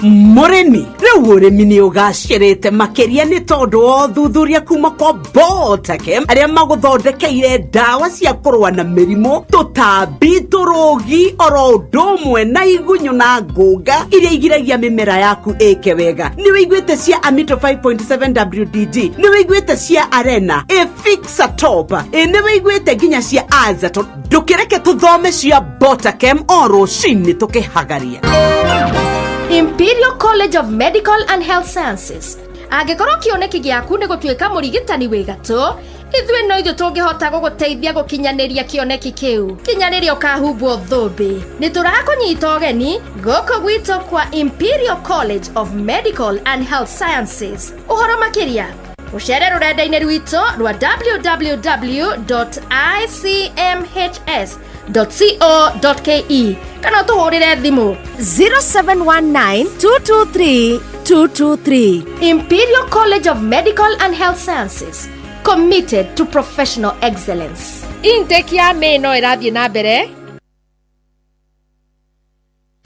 Mũrĩmi, rĩu ũrĩmi nĩ ũgacĩrĩte makĩria nĩ tondũ wa ũthuthuria kuma kwa Botakem arĩa magũthondekeire ndawa cia kũrũa na mĩrimũ, tũtambi, tũrũgi, oro ũndũ ũmwe na igunyũ na ngũnga iria igiragia mĩmera yaku ĩke wega. Nĩ wĩiguĩte cia Amito 5.7 WDG, nĩ wĩiguĩte cia Arena, Fixa Top, nĩ wĩiguĩte nginya cia Azato. Ndũkĩreke tũthome cia Botakem o rũcinĩ tũkĩhagaria. Imperial College of Medical and Health Sciences. Angĩkorwo kĩoneki gĩaku nĩ gũtuĩka mũrigitani wĩ gatũ, ithuĩ no ithuĩ tũngĩhota gũgũteithia gũkinyanĩria kĩoneki kĩu kinya rĩrĩa ũkahumbwo thũmbĩ. Nĩ tũrakũnyita ũgeni gũkũ gwitũ kwa Imperial College of Medical and Health Sciences. Ũhoro makĩria ũcere rũrenda-inĩ rwitũ rwa www.icmhs.co.ke kana ũtũhũrĩre thimũ 0719 223 223. Imperial College of Medical and Health Sciences, committed to professional excellence. Intake ya May no ĩrathiĩ na mbere.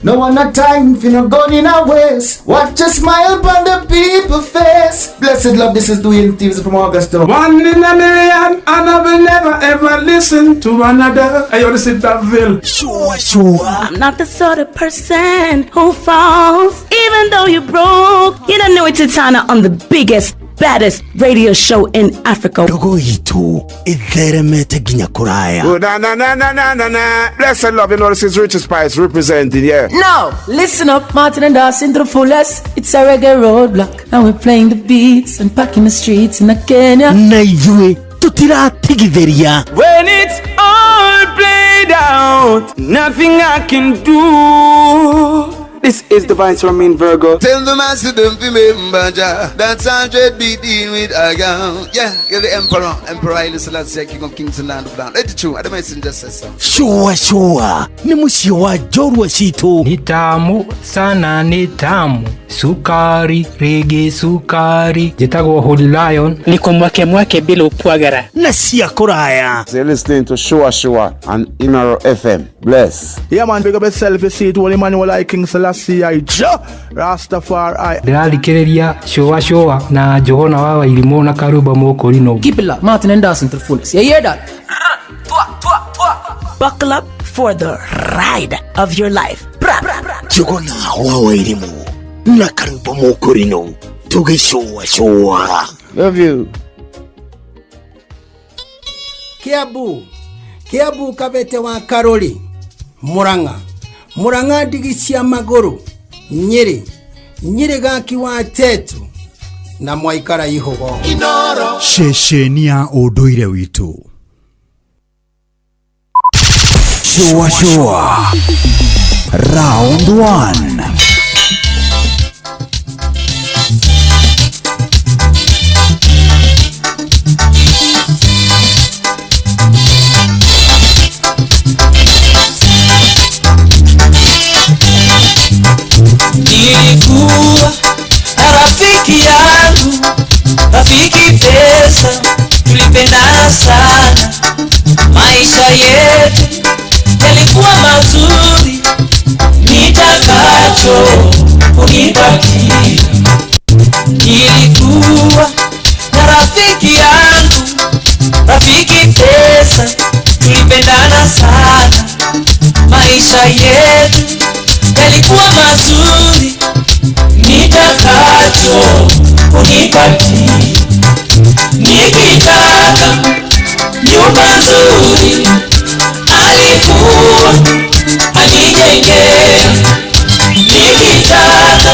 No one a time for no gun in a waste. Watch a smile upon the people face. Blessed love, this is Dwayne Stevens from Augusta. One in a million, and I will never ever listen to another. Hey, yo, this is Daville. Sure, sure. I'm not the sort of person who falls, even though you're broke. You don't know it's Titana on the biggest, baddest radio show in Africa. Ndogo itũ ĩtheremete nginya kũraya. Oh, na na na na na na na. Blessed love, you know this is Richard Spice representing, yeah. Now, listen up, Martin and Dawson to the fullest. It's a reggae roadblock, and we're playing the beats and packing the streets in Kenya. Na ithuĩ tũtiratigithĩria. When it's all played out, nothing I can do. This is Divine Swarming Virgo. Tell the master them remember Jah. That's 100 beat in with a gown. Yeah, you're the emperor. Emperor Haile Selassie, King of Kings and Land of Land. Let it true. I the messenger says so. Shua shua nĩ mũciĩ wa njorua citũ. Ni tamu sana, ni tamu sukari rĩngĩ sukari. Njĩtagwo Holy Lion. Niko mwake mwake bila upwagara. Na cia kũraya. So you're listening to Shua Shua on Inaro FM. Bless. Yeah man, big up yourself, you see it, Holy Emmanuel I King Selassie I Jah Rastafari. Ndĩrathikĩrĩria Shua Shua na Njũgũna wa Wairimũ na Karumba Mũkũrinũ. Keep it locked, Martin and Dawson to the fullest. You hear that? Buckle up for the ride of your life. Bra, bra, bra. Njũgũna wa Wairimũ na Karumba Mũkũrinũ tũgĩcũa cũa. Love you. Kiambu, Kiambu kabete wa Karori, Murang'a, Murang'a ndigi cia magũrũ, Nyĩrĩ, Nyĩrĩ gaki wa Tetu na mwaikara ihũgo. Inoro. Ceceni ya ũndũire witũ. Shua shua. Round 1. Nilikuwa na rafiki yangu, rafiki pesa, tulipendana sana. Maisha yetu yalikuwa mazuri, nitakacho unipatia. Nilikuwa na rafiki yangu, rafiki pesa, tulipendana sana. Maisha yetu yalikuwa mazuri, nitakacho unipatie. Nikitaka nyumba nzuri, alikuwa anijengea. Nikitaka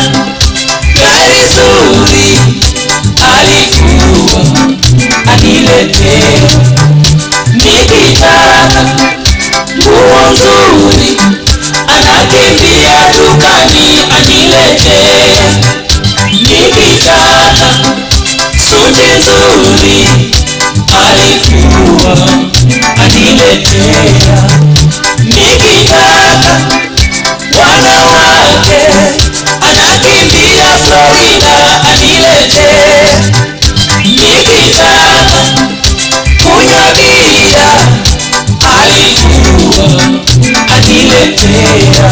gari zuri, alikuwa aniletea. Nikitaka nguo nzuri, anakimbia dukani aniletea. Nikitaka suti nzuri, alikuwa aniletea. Nikitaka wanawake, anakimbia Florida aniletea. Nikitaka kunywa bia, alikuwa aniletea.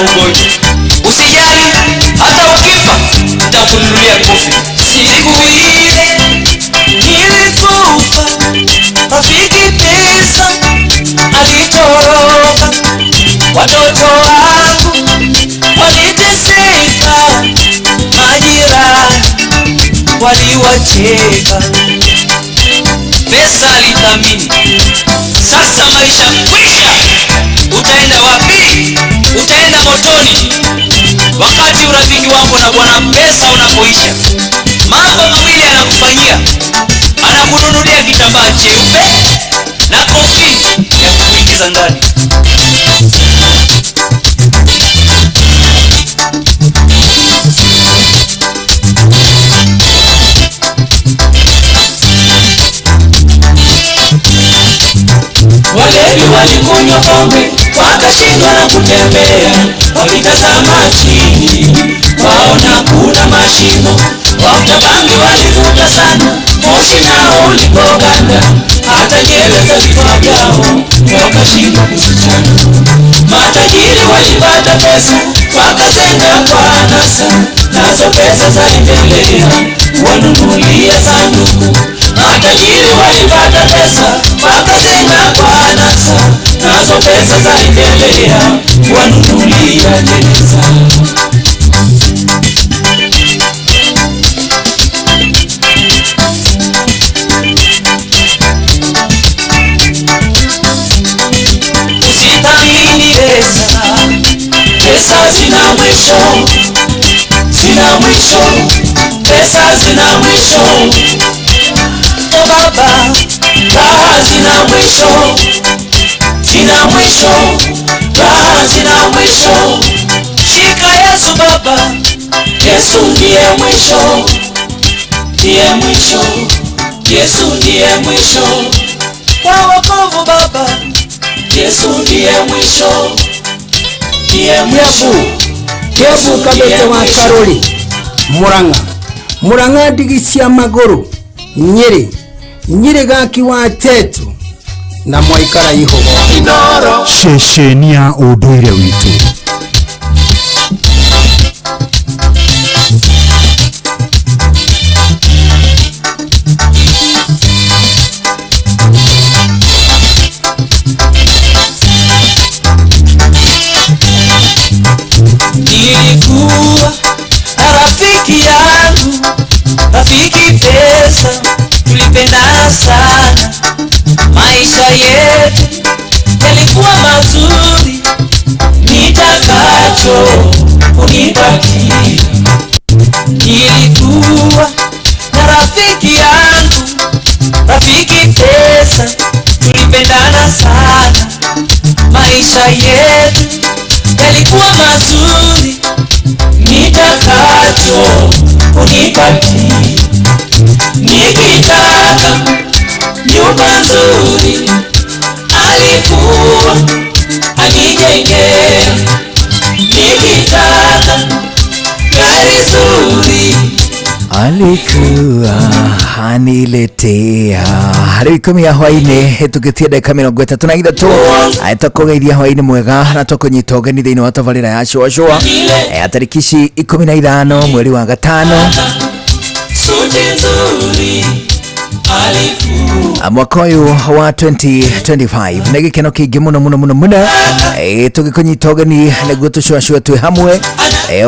ugonjwa. Usijali, hata ukifa nitakununulia kofi. Siku ile nilikufa, rafiki pesa alitoroka, watoto wangu waliteseka, majirani waliwacheka. Pesa alithamini, sasa maisha kwisha. Utaenda wapi? Utaenda motoni. Wakati urafiki wako na Bwana pesa unapoisha, mambo mawili anakufanyia: anakununulia kitambaa cheupe na kofi ya kukuingiza ndani. Walevi walikunywa pombe wakashindwa na kutembea, wakitazama chini waona kuna mashimo. Wavuta bangi walivuta sana, moshi nao ulipoganda, hata nywele za vichwa vyao wakashindwa kuzichana. Matajiri walipata pesa wakazenga kwa anasa, nazo pesa zaendelea wanunulia sanduku. Matajiri walipata pesa wakazenga kwa anasa, nazo pesa zaendelea wanunulia jeneza. Usithamini pesa, pesa zina mwisho, zina mwisho, pesa zina mwisho. O baba, raha zina mwisho, zina mwisho, raha zina mwisho. Shika Yesu baba, Yesu ndiye mwisho, ndiye mwisho, Yesu ndiye mwisho. Kwa wokovu baba, Yesu ndiye mwisho, ndiye mwisho. Kiambu Kabete wa Karoli, Murang'a, Murang'a ndigi cia magũrũ, Nyĩrĩ, Nyĩrĩ gaki wa Tetu na Mwaikara Ihogo. Ceceni ya ũndũire witũ. Nilikuwa na rafiki yangu, rafiki pesa, tulipendana sana. Maisha yetu yalikuwa mazuri, nitakacho unipatie. Nilikuwa na rafiki yangu, rafiki pesa, tulipendana sana. Maisha yetu yalikuwa mazuri, nitakacho unipatie. Nikitaka nyumba nzuri alikuwa anijengea, nikitaka gari zuri alikuwa aniletea. Rĩu 10 ya hwainĩ hĩtũkĩtie ndagĩka 33 tũkũgeithia hwainĩ mwega na tũkũnyita ũgeni thĩinĩ wa tabarĩra ya Shua Shua tarĩki ici 15 mweri wa gatano suti nzuri mwaka ũyũ wa 2025. Nĩ gĩkeno kĩingĩ mũno mũno mũno mũno tũgĩkũnyita ũgeni nĩguo tũcuacue twĩ hamwe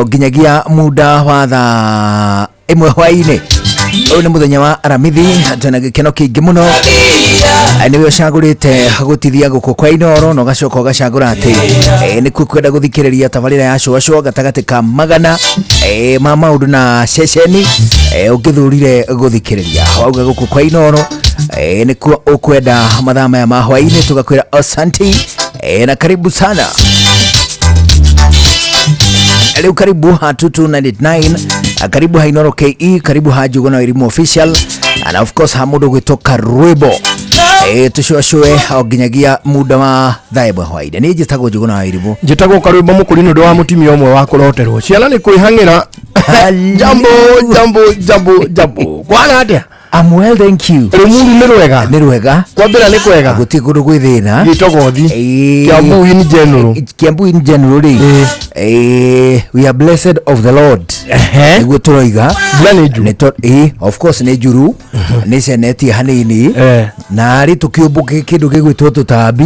nginyagia muda wa thaa 1 hwainĩ. Ũyũ nĩ mũthenya wa Aramithi, twĩna gĩkeno kĩingĩ mũno nĩwe ũcagũrĩte gũtithia gũkũ kwa Inooro na ũgacoka ũgacagũra atĩ nĩkuo kwenda gũthikĩrĩria tabarĩra ya Shua Shua gatagatĩ ka magana ma maũndũ na ceceni ũngĩthurire gũthikĩrĩria. Wauga gũkũ kwa Inooro nĩkuo ũkwenda mathaa maya ma hwainĩ, tũgakwĩra asanti na karibu sana. Leo karibu ha 2299, karibu ha Inooro KE, karibu ha Njuguna Wairimu official, and of course ha mũndũ gwĩtwo Karwĩmbo. Tũcuacue o nginyagia muda wa thaa 1 hwainĩ. Niĩ njĩtagwo Njuguna Wairimu, njĩtagwo Karwĩmbo Mũkũri nĩ ũndũ wa mũtumia ũmwe wa kũroterwo ciana nĩ kwĩhang'ĩra. Jambo jambo jambo jambo, kwana atĩa? I'm well, thank you. Rĩmuru nĩ rwega. Nĩ rwega. Kwambĩra nĩ kwega. Gũtirĩ kũndũ gwĩ thĩna. Gĩtogothi. Kiambu in general. Kiambu in general rĩ. We are blessed of the Lord. Nĩguo tũroiga. Mbura nĩ njuru. Of course nĩ njuru. Nĩ cenetie hanini. Na rĩ tũkĩũmbũke kĩndũ gĩgwĩtwo tũtambi.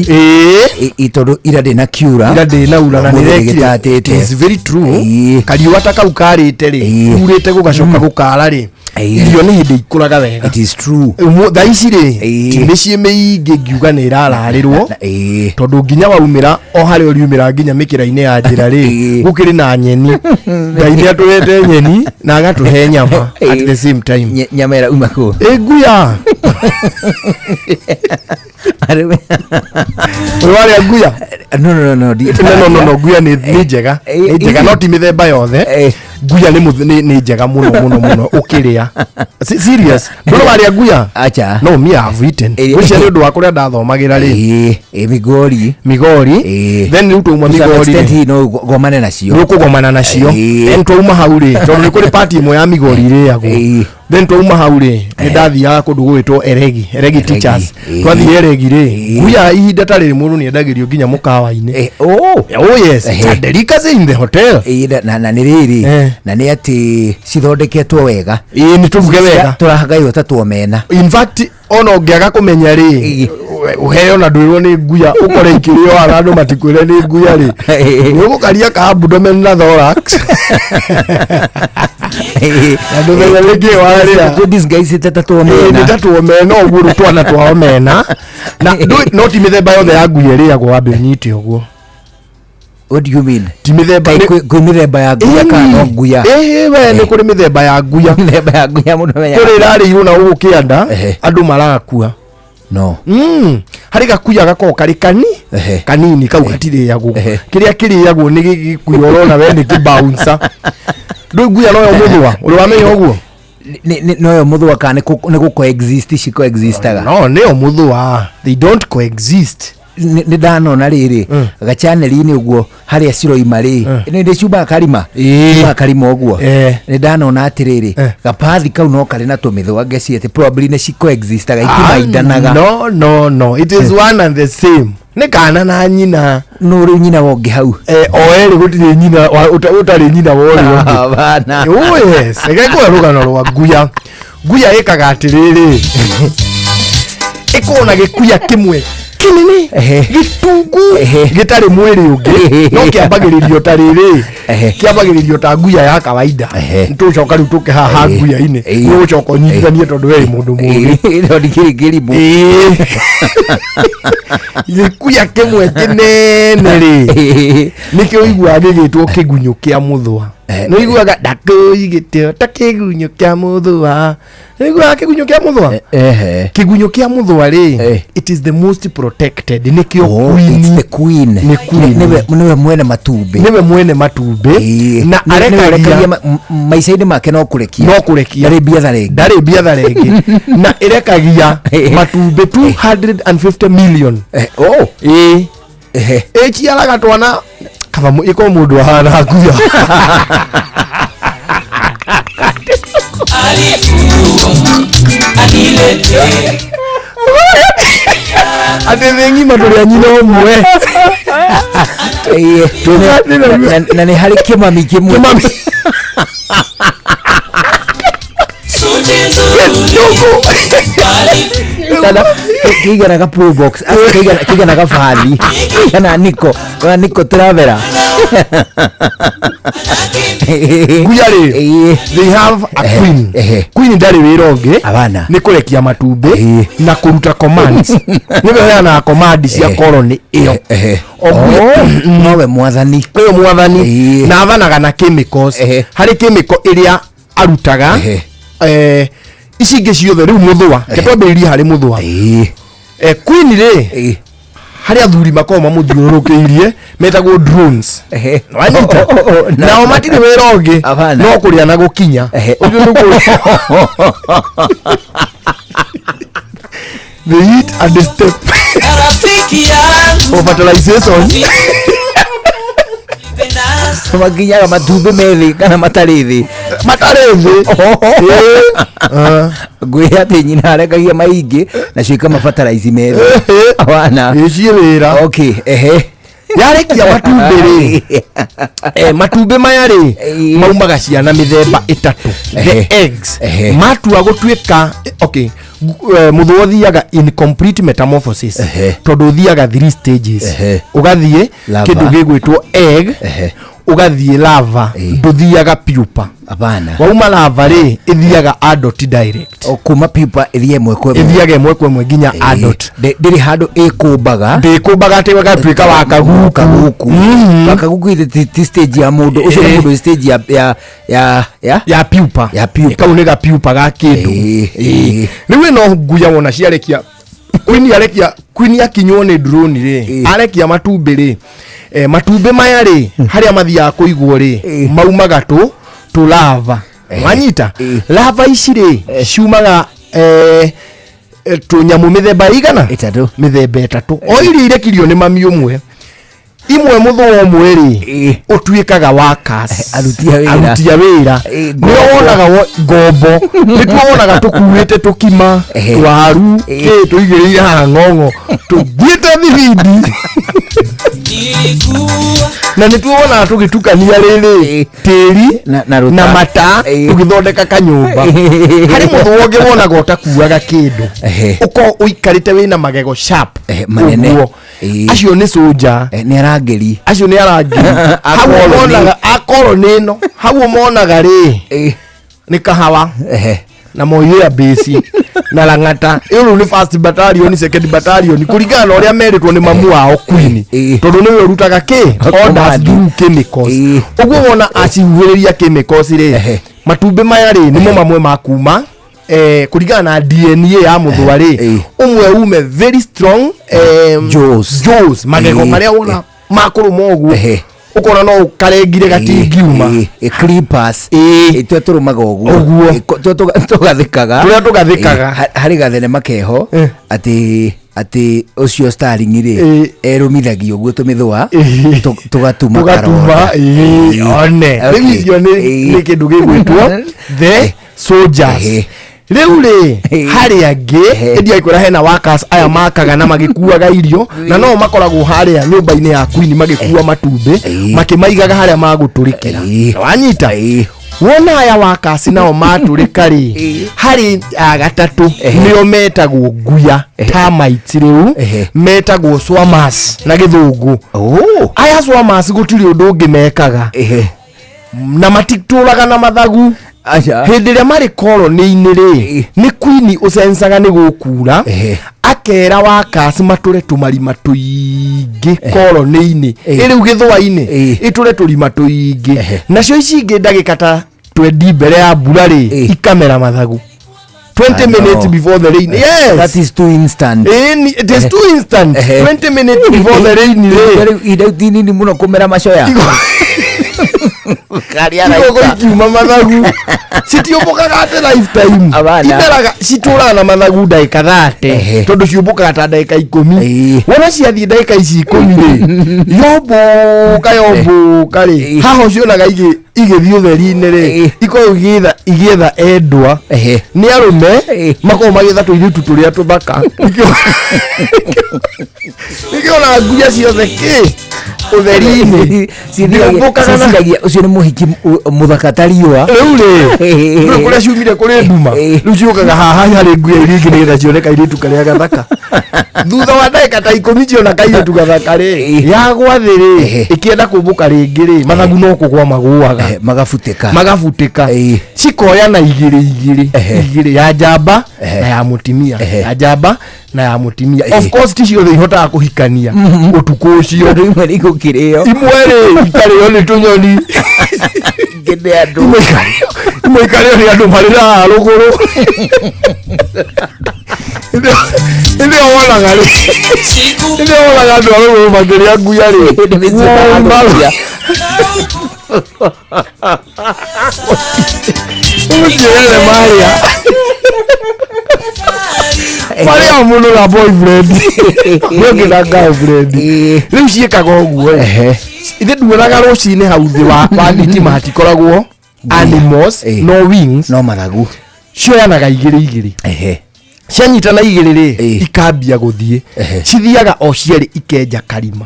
Tondũ ira ndĩnakiura. Ira ndĩnaura na Ũmũthĩ nĩrekire. gĩtatĩte. It is very true. Kariũa ta kau karĩte rĩ, kurĩte gũgacoka gũkara rĩ, irio nĩ hĩndĩ ikũraga wega. It is true. Thaa ici rĩ, ti mĩciĩ mĩingĩ ngiuga nĩ ĩrararĩrwo, tondũ nginya waumĩra o harĩa ũriumĩra nginya mĩkĩra-inĩ ya njĩra rĩ, gũkĩrĩ na nyeni. Ngai nĩ atũhete nyeni na agatũhe nyama at the same time. Nyama ĩrauma kũ? Ĩ nguya. Ũrĩ warĩa nguya? No, no, no, no. No, no, no, nguya nĩ njega. Nĩ njega, no ti mĩthemba yothe. Nguya nĩ njega mũno mũno mũno ũkĩrĩa. Serious. Ndũrĩ warĩa nguya? Acha. No, me have eaten. Ngwĩciria nĩ ũndũ wa kũrĩa ndathomagĩra rĩ. Migori. Migori. Then rĩu twauma To some Migori extent rĩ. hihi no ũgomane nacio. Nĩ ũkũgomana nacio. Then twauma hau rĩ, tondũ nĩ kũrĩ party ĩmwe ya Migori ĩrĩagwo. Then twauma hau rĩ, nĩ ndathiaga kũndũ gũgwĩtwo Eregi, Eregi Teachers. Twathiĩ Eregi rĩ, nguya ihinda ta rĩrĩ mũndũ nĩ endagĩrio nginya mũkawa-inĩ. Oh yes, it's a delicacy in the hotel. Na nĩ rĩrĩ, na nĩ atĩ cithondeketwo wega. Ĩĩ nĩ tũruge wega. Tũrahagairwo ta tuomena. In fact, ona ũngĩaga kũmenya rĩ, ũheo na ndwĩrwo nĩ nguya, ũkore ikĩrĩo haha andũ matikwĩre nĩ nguya rĩ, nĩ ũgũkaria ka abdomen na thorax. Na ndũmenya nĩkĩ warĩa. Tũ disguise ta tuomena. Ĩĩ, nĩ ta tuomena ũguo rĩu twana twa omena. Na no ti mĩthemba yothe ya nguya ĩrĩagwo wambe ũnyite ũguo. What do you mean? Ti mĩthemba kwĩ mĩthemba ya nguya kana no nguya? Ĩĩ we nĩ kũrĩ mĩthemba ya nguya. Mĩthemba ya nguya mũndũ amenyaga. Kũrĩ ĩrarĩirwo na gũkũ kĩanda, andũ marakua. No. Harĩ gakuya gakoragwo karĩ kanini kau gatirĩagwo. Kĩrĩa kĩrĩagwo nĩ gĩkuya ũrona we nĩ kĩbouncer. Ndũĩ nguya noyo mũthũa, ũrĩ wamenya ũguo? Noyo mũthũa kana nĩ gũ coexist ci coexistaga? No, nĩyo mũthũa. They don't coexist. Nĩ ndanona rĩrĩ gachaneli-inĩ ũguo harĩa ciroima rĩ, nĩ ciumaga karima, ciumaga karima ũguo. Nĩ ndanona atĩrĩrĩ gapathi kau no karĩ na tũmĩthũa ngeci atĩ probably nĩ ci coexistaga, itimaindanaga. No, no, no, it is one and the same. Nĩ kana na nyina. No rĩu nyina wonge hau. O erĩ gũtirĩ nyina ũtarĩ nyina wa ũrĩa ũngĩ. Hapana. Oh yes, reke ngũhe rũgano rwa nguya. Nguya ĩkaga atĩrĩrĩ, ĩkoragwo na gĩkuya kĩmwe kĩnene gĩtungu gĩtarĩ mwĩrĩ ũngĩ, no kĩambagĩrĩrio ta rĩrĩ, kĩambagĩrĩrio ta nguya ya kawaida. Nĩtũgũcoka rĩu tũke haha nguya-inĩ, nĩũgũcoka ũnyitithanie tondũ we wĩ mũndũ mũũgĩ. No ndikĩrĩ kĩrimũ. Gĩkuya kĩmwe kĩnene rĩ, nĩkĩo ũiguaga gĩgĩtwo kĩgunyũ kĩa mũthũa. Nĩ ũiguaga ndakũigĩte ta kĩgunyũ kĩa mũthũa. Nĩ ũiguaga kĩgunyũ kĩa mũthũa? Kĩgunyũ kĩa mũthũa rĩ, it is the most protected. Nĩkĩo queen. It's the queen. Nĩ queen. Nĩwe mwene matumbĩ. Nĩwe mwene matumbĩ. Na arekagia maica-inĩ make no kũrekia. No kũrekia. Ndarĩ biathara ĩngĩ. Ndarĩ biathara ĩngĩ. Na ĩrekagia matumbĩ 250 million. Oh. Ĩĩ. Ĩciaraga twana kaba ĩkorwo mũndũ ahana nguya. Atĩ thĩ ng'ima tũrĩ a nyina ũmwe. Na nĩ harĩ kĩmami kĩmwe. Kĩmami. Kana kĩigana ga Probox, kĩigana gabathi, kĩigana niko, kana niko Travera. Nguya rĩ, they have a queen. Queen ndarĩ wĩra ũngĩ, nĩ kũrekia matumbĩ na kũruta commands. Nĩwe ũheanaga command cia colony ĩyo. Nowe mwathani. Nĩwe mwathani. Na athanaga na chemicals. Harĩ chemical ĩrĩa arutaga, ici ingĩ ciothe rĩu mũthũa, reke twambĩrĩrie harĩ mũthũa. Queen rĩ, harĩ athuri makoragwo mamũthiũrũrũkĩirie metagwo drones. Wanyita? Nao matirĩ wĩra ũngĩ no kũrĩa na gũkinya. Ũguo nĩguo they eat and they step. Rafiki yangu For fertilization. Makinyaga matumbĩ me thĩ kana matarĩ thĩ? Matarĩ thĩ. Ngwĩre atĩ nyina arekagia maingĩ nacio ikamabataraici me thĩ wana ĩciĩ wĩra. Okay, ehe. Yarekia matumbĩ rĩ, matumbĩ maya rĩ maumaga ciana mĩthemba ĩtatũ. The eggs matua gũtuĩka, okay, mũthũa ũthiaga in complete metamorphosis tondũ ũthiaga three stages. Ũgathiĩ Larva. kĩndũ gĩgwĩtwo egg, ũgathiĩ lava, ndũthiaga pupa. Hapana. Wauma lava rĩ, ĩthiaga adult direct. O kuma pupa ĩthiĩ ĩmwe kwa ĩmwe. Ĩthiaga ĩmwe kwa ĩmwe nginya adult. Ndĩrĩ handũ ĩkũmbaga. Ndĩkũmbaga atĩ gatuĩka wa kaguku. Kaguku. Kaguku ithe ti stage ya mũndũ ũcio, nĩ mũndũ stage ya ya ya ya ya pupa. Ya pupa. Kau nĩ gapupa ga kĩndũ. Rĩu ĩno nguya wona ciarekia, queen arekia, queen akinywo nĩ drone rĩ, arekia matumbĩ rĩ, matumbĩ maya rĩ, harĩa mathiaga kũigwo rĩ, maumaga tũ tũ lava. Wanyita lava ici rĩ, ciumaga tũnyamũ mĩthemba igana ĩtatũ, mĩthemba ĩtatũ, o iria irekirio nĩ mami ũmwe. Imwe mũthũa ũmwe rĩ, ũtuĩkaga workers, aruti a wĩra. Aruti a wĩra. Nĩo wonaga ngombo, nĩtuo wonaga tũkuĩte tũkima, twaru kĩ, tũigĩrĩire haha ng'ong'o, tũthiĩte thibindi, na nĩtuo wonaga tũgĩtukania rĩrĩ tĩri na rũta. Na mata, tũgĩthondeka kanyũmba. Harĩ mũthũa ũngĩ wonaga ũtakuaga kĩndũ, ũkorwo ũikarĩte wĩna magego sharp manene. Ũguo. Acio nĩ soldier. Nĩ arangĩri. Acio nĩ arangĩri. Hau Akoroni. monaga akoroni ĩno, hau monaga rĩ nĩ kahawa na moyea base na lang'ata. Ĩyo rĩu nĩ first battalion, second battalion, kũringana na ũrĩa merĩtwo nĩ mamu wao queen, tondũ nĩwe ũrutaga kĩ orders through chemicals. Ũguo wona acihuhĩrĩria chemicals rĩ, matumbĩ maya rĩ nĩmo mamwe ma kuma kũringana na DNA ya mũthũa rĩ, ũmwe ume very strong jaws. Jaws, magego marĩa wona makũrũma ũguo, ũkona no ũkarengire gatingiuma. Clippers tũrĩa tũrũmaga ũguo. Ũguo. Tũrĩa tũgathĩkaga. Tũrĩa tũgathĩkaga. Harĩ gathenema keho atĩ ũcio Starling rĩ erũmithagia ũguo tũmĩthũa tũgatuma tũgatuma karonda. One rĩu icio nĩ kĩndũ gĩgwĩtwo the soldiers. Rĩu rĩ, harĩ angĩ ĩndia kwĩra hena workers aya makaga na magĩkuaga irio, na no makoragwo harĩa nyũmba-inĩ ya queen magĩkua matumbĩ makĩmaigaga harĩa magũtũrĩkĩra. Wanyita wona aya workers nao matũrĩka rĩ, harĩ a gatatũ nĩo metagwo nguya termites, rĩu metagwo swarmers na gĩthũngũ. Aya swarmers gũtirĩ ũndũ ũngĩ mekaga na matitũraga na mathagu. Hĩndĩ ĩrĩa marĩ koloni-inĩ rĩ, nĩ queen ũcencaga nĩ gũkura, akera workers matũre tũmarima tũingĩ koloni-inĩ ĩrĩu gĩthũa-inĩ, ĩtũre tũrima tũingĩ, nacio ici ingĩ ndagĩka ta 20 mbere ya mbura rĩ, ikamera mathagu 20 I know. minutes before the rain. Yes. That is too instant. It is too instant. 20 minutes before the rain rĩ, Rĩu ihinda ti nini mũno kũmera macoya. Igogo ikiuma mathagu citiũmbũkaga atĩ lifetime. Imeraga, citũraga na mathagu ndagĩka 30, tondũ ciũmbũkaga ta ndagĩka 10. Wona ciathiĩ ndagĩka ici 10 rĩ, yombũka yombũka rĩ, haha ũcionaga igĩthiĩ ũtheri-inĩ rĩ, ikoragwo igĩetha endwa nĩ arũme, makoragwo magĩetha tũirĩtu tũrĩa tũthaka. Nĩkĩo nguya ciothe kĩ ũtheri-inĩ Ndĩũmbũkaga na- Ciciragia ũcio nĩ mũhiki mũthaka ta riũa. Rĩu rĩ, rĩu kũrĩa ciumire kũrĩ nduma, rĩu ciũkaga haha harĩ nguya iria ingĩ nĩgetha cione kairĩtu karĩa gathaka. Thutha wa ndagĩka ta 10 ciona kairĩtu gathaka rĩ, yagwa thĩ rĩ, ĩkĩenda kũmbũka rĩngĩ rĩ, mathagu no kũgwa magũaga. Magabutĩka. Magabutĩka, cikoyana igĩrĩ igĩrĩ igĩrĩ, ya njamba na ya mũtimia, ya njamba na ya mũtimia. Of course ti ciothe ihotaga kũhikania ũtukũ ũcio. Tondũ imwe nĩ igũkĩrĩo. Imwe rĩ ikarĩo nĩ tũnyoni. Ingĩ nĩ andũ. Imwe ikarĩo nĩ andũ marĩ na rũgũrũ. Ĩndĩ wonaga rĩ, ĩndĩ wonaga andũ a rũgũrũ makĩrĩa nguya rĩ, Woma. Ũmũtiĩrere marĩa mũno na boyfriend, ũngĩ na girlfriend. Rĩu ciĩkaga ũguo. Ithe nduonaga rũcinĩ hau thĩ wa thitima hatikoragwo animals, no wings, no mathagu. Cioyanaga igĩrĩ igĩrĩ. Cianyitana igĩrĩ rĩ, ikambia gũthiĩ. Cithiaga o cierĩ ikenja karima.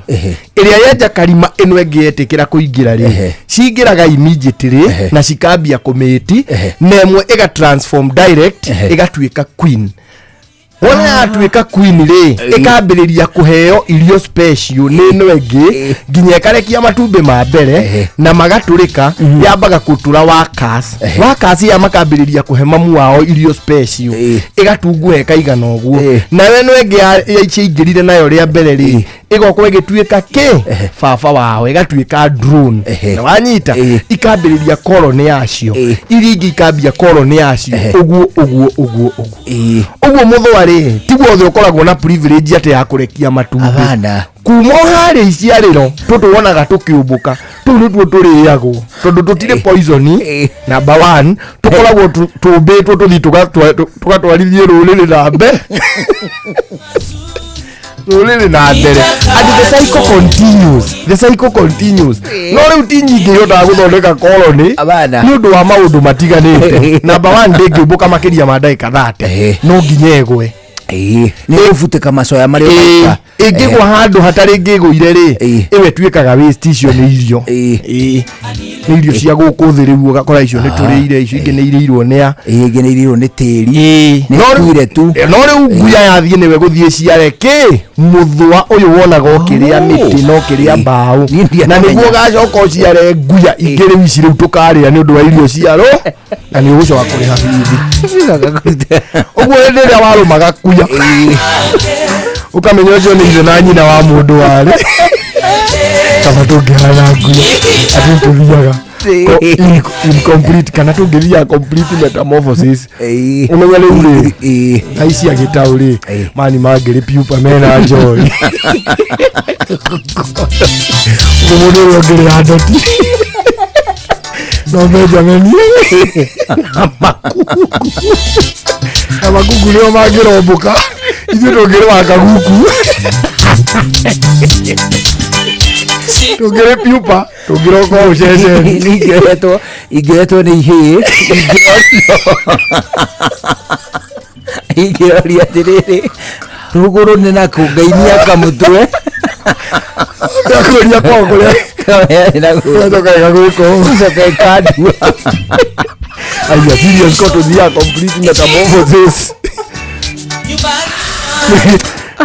Ĩrĩa yenja karima ĩno ĩngĩ yetĩkĩra kũingĩra rĩ, cingĩraga immediately na cikambia kũmĩti, na ĩmwe ĩga transform direct ĩgatuĩka queen. Wona yatuĩka queen rĩ, ĩkambĩrĩria kũheo irio special nĩ ĩno ĩngĩ nginya ĩkarekia matumbĩ ma mbere na magatũrĩka. Yambaga kũtũra workers. Workers ya makambĩrĩria kũhe mamu wao irio special, ĩgatunguha ĩkaigana ũguo. Nayo ĩno ĩngĩ ciaingĩrire nayo rĩa mbere rĩ, ĩgokorwo ĩgĩtuĩka kĩ baba wao, ĩgatuĩka drone. Na wanyita, ikambĩrĩria colony yacio, iria ingĩ ikambia colony yacio, ũguo ũguo ũguo ũguo ũguo. Mũthũa rĩ, tiguo othe ũkoragwo na privilege atĩ ya kũrekia matumbĩ. Abana. Kuma o harĩa iciarĩro tũtũ wonaga tũkĩũmbũka, tũu nĩtuo tũrĩagwo tondũ tũtirĩ poison. Number one, tũkoragwo tũmbĩtwo tũthiĩ tũgatwarithie rũrĩrĩ na mbere, rũrĩrĩ na mbere, and the cycle continues, the cycle continues. No rĩu ti nyingĩ ihotaga gũthondeka colony nĩ ũndũ wa maũndũ matiganĩte. Number one, ndĩngĩũmbũka makĩria ma ndagĩka 30, no nginya ĩgwe. Nĩ gũbutĩka macoya marĩa ũraita. Ĩngĩgwa handũ hatarĩ ngĩgũire rĩ, ĩwe ĩtuĩkaga waste. Icio nĩ irio. Nĩ irio cia gũkũ thĩ. Rĩu ũgakora icio nĩ tũrĩire, icio ingĩ nĩ irĩirwo nĩ a Ingĩ nĩ irĩirwo nĩ tĩri. Nĩ No ikuire tu. No rĩu nguya yathiĩ nĩwe gũthiĩ ciare kĩ mũthũa ũyũ wonaga ũkĩrĩa mĩtĩ na ũkĩrĩa mbaũ, na nĩguo ũgacoka ũciare nguya ingĩ. Rĩu ici rĩu tũkarĩa nĩ ũndũ wa irio ciaro, na nĩ ũgũcoka kũrĩha bithi. Ũguo hĩndĩ ĩrĩa warũmaga kuya, ũkamenya ũcio nĩ ithe na nyina wa mũndũ warĩ kaba tũngĩhana nguya atĩ tũthiaga incomplete kana tũngĩthiaga complete metamorphosis. Ũmenye rĩu rĩ, thaa ici agĩtaũ rĩ, mani mangĩrĩ pupa mena joy ũguo mũndũ ũrĩa ũngĩrĩa ndoti no Benjamin na makungu, na makungu nĩo mangĩrombũka, ithuĩ tũngĩrĩ kaguku, tũngĩrĩ pupa tũngĩroka ũceceni. Ingĩoetwo nĩ ihĩĩ, ingĩroria atĩrĩrĩ, rũgũrũ nĩ nakũ? Ngai nĩ akamũtwe. Kũria kwao kũrĩa Gacoka ĩgagwĩka ũũ. Coka ĩkandua. Aya, serious ko tũthiaga complete metamorphosis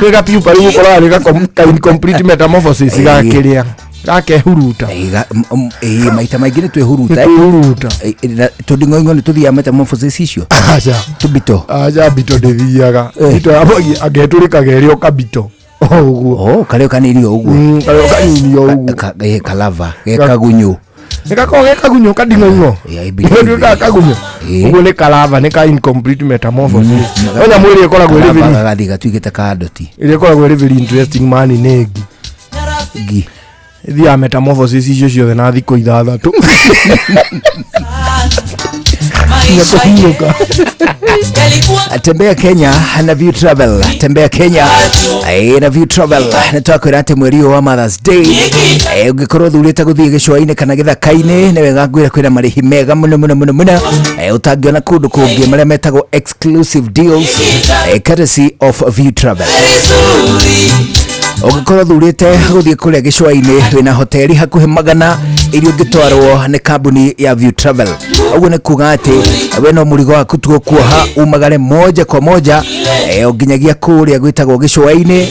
nĩ gapupa. Rĩu ũkoraga nĩ ka incomplete metamorphosis gakĩrĩa gakehuruta. Ĩĩ, maita maingĩ nĩ twĩhuruta. Nĩ twĩhuruta. Tũnding'oing'o nĩ tũthiaga metamorphosis icio? Aca. Tũbito? Aca, mbito ndĩthiaga. Mbito yambagia angetũrĩkaga ĩrĩ o kabito o ũguo. Oh, karĩ o kanini o ũguo. Karĩ o kanini o ũguo. Kalava gekagunyũ. Nĩ gakoragwo ge kagunyũ kading'oing'o. Nĩtuĩkaga kagunyũ ũguo, nĩ kalava, nĩ ka incomplete metamorphosis. No nyamũ ĩrĩa ĩkoragwo ĩrĩ very Gagathiĩ gatuĩkĩte ka ndoti. Ĩrĩa ĩkoragwo ĩrĩ very interesting mani nĩ ngi. Ngi Ĩthiaga metamorphosis icio ciothe na thikũ 6 nginya kũhurũka. Tembea Kenya na View Travel, tembea Kenya na View Travel. Nĩ twakwĩra atĩ mweri ũyũ wa Mothers Day, ũngĩkorwo ũthurĩte gũthiĩ gĩcũa-inĩ kana gĩthaka-inĩ, nĩ wega ngwĩra kwĩna marĩhi mega mũno mũno mũno mũno ũtangĩona kũndũ kũngĩ, marĩa metagwo exclusive deals, courtesy of View Travel. Ũngĩkorwo thurĩte gũthiĩ kũrĩa gĩcũa-inĩ, wĩna hoteli hakuhĩ 100 iria ũngĩtwarwo nĩ kambuni ya View Travel. Ũguo nĩ kuga atĩ we no mũrigo waku tu ũkuoha umagare moja kwa moja nginyagia kũrĩa gwĩtagwo gĩcũa-inĩ,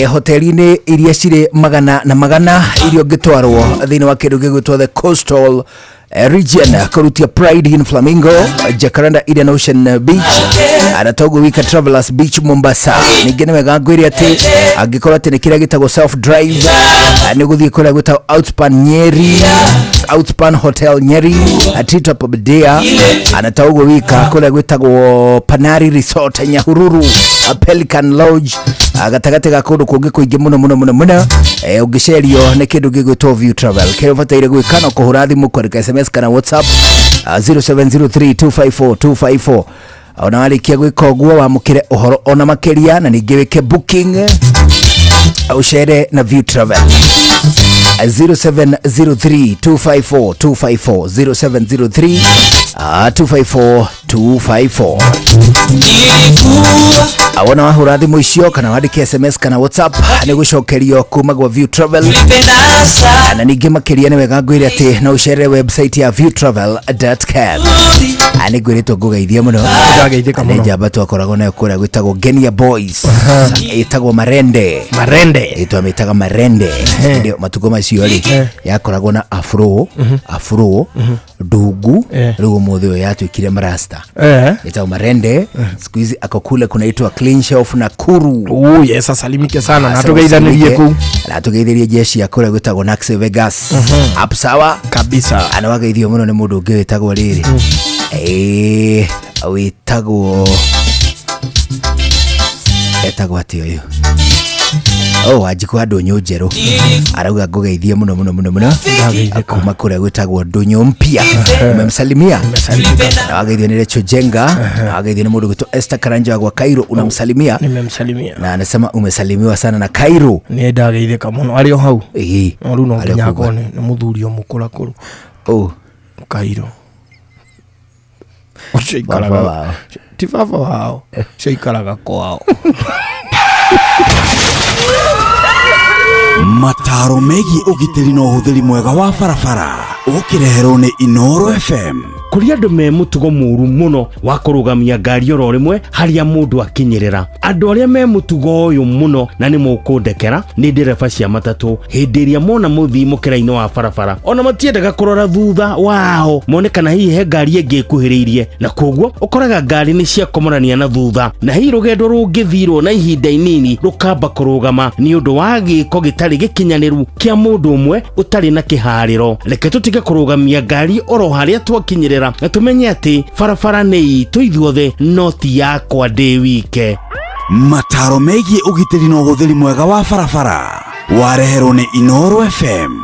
hoteli-inĩ iria cirĩ magana na magana iria ũngĩtwarwo thĩinĩ wa kĩndũ gĩgwĩtwo the coastal region, kũrutia Pride in Flamingo, Jacaranda Eden Ocean Beach, na toguo wika Travelers Beach Mombasa. Ningĩ nĩ wega ngwĩre atĩ angĩkorwo atĩ nĩ kĩrĩa gĩtagwo self drive, nĩ ũgũthiĩ kũrĩa gwĩtagwo Outspan Nyeri, Outspan Hotel Nyeri, Treetop Aberdare, na toguo wika kũrĩa gwĩtagwo Panari Resort Nyahururu, Pelican Lodge, gatagatĩ ga kũndũ kũngĩ kũingĩ mũno mũno mũno mũno ũngĩcerio nĩ kĩndũ gĩgwĩtwo View Travel. Kĩrĩa ũbataire gwĩka no kũhũra thimũ, kwandĩka SMS kana WhatsApp 0703 254 254. Ona warĩkia gwĩka ũguo, wamũkĩre ũhoro ona makĩria, na ningĩ wĩke booking ũcere na View Travel. 0703 254 254 0703 254 254. Awona wahura thimu icio kana wandike SMS kana WhatsApp nĩ gũcokerio kuma gwa View Travel. Na ningĩ makĩria nĩ wega ngwĩre atĩ no ũcerere website ya viewtravel.com. Nĩ ngwĩrĩtwo ngũgeithia mũno. Nĩ njamba twakoragwo nayo kũrĩa gwĩtagwo Genia Boys. Ĩtagwo Marende. Marende. Twamĩtaga Marende. Ndio matukũ macio rĩ yakoragwo na afro, afro, ndugu, rĩu ũmũthĩ ũyũ yatuĩkire marasta. Ĩtagwo Marende. Siku hizi ako kule kunaitwa Clean Shelf Nakuru. Oh yes, asalimike sana na tugeithanirie kuu. Na tugeithirie jeshi ya kule gwĩtagwo Nax Vegas. Hapo sawa kabisa. Ana wageithio mũno nĩ mũndũ ũngĩ wĩtagwo rĩrĩ. Wĩtagwo etagwo atĩ ũyũ. Oh, Wanjikũ wa ndũnyũ njerũ. Arauga ngũgeithie mũno mũno mũno mũno. Kuma kũrĩa gwĩtagwo ndũnyũ mpya. Umemsalimia? Na wageithio nĩ Rachel Jenga. Na wageithio nĩ mũndũ gwĩtwo Esther Karanja wa Cairo. Unamsalimia? Nimemsalimia. Na anasema umesalimiwa sana na Cairo. Nĩ ndageithĩka mũno arĩ o hau. No rĩu no nginya akorwo nĩ mũthuri o mũkũrakũrũ. Oh, Cairo. Ũcio aikaraga. Ti baba wao. Ũcio aikaraga kwao. Mataro megiĩ ũgitĩri na ũhũthĩri mwega wa barabara ũkĩreherwo nĩ Inoro FM. Kũrĩ andũ me mũtugo mũru mũno wa kũrũgamia ngari oro rĩmwe harĩa mũndũ akinyĩrĩra. Andũ arĩa me mũtugo ũyũ mũno na nĩ mũkũndekera nĩ ndereba cia matatũ. Hĩndĩ ĩrĩa mona mũthii mũkĩra-inĩ wa barabara ona matiendaga kũrora thutha wao mone kana hihi he ngari ĩngĩ ĩkuhĩrĩirie, na koguo ũkoraga ngari nĩ ciakomorania na thutha, na hihi rũgendo rũngĩthirwo na ihinda inini rũkamba kũrũgama nĩ ũndũ wa gĩko gĩtarĩ gĩkinyanĩru kĩa mũndũ ũmwe ũtarĩ na kĩharĩro. Reke tũtige kũrũgamia ngari oro harĩa twakinyĩrĩra na tumenye atĩ barabara nĩ itũ ithuothe no ti yakwa ndĩ wike. Mataro megiĩ ũgitĩri na ũhũthĩri mwega wa barabara wareherwo nĩ Inoro FM.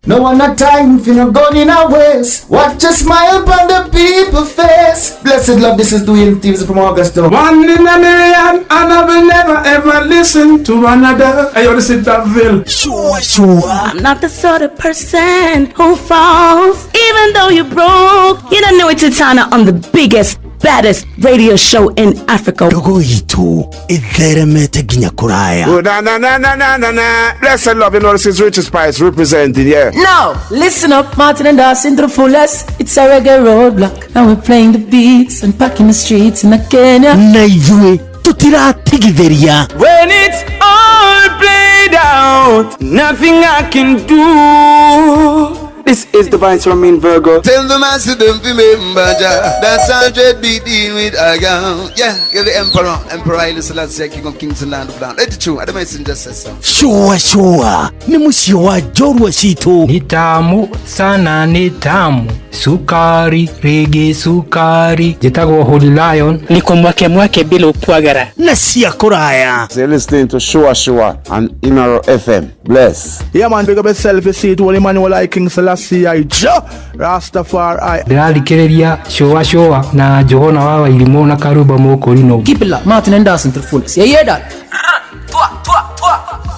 No one not time if you not gone in our ways. Watch a smile upon the people's face. Blessed love, this is Dwayne Stevens from Augusta. One in a million, and I will never ever listen to another. Hey, yo, this is Daville. Sure, sure. I'm not the sort of person who falls, even though you're broke. You don't know it's Titana on the biggest, baddest radio show in Africa. Dogo itu itheremete nginya kuraya. Oh, na na na na na na na. Blessed love, you know this is Richard Spice representing, yeah. Now, listen up, Martin and Dawson to the fullest. It's a reggae roadblock, and we're playing the beats and packing the streets in Kenya. Na ithuĩ tutiratigithĩria. When it's all played out, nothing I can do. This is the Vice Romain Virgo. Tell the master don't remember that's 100 beating with a gun. Yeah, you're the emperor, Emperor Haile Selassie, King of Kings and Land of Land. Let it true, I messenger says so. Sure, sure. Ni mũciĩ wa njorua citũ. Ni tamu sana, ni tamu. Sukari, rege sukari. Njĩtagwo Holy Lion. Niko mwake mwake bila upwagara. Na cia kũraya. So you're listening to Shua Shua on Inoro FM. Bless. Yeah man, big up yourself, you see it, Holy Emmanuel I King Selassie I Jah Rastafari. Ndĩrathikĩrĩria Shua Shua na Johana wa Wairimũ na Karuba Mũkũrinũ. Keep it locked, Martin and Dawson to the fullest. You hear that?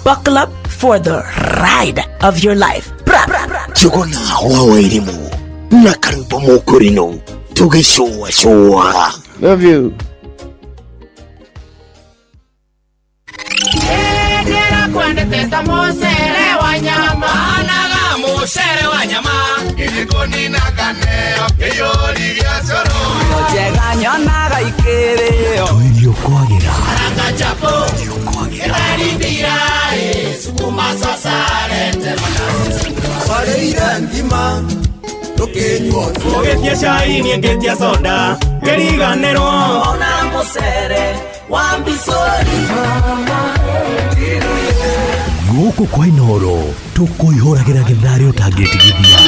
Buckle up for the ride of your life. Johana wa Wairimũ na Karuba Mũkũrinũ tũgĩcũa cũa. Love you. Tuirio kwagĩra. Ũgĩtia cai niĩ ngĩtia soda ngĩriganĩrwo ona mũcere wa mbicũri. Gũkũ kwa Inoro tũkũihũragĩra gĩtharĩ ũtangĩtigithia.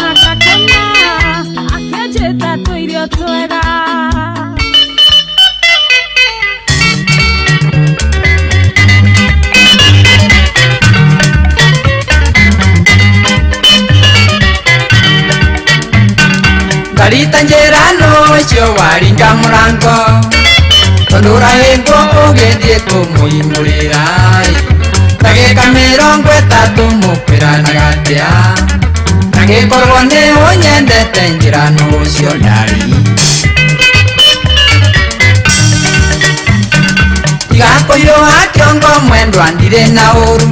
Akĩnjĩta tũirio twega. Ngarita njĩra nũcio waringa mũrango tondũ ũrahĩngwo ũgĩthiĩ kũmũimũrĩra. Ndagĩka 30 mũkwĩranaga atĩa angĩkorwo nĩ ũnyendete njĩra nũ ũcio ndari tiga kũhiũha kĩongo mwendwa ndirĩ na ũru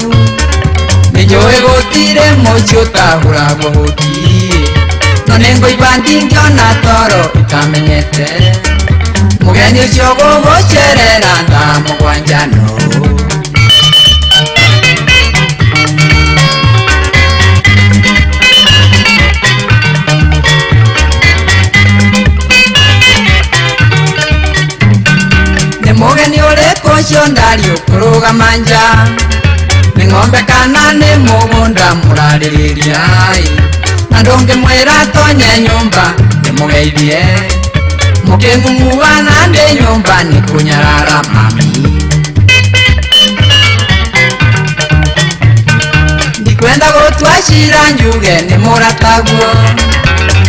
nĩnjũĩ gũtirĩ mũciĩ ũtahũragwo hũti no nĩngũigua ndingĩona toro itamenyete mũgeni ũcio gũgũcerera thaa 7 nũ. Nĩ mũgeni ũrĩkũ ũcio ndari ũkũrũgama nja nĩ ng'ombe kana nĩ mũgũnda mũrarĩrĩria na ndũngĩmwĩra tonye nyũmba ndĩmũgeithie mũkĩng'ung'uana ndĩ nyũmba nĩ kũnyarara mami ndikwenda gũtua cira njuge nĩ mũrataguo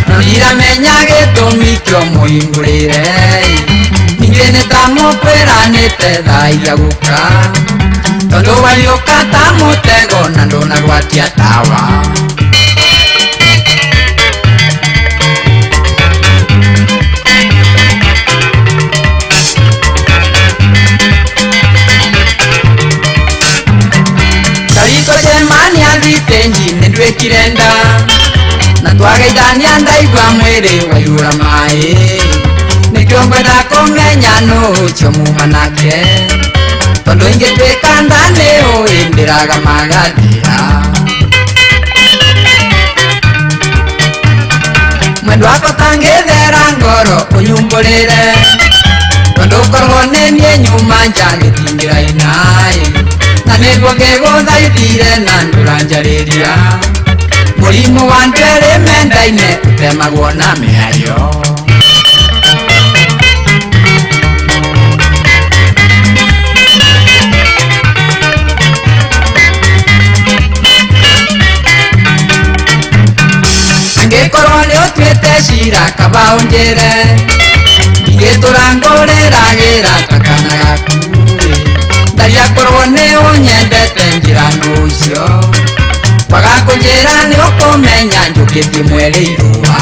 no ndiramenya gĩtũmi kĩo mũhingũrĩre ningĩ nĩ ta mũkwĩranĩte thaa iria gũka tondũ wariũka ta mũtego na ndũnagwatia tawa. Tarikũcemania thitĩnji nĩ nduĩkire nda na twageithania ndaigua mwĩrĩ waihũra maĩ nĩkĩo ngwenda kũmenya nũ ũcio muma nake tondũ ingĩtuĩka nda nĩ ũĩ ndĩraga magathira mwendwa wakwa tangĩthera ngoro ũnyumbũrĩre tondũ korwo nĩ niĩ nyuma nja gĩtingĩra inaĩ na nĩguo ngĩgũthaithire na ndũranjarĩria mũrimũ wa andũ erĩ mendaine ũtemagwo na mĩario. Angĩkorwo nĩ ũtuĩte cira kaba ũnjĩre ingĩtũra ngũrĩragĩra ta kana gaku ndaria korwo nĩ ũnyendete njĩra nũ ũcio kwaga kũnjĩra nĩ ũkũmenya njũkĩtie mweri irũa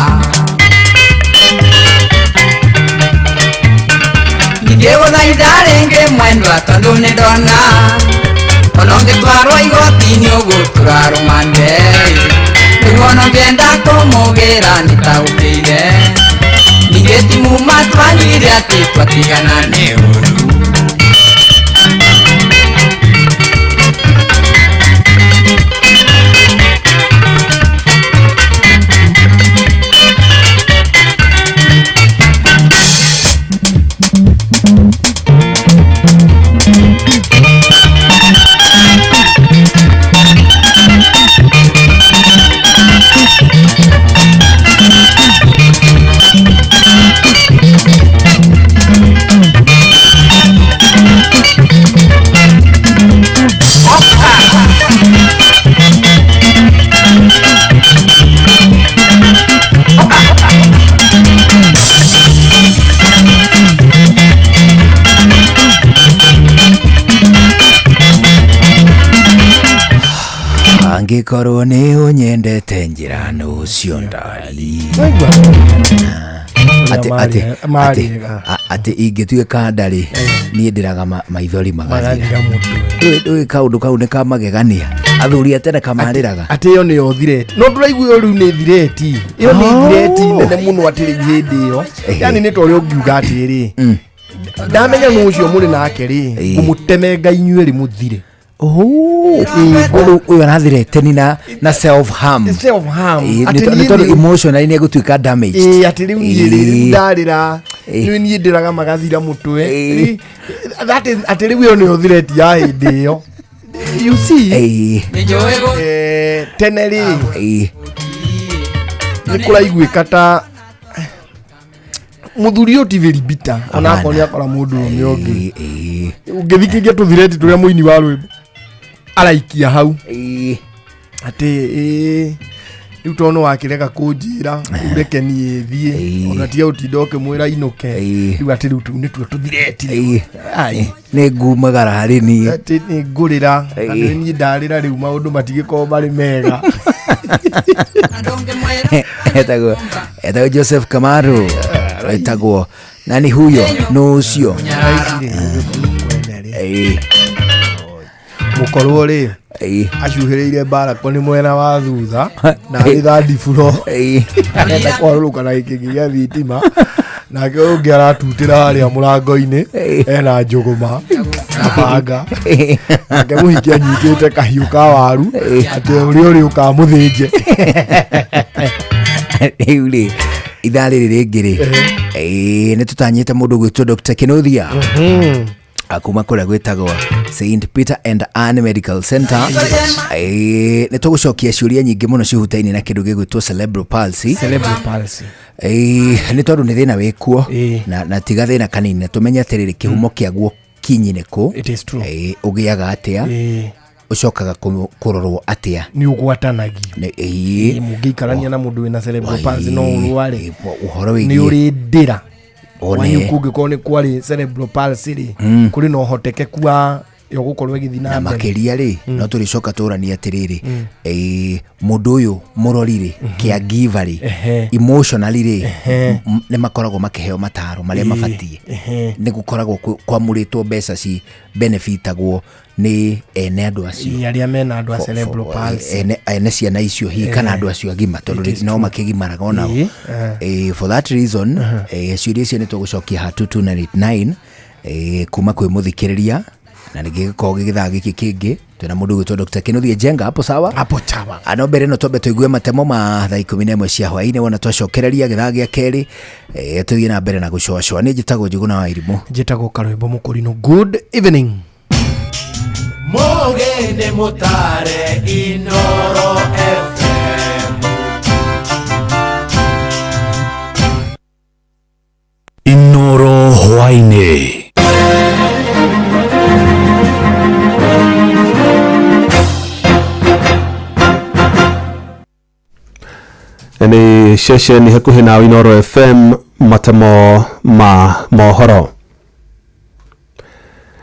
ndingĩgũthaitha rĩngĩ mwendwa tondũ nĩ ndona ona ũngĩtwarwo igoti-inĩ ũgũtũra rũmande nĩguo ona ũngĩenda kũmũgĩra nĩtaũkĩire ningĩ ti muma twanyuire atĩ twatigana nĩ ũru. Angĩkorwo nĩ ũnyendete njĩra nũ ũcio ndari atĩ ingĩtuĩka ndarĩ niĩ ndĩraga maithori magathira ndũĩ kaũndũ kau nĩ kamagegania athuri a tene kamarĩraga atĩ ĩyo nĩyo thireti no ndũraigua ĩyo rĩu nĩ thireti ĩyo nĩ thireti nene mũno atĩ rĩu hĩndĩ ĩyo yani nĩ ta ũrĩa ũngiuga atĩrĩ ndamenya nũ ũcio mũrĩ nake rĩ ngũmũtemenga inyuĩ rĩ mũthire. Ũyũ arathirete na self harm nĩ tondũ emotionally nĩ egũtuĩka damaged atĩ rĩu niĩ rĩ ndarĩra nĩ niĩ ndĩraga magathira mũtwe atĩ rĩu ĩyo nĩyo thireti ya hĩndĩ ĩyo you see tene rĩ nĩ kũraiguĩka ta muthuri ũyũ ti very bitter onakorwo nĩ akora mũndũ ũrũme ũngĩ ũngĩthikĩria tũthireti tũrĩa mũini wa rwĩmbo araikia hau atĩ Rĩu tondũ nĩwakĩrega kũnjĩra, rĩu reke niĩ thiĩ, ona tiga ũtinda ũkĩmwĩra inũke. Rĩu atĩ rĩu tũu nĩtuo tũthireti rĩu. Ai. Nĩ ngumagara harĩ niĩ. Atĩ nĩ ngũrĩra na nĩ niĩ ndarĩra rĩu maũndũ matigĩkorwo marĩ mega. Etagwo Joseph Kamaru, etagwo nani huyo nũ ũcio. Mũkorwo rĩ acuhĩrĩire mbarako nĩ mwena wa thutha na arĩ thandi buro, arenda kwarũrũka na gĩkĩngĩ gĩa thitima, nake ũyũ ũngĩ aratutĩra harĩa mũrango-inĩ ena njũgũma na banga, nake mũhiki anyitĩte kahiũ ka waru atĩ ũrĩa ũrĩ ũkamũthĩnje. Rĩu rĩ ithaa rĩrĩ rĩngĩ rĩ, nĩ tũtanyĩte mũndũ gwĩtwo Dr. Kinuthia kuma kũrĩa gwĩtagwo St Peter and Anne Medical Center. Nĩ tũgũcokia ciũria nyingĩ mũno cihutaine na kĩndũ gĩgwĩtwo cerebral palsy. Cerebral palsy. Nĩ tondũ nĩ thĩna wĩkuo na tiga thĩna kanini, na tũmenye atĩrĩrĩ, kĩhumo kĩaguo kinyi nĩ kũ? It is true. Ũgĩaga atĩa? Ũcokaga kũrorwo atĩa? Nĩ ũgwatanagio. Mũngĩikarania na mũndũ wĩna cerebral palsy no ũrware. Ũhoro nĩ wĩgiĩ ũrĩ ndĩra. One. Wanyu kũngĩkorwo nĩ kwarĩ cerebral palsy rĩ, kũrĩ na ũhotekeku wa yo gũkorwo ĩgĩthiĩ na na mbere. Makĩria rĩ, no tũrĩcoka tũranie atĩrĩrĩ, mũndũ ũyũ mũrori rĩ, caregiver rĩ, emotionally rĩ, nĩ makoragwo makĩheo mataro marĩa mabatiĩ? Nĩ gũkoragwo kwamũrĩtwo mbeca ci benefitagwo nĩ ene andũ acio? Arĩa mena andũ a cerebral palsy. Ene ciana icio hihi kana andũ acio agima, tondũ It is no true. makĩgimaraga onao. For that reason, ciũria icio nĩ tũgũcokia ha 2289 kuma kwĩ mũthikĩrĩria, na nĩgĩgĩkorwo gĩgĩthaa gĩkĩ kĩngĩ twĩna mũndũ gwĩtwo Dr. Kinuthia Njenga hapo sawa. Hapo sawa. Ano mbere no twambe tũigue matemo ma thaa 11 cia hwaĩ-inĩ, wona twacokereria gĩthaa gĩa kerĩ, tũthiĩ na mbere na gũcũacũa. Niĩ njĩtagwo Njũgũna wa Irimũ. Njĩtagwo Karwĩmbo Mũkũrinũ. Good evening. Mugende mutare Inoro FM. Inoro hwaĩ-inĩ. Nĩ ceceni hakuhĩ na Inoro FM, matemo ma mohoro.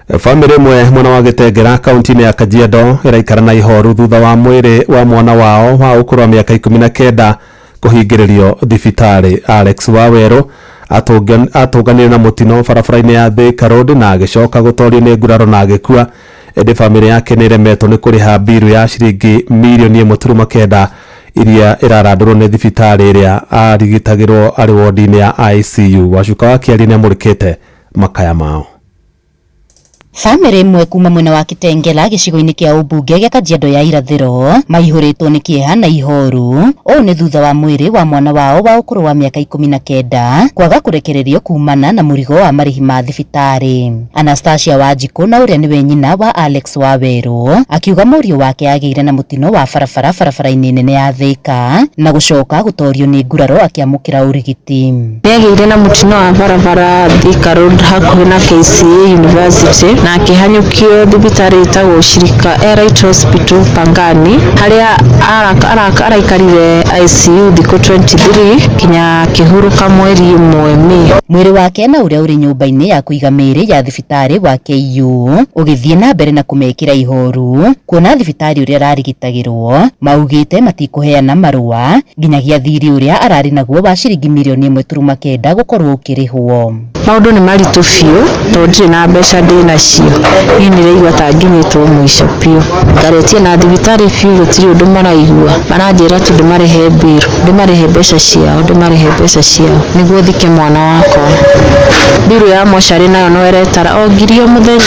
Bamĩrĩ ĩmwe mwena wa Gĩtengera kaunti-inĩ ya Kajiado ĩraikara na ihoru thutha wa mwĩrĩ wa mwana wao wa ũkũrũ wa mĩaka 19 kũhingĩrĩrio thibitarĩ. Alex Wawerũ atũnganire na mũtino barabara-inĩ ya Thika Road na agĩcoka gũtorio nĩ nguraro na agĩkua, ĩndĩ bamĩrĩ yake nĩ ĩremetwo nĩ kũrĩha mbiru ya ciringi mirioni 1.9 iria ĩrarandũrwo nĩ thibitarĩ ĩrĩa arigitagĩrwo arĩ wodi-inĩ ya ICU. Wacuka wa Kĩaria nĩamũrĩkĩte makaya mao. Bamĩrĩ ĩmwe kuma mwena wa Kitengela gĩcigo-inĩ kĩa ũmbunge gĩa Kajiado ya irathĩro maihũrĩtwo nĩ kĩeha na ihoru. Ũũ nĩ thutha wa mwĩrĩ wa mwana wao wa ũkũrũ wa mĩaka 19 kwaga kũrekererio kumana na mũrigo wa marĩhi ma thibitarĩ. Anastasia Wanjikũ na ũrĩa nĩwe nyina wa Alex Wawerũ akiuga mũriũ wake agĩire na mũtino wa barabara barabara-inĩ nene ya Thika na gũcoka gũtorio nĩ nguraro akĩamũkĩra ũrigiti. Nĩagĩire na mũtino wa barabara Thika Road hakuhĩ na KCA University na akĩhanyũkio thibitarĩ ĩtagwo Shirika Elite Hospital Pangani harĩa araikarire ICU thikũ 23 kinya akĩhurũka mweri ũmwe Mĩĩ. Mwĩrĩ wake na ũrĩa ũrĩ nyũmba-inĩ ya kũiga mĩĩrĩ ya thibitarĩ wa KU ũgĩthiĩ na mbere na kũmekĩra ihoru kuona thibitarĩ ũrĩa ararigitagĩrwo maugĩte matikũheana marũa nginyagia thirĩ ũrĩa ararĩ naguo wa ciringi mirioni 1.9 gũkorwo ũkĩrĩhwo. Maũndũ nĩ maritũ biũ tondũ ndirĩ na mbeca ndĩ nacio, niĩ nĩraigua ta nginyĩtwo mũico biũ. Ngarĩtie na thibitarĩ biũ gũtirĩ ũndũ maraigua, maranjĩra tu ndĩmarĩhe bill, ndĩmarĩhe mbeca ciao, ndĩmarĩhe mbeca ciao nĩguo thike mwana wakwa. Bill ya mocarĩ nayo no ĩretara o ngiri o mũthenya,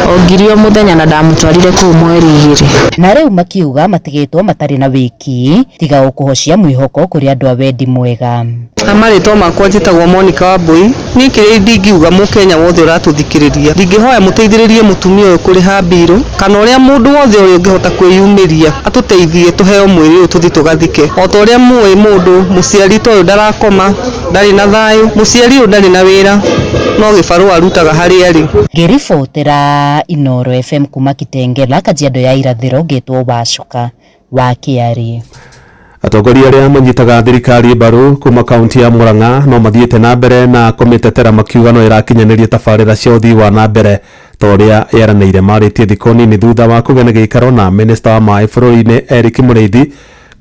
o ngiri o mũthenya, na ndamũtwarire kũu mweri 2. Na rĩu makiuga matigĩtwo matarĩ na wĩki tiga o kũhocia mwĩhoko kũrĩ andũ a wendi mwega. Na marĩtwa makwa njĩtagwo Monica Wambui. Niĩ kĩrĩa ndingiuga mũkenya wothe ũratũthikĩrĩria, ndingĩhoya mũteithĩrĩrie mũtumia ũyũ kũrĩha mbirũ kana ũrĩa mũndũ wothe ũrĩa ũngĩhota kwĩyumĩria atũteithie tũheo mwĩrĩ ũyũ tũthiĩ tũgathike. O ta ũrĩa mũĩ mũndũ mũciari ta ũyũ ndarakoma, ndarĩ na thayũ, mũciari ũyũ ndarĩ na wĩra, no gĩbarũa arutaga harĩa arĩ. Ngĩribotera Inoro FM kuma Kitengela, Kajiado ya irathĩro, ngĩtwo Wacuka wa Kĩarĩ. Atongoria arĩa manyitaga thirikari mbaru kuma kaunti ya Murang'a no mathiĩte na mbere na kũmĩtetera makiuga no ĩrakinyanĩria tabarĩra cia ũthii wa na mbere ta ũrĩa yeranĩire. Marĩtie thikũ nini thutha wa kũgĩa na gĩikaro na minista wa maĩ bũrũri-inĩ Eric Mũrĩithi,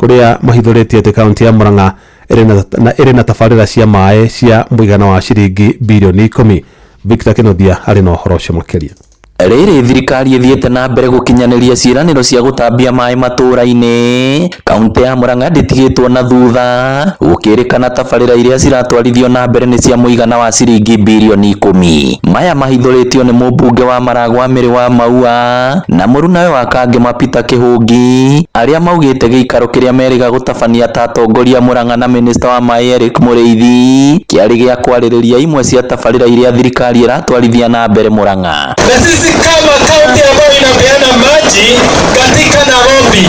kũrĩa mahithũrĩtie atĩ kaunti ya Murang'a ĩrĩ na tabarĩra cia maĩ cia mũigana wa ciringi birioni 10. Victor Kĩnuthia arĩ na ũhoro ũcio makĩria. Rĩrĩ thirikari ĩthiĩte na mbere gũkinyanĩria ciĩranĩro cia gũtambia maĩ matũra-inĩ, kaunti ya Murang'a ndĩtigĩtwo na thutha, gũkĩrĩkana tabarĩra iria ciratwarithio na mbere nĩ cia mũigana wa ciringi birioni 10. Maya mahithũrĩtio nĩ mũmbunge wa Maragwa Mĩrĩ wa Maua na mũrunawe wa Kangema Peter Kĩhũngi, arĩa maugĩte gĩikaro kĩrĩa merĩga gũtabania ta atongoria Murang'a na minista wa maĩ Eric Mũrĩithi kĩarĩ gĩa kwarĩrĩria imwe cia tabarĩra iria thirikari ĩratwarithia na mbere Murang'a. Na sisi kama kaunti ambayo inapeana maji katika Nairobi,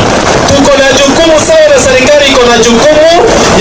tuko na jukumu sawa na serikali iko na jukumu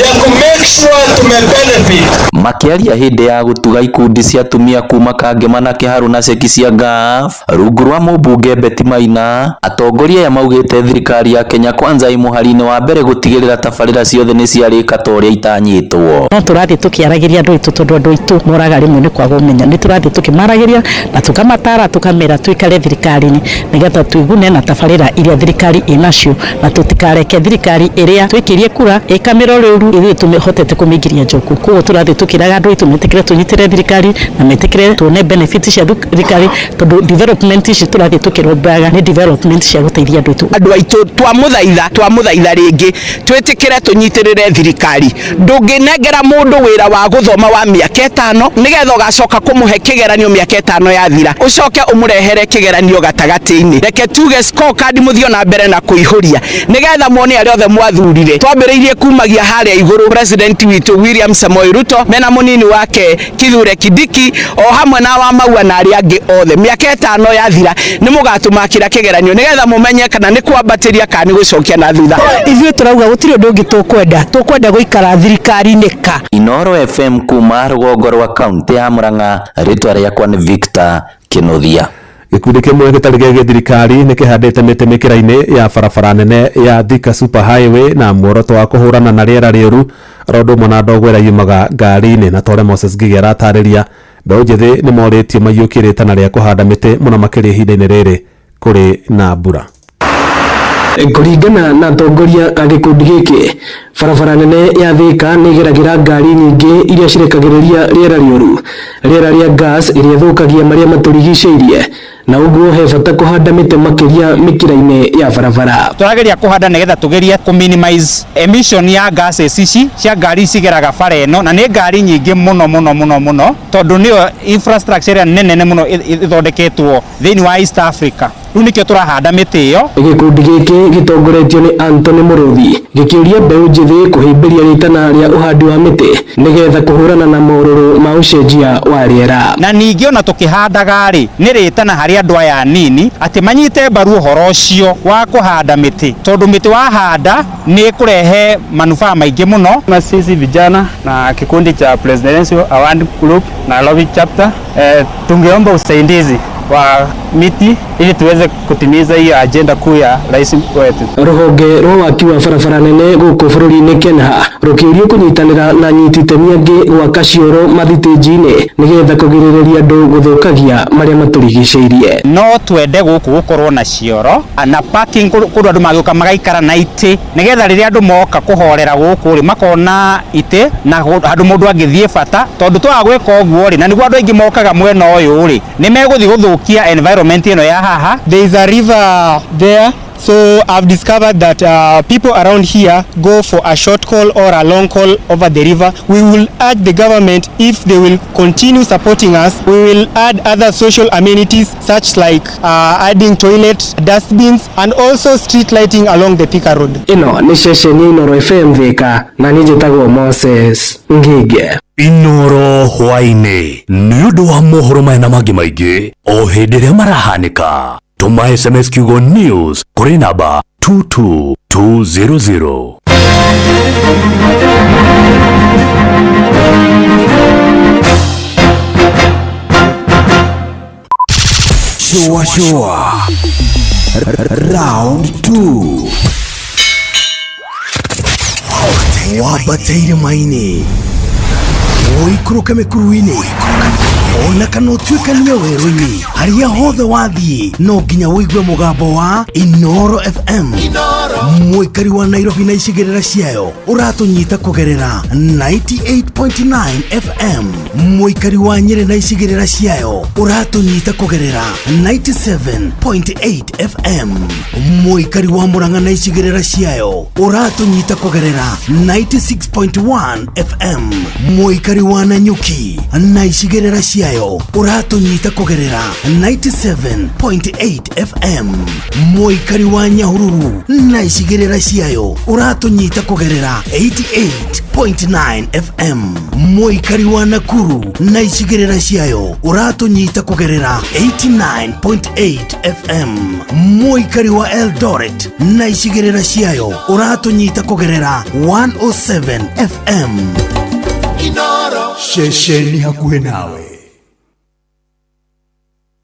ya ku make sure tume benefit. Makĩaria hĩndĩ ya gũtuga ikundi cia atumia kuma Kangema na Kĩharũ na ceki cia GAF rungu rwa mũmbunge Betty Maina, atongoria aya maugĩte thirikari ya Kenya Kwanza ĩ mũhari-inĩ wa mbere gũtigĩrĩra tabarĩra ciothe nĩ ciarĩka ta ũrĩa itanyĩtwo. No tũrathiĩ tũkĩaragĩria andũ aitũ tondũ andũ aitũ moraga rĩmwe nĩ kwaga ũmenyo. Nĩ tũrathiĩ tũkĩmaragĩria na tũkamatara tũkamera tuikare thirikari-inĩ nĩgetha tuigune na tabarĩra iria thirikari ĩnacio, na tũtikareke thirikari ĩrĩa twĩkĩrie kura ĩkamĩra rĩũru ithuĩ tũhotete kũmĩingĩria njoku. Koguo tũrathiĩ tũkĩraga andũ aitũ metĩkĩre tũnyitĩre thirikari na metĩkĩre tuone benefit cia thirikari, tondũ development ici tũrathiĩ tũkĩrombaga nĩ development cia gũteithia andũ aitũ. Andũ aitũ twamũthaitha rĩngĩ twĩtĩkĩre tũnyitĩrĩre thirikari. Ndũngĩnengera mũndũ wĩra wa gũthoma wa mĩaka 5 nĩgetha ũgacoka kũmũhe kĩgeranio mĩaka 5 yathira ũcoke ũmũrehere kĩgeranio gatagatĩ-inĩ. Reke tuge scorecard mũthiĩ na mbere na kũihũria nĩgetha muone arĩa othe mwathurire. Twambĩrĩirie kumagia harĩa igũrũ president witũ William Samoei Ruto mena mũnini wake Kithure Kindiki o hamwe na wa Maua na arĩa angĩ othe. Mĩaka 5 yathira nĩ mũgatũmakĩra kĩgeranio nĩgetha mũmenye kana nĩ kwambatĩria kana nĩ gũcokia na thutha. Ithuĩ tũrauga gũtirĩ ũndũ ũngĩ tũkwenda gũikara thirikari-inĩ ka. Inoro FM kuma rũgongo rwa kaunti ya Murang'a, rĩtwa rĩakwa nĩ Victor Kĩnuthia. Gĩkundi kĩmwe gĩtarĩ gĩa gĩthirikari nĩ kĩhandĩte mĩtĩ mĩkĩra-inĩ ya barabara nene ya Thika Super Highway na muoroto wa kũhũrana na rĩera rĩũru oro ũndũ ũmwe na ndogo ĩrĩa yumaga ngari-inĩ. Na tore Moses Ngigĩ aratarĩria, mbeũ njĩthĩ nĩ morĩtio maiyũkie rĩtana rĩa kũhanda mĩtĩ mũno makĩria ihinda-inĩ rĩrĩ kũrĩ na mbura. Kũringana na atongoria a gĩkundi gĩkĩ, barabara nene ya Thika nĩ ĩgeragĩra ngari nyingĩ iria cirekagĩrĩria rĩera rĩũru, rĩera rĩa gas ĩrĩa ĩthũkagia marĩa matũrigicĩirie, na ũguo he bata kũhanda mĩtĩ makĩria mĩkĩra-inĩ ya barabara. Tũrageria kũhanda nĩgetha tũgerie kũ minimize emission ya gases ici cia ngari cigeraga bara ĩno, na nĩ ngari nyingĩ mũno mũno mũno mũno tondũ nĩyo infrastructure ĩrĩa nene mũno ĩthondeketwo thĩinĩ wa East Africa. Rĩu nĩkĩo tũrahanda mĩtĩ ĩyo. Gĩkundi gĩkĩ gĩtongoretio nĩ Anthony Mũrũthi gĩkĩũria mbeũ njĩthĩ kũhĩmbĩria rĩtana rĩa ũhandi wa mĩtĩ nĩgetha kũhũrana na morũrũ ma ũcenjia wa rĩera. Na ningĩ ona tũkĩhandaga rĩ, nĩ rĩtana harĩ andũ aya anini atĩ manyite mbaru ũhoro ũcio wa kũhanda mĩtĩ, tondũ mĩtĩ wahanda nĩ ĩkũrehe manufaa maingĩ mũno. Na sisi vijana na kikundi cha Presidential Award Group na Nairobi chapter, tungeomba usaidizi wa miti ili tuweze kutimiza hiyo agenda kuu ya rais wetu. Rũhonge rwa waki wa barabara nene gũkũ bũrũri-inĩ Kenya rũkĩũrio kũnyitanĩra na nyiti itemi angĩ gwaka cioro mathitĩnji-inĩ nĩgetha kũgirĩrĩria andũ gũthũkagia marĩa matũrigicĩirie. No twende gũkũ gũkorwo na cioro na parking kũndũ andũ magĩũka magaikara na itĩ nĩgetha rĩrĩa andũ moka kũhorera gũkũ rĩ makona itĩ na handũ mũndũ angĩthiĩ bata, tondũ twaga gwĩka ũguo rĩ, na nĩguo andũ aingĩ mokaga mwena ũyũ rĩ, nĩ megũthiĩ gũthũkia environment ĩno ya haha. There is a river there, so I've discovered that people around here go for a short call or a long call over the river. We will urge the government, if they will continue supporting us, we will add other social amenities such like adding toilet, dustbins and also street lighting along the Thika Road. Ĩno nĩ ceceni Inoro FM Thika, na niĩ njĩtagwo Moses Ngige. Inoro hwaĩ-inĩ nĩ ũndũ wa mohoro maya na mangĩ maingĩ o hĩndĩ ĩrĩa marahanĩka. Tũma SMS kiugo news kũrĩ namba 22200. Shua shua round 2. Wambate irĩma-inĩ, ũikũrũke mĩkuru-inĩ, ona kana ũtuĩkanie werũ-inĩ, harĩa hothe wathiĩ no nginya ũigue mũgambo wa Inoro FM. Mũikari wa Nairobi na icigĩrĩra ciayo ũratũnyita kũgerera 98.9 FM. Mũikari wa Nyĩrĩ na icigĩrĩra ciayo ũratũnyita kũgerera 97.8 FM. Mũikari wa Murang'a na icigĩrĩra ciayo ũratũnyita kũgerera 96.1 FM. Mũikari wa Nanyuki na icigĩrĩra ciayo ũratũnyita kũgerera 97.8 FM. Mũikari wa Nyahururu na icigĩrĩra ciayo ũratũnyita kũgerera 88.9 FM. Mũikari wa Nakuru na icigĩrĩra ciayo ũratũnyita kũgerera 89.8 FM. Mũikari wa Eldoret na icigĩrĩra ciayo ũratũnyita kũgerera 107 FM. Inoro. Ceceni hakuhĩ nawe.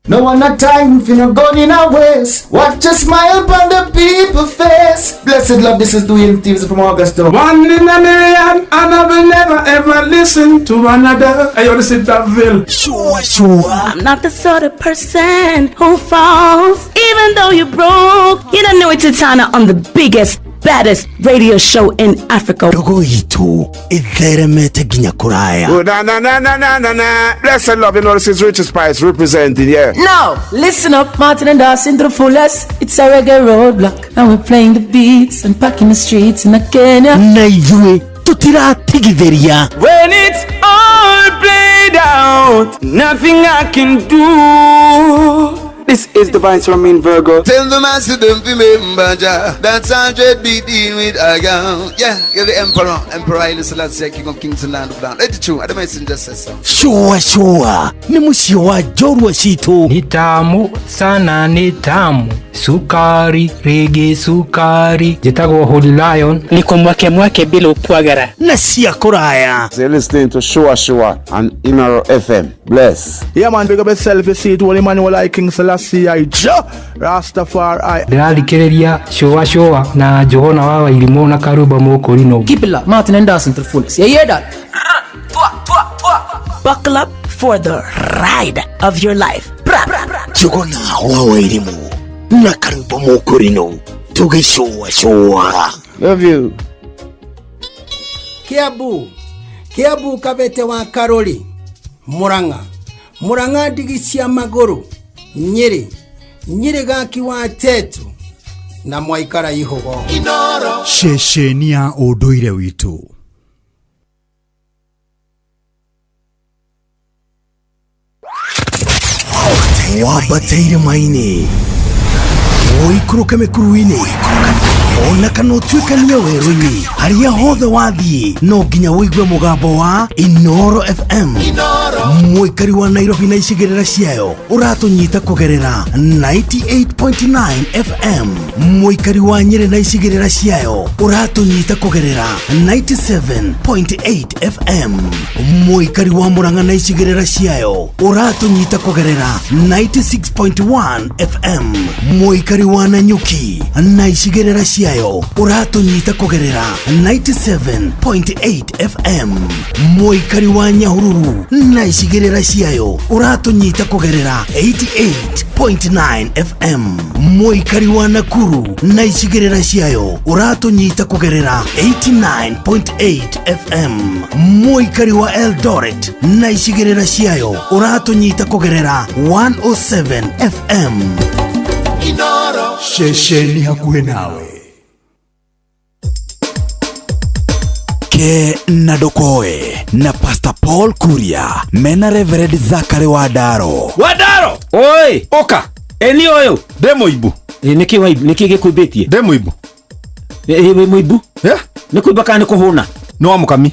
No one a time for no gun in a waste. Watch a smile upon the people face. Blessed love, this is Dwayne Stevens from Augusta. One in a million, and I will never ever listen to another. I want to sit that Ville. Sure, sure. I'm not the sort of person who falls, even though you're broke. You don't know it's Titana on the biggest, baddest radio show in Africa. Ndogo itu itheremete nginya kuraya. Oh, na na na na na na na. Blessed love, you know this is Richard Spice representing, yeah. Now, listen up, Martin and Dawson to the fullest. It's a reggae roadblock, and we're playing the beats and packing the streets in Kenya. Na ithuĩ tutiratigithĩria. When it's all played out, nothing I can do. This is Divine Ramin Virgo. Tell the master don't remember Jah. That's 100 beat in with a gun. Yeah, you're the emperor. Emperor Haile Selassie, King of Kings and Land of Land. Let it true. The messenger says so. Sure, sure. Ni mũciĩ wa njorua citũ. Ni tamu sana, ni tamu. Sukari, rege sukari. Njĩtagwo Holy Lion. Niko mwake mwake bila ukwagara. Na cia kũraya. You're listening to Shua Shua and Inoro FM. Bless. Yeah man, big up yourself. You see it, Holy Emmanuel I King Selassie I Jah Rastafari. Ndĩrathikĩrĩria Shua Shua na Johana wa Wairimũ na Karuba Mũkũrinũ. Keep it locked, Martin and Dawson to the fullest. You hear that? Buckle up for the ride of your life. Bra, bra, bra. Njuguna wa Wairimũ na Karuba Mũkũrinũ tũgĩcũa cũa. Love you. Kiambu, Kiambu kabete wa Karori, Murang'a, Murang'a ndigi cia magũrũ, Nyĩrĩ, Nyĩrĩ gaki wa Tetu na mwaikara ihugo. Inoro. Ceceni ya ũndũire witũ. Wambate irĩma-inĩ, ũikũrũke mĩkuru-inĩ, ona kana ũtuĩkanie werũ-inĩ, harĩa hothe wathiĩ no nginya ũigue mũgambo wa Inoro FM. Mũikari wa Nairobi na icigĩrĩra ciayo ũratũnyita kũgerera 98.9 FM. Mũikari wa Nyĩrĩ na icigĩrĩra ciayo ũratũnyita kũgerera 97.8 FM. Mũikari wa Murang'a na icigĩrĩra ciayo ũratũnyita kũgerera 96.1 FM. Mũikari wa Nanyuki na icigĩrĩra ciayo ũratũnyita kũgerera 97.8 FM. Mũikari wa Nyahururu na icigĩrĩra ciayo ũratũnyita kũgerera 88.9 FM. Mũikari wa Nakuru na icigĩrĩra ciayo ũratũnyita kũgerera 89.8 FM. Mũikari wa Eldoret na icigĩrĩra ciayo ũratũnyita kũgerera 107 FM. Inoro. Ceceni hakuhĩ nawe. Ke na Ndokoe na Pastor Paul Kuria mena Reverend Zachary Wadaro. Wadaro! Oi! Oka! Eni oyo! Ndĩ mũimbu. Nĩkĩ waimbu? Nĩkĩ gĩkũimbĩtie? Ndĩ mũimbu. Wĩ mũimbu? Yeah. Nĩ kũimba kana nĩ kũhũna? Nĩ wa mũkami.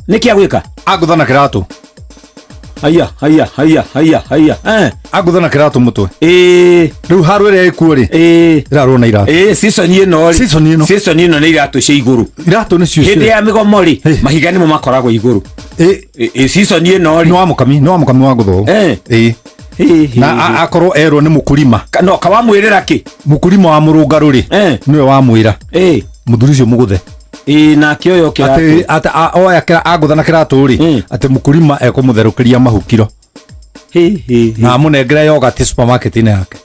Nĩkĩ agwĩka? Angũtha na kĩratũ. Haiya, haiya, haiya, haiya, haiya. Angũtha na kĩratũ mũtwe. Ĩĩ. Rĩu haro ĩrĩa ĩkuo rĩ. Ĩĩ. Ĩrarwo na iratũ. Ĩĩ, season ĩno rĩ. Season ĩno. Season ĩno nĩ iratũ cia igũrũ. Iratũ nĩcio. Hĩndĩ ya mĩgomo rĩ, mahiga nĩmo makoragwo igũrũ. Ĩĩ. Season ĩno rĩ. Nĩ wa mũkami, nĩ wa mũkami wa ngũthũ. Ĩĩ. Na akorwo erwo nĩ mũkulima. No, kawamwĩrĩra kĩ? Mũkulima wa mũrũngarũ rĩ. Nĩwe wamwĩra. Ĩĩ. Mũthuri ũcio mũgũthe. Ĩĩ nake ũyũ kĩratũ. Atĩ atĩ oya agũtha na kĩratũ rĩ, atĩ mũkulima ekũmũtherũkĩria mahukiro na amũnengere yogati supermarket-inĩ yake.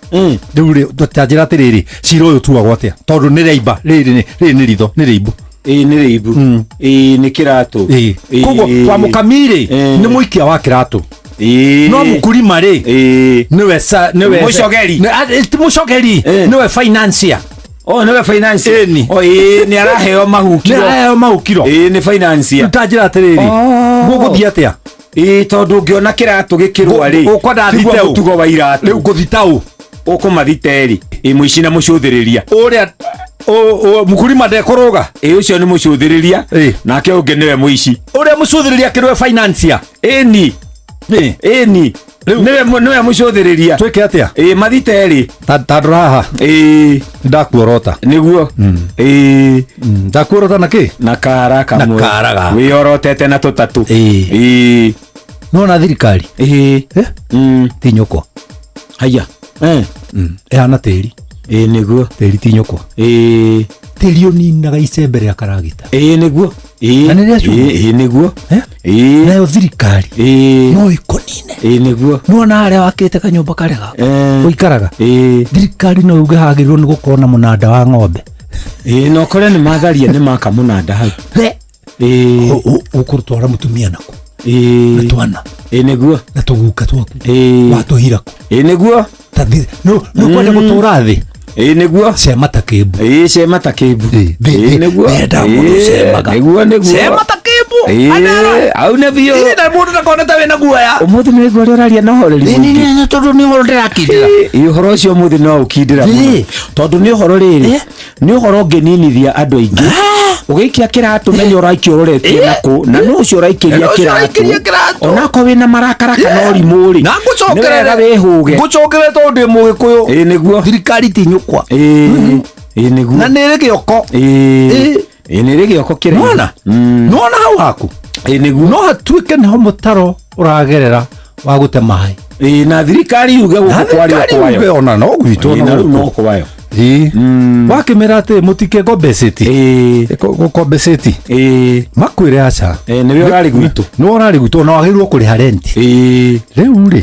Rĩu rĩ, ta njĩra atĩrĩrĩ, cira ũyũ tuagwo atĩa? Tondũ nĩ rĩimba, rĩrĩ nĩ rĩrĩ nĩ ritho, nĩ rĩimbu. Ĩĩ nĩ rĩimbu. Ĩĩ nĩ kĩratũ. Ĩĩ. Koguo kwa mũkami rĩ, nĩ mũikia wa kĩratũ. No mũkulima rĩ, nĩwe nĩwe Mũcogeri. Ti mũcogeri, nĩwe financier. Oh, nĩwe financier. Ĩni. Oh, ĩĩ nĩ araheo mahukiro. Nĩ araheo mahukiro. Ĩĩ nĩ financier. Ta njĩra atĩrĩrĩ, gũgũthiĩ atĩa? Ĩĩ tondũ ũngĩona kĩratũ gĩkĩrũa rĩ, Ũkwenda tiguo thite ũ? mũtugo wa iratũ. Rĩu ngũthita ũ? Ũkũmathita erĩ. Ĩĩ mũici na mũcũthĩrĩria. Ũrĩa mũkulima ndekũrũga. Ĩĩ ũcio nĩ mũcũthĩrĩria. Nake ũngĩ nĩwe mũici. Ũrĩa mũcũthĩrĩria akĩrwe financier. Ĩni. Ĩni. Nĩwe nĩwe mũcũthĩrĩria. Twĩke atĩa? Ĩĩ mathita erĩ. Ta ndora haha. Ĩĩ. Ndakuorota. Nĩguo. Ĩĩ. Ndakuorota na kĩ? Na kara kamwe. Na kara gaka. Wĩyorotete na tũtatũ. Ĩĩ. Ĩĩ. Nona thirikari. Ĩĩ. Ti nyũkwa. Haya. Ĩhana tĩri. Ĩĩ nĩguo. Tĩri ti nyũkwa. Ĩĩ. Tĩri ũninaga icembe rĩa karagita. Ĩĩ nĩguo. Ĩĩ. Na nĩ rĩa cuma. Ĩĩ nĩguo. Ĩĩ. Nayo thirikari. Ĩĩ. No ĩkũnine. Ĩĩ nĩguo. Nĩwona harĩa wakĩte kanyũmba karĩa gaku ũikaraga. Ĩĩ. Thirikari no yuge hagĩrĩirwo nĩ gũkorwo na mũnanda wa ng'ombe. Ĩĩ na ũkore nĩ matharia nĩ maka mũnanda hau. Ĩĩ. Ũkũrũtwara mũtumia naku. Ĩĩ. Na twana. Ĩĩ nĩguo. Na tũguka twaku. Ĩĩ. Watũhira kũ? Ĩĩ nĩguo. Nĩ ũkwenda gũtũra thĩ? Ĩĩ nĩguo. Cema ta kĩmbu. Ĩĩ cema ta kĩmbu. Ĩĩ nĩguo. Ndĩrenda mũndũ ũcemaga. Nĩguo nĩguo. Cema ta kĩmbu. Ĩĩ. Au nĩ biũ. Ĩĩ na mũndũ ndakone ta wĩna guoya. Ũmũthĩ nĩ waigua ũrĩa ũraria na ũhoreri mũingĩ. Nĩ tondũ nĩ ũhoro ndĩrakindĩra. Ĩĩ ũhoro ũcio ũmũthĩ no ũkindĩra mũno. Tondũ nĩ ũhoro rĩrĩ, nĩ ũhoro ũngĩninithia andũ aingĩ. Ũgĩikia kĩratũ menya ũraikia ũroretie nakũ na nũ ũcio ũraikĩria kĩratũ. Onakorwo wĩna marakara kana ũrimũ rĩ. Na Nĩ wega wĩhũge. ngũcokerere tondũ ndĩ mũgĩkũyũ. Ĩĩ nĩguo. Thirikari ti nyũkwa. Ĩĩ. Ĩĩ nĩguo. Na nĩ ĩrĩ gĩoko. Ĩĩ. Ĩĩ nĩ ĩrĩ gĩoko kĩraihu. Nĩwona? Nĩwona hau haku? Ĩĩ nĩguo. No hatuĩke nĩho mũtaro ũragerera wa gũte maĩ. Ĩĩ na thirikari yuge Na gũkũ kwarĩo thirikari yuge kwayo. ona no gwitũ Ĩĩ ona na rĩu gũkũ. no kwayo. Ĩĩ. Wakĩmera atĩ mũtikĩgombeceti. Gũkombeceti. Makwĩre aca. Nĩwe ũrarĩ gwitũ. Nĩwe ũrarĩ gwitũ na wagĩrĩirwo kũrĩha renti. Rĩu rĩ,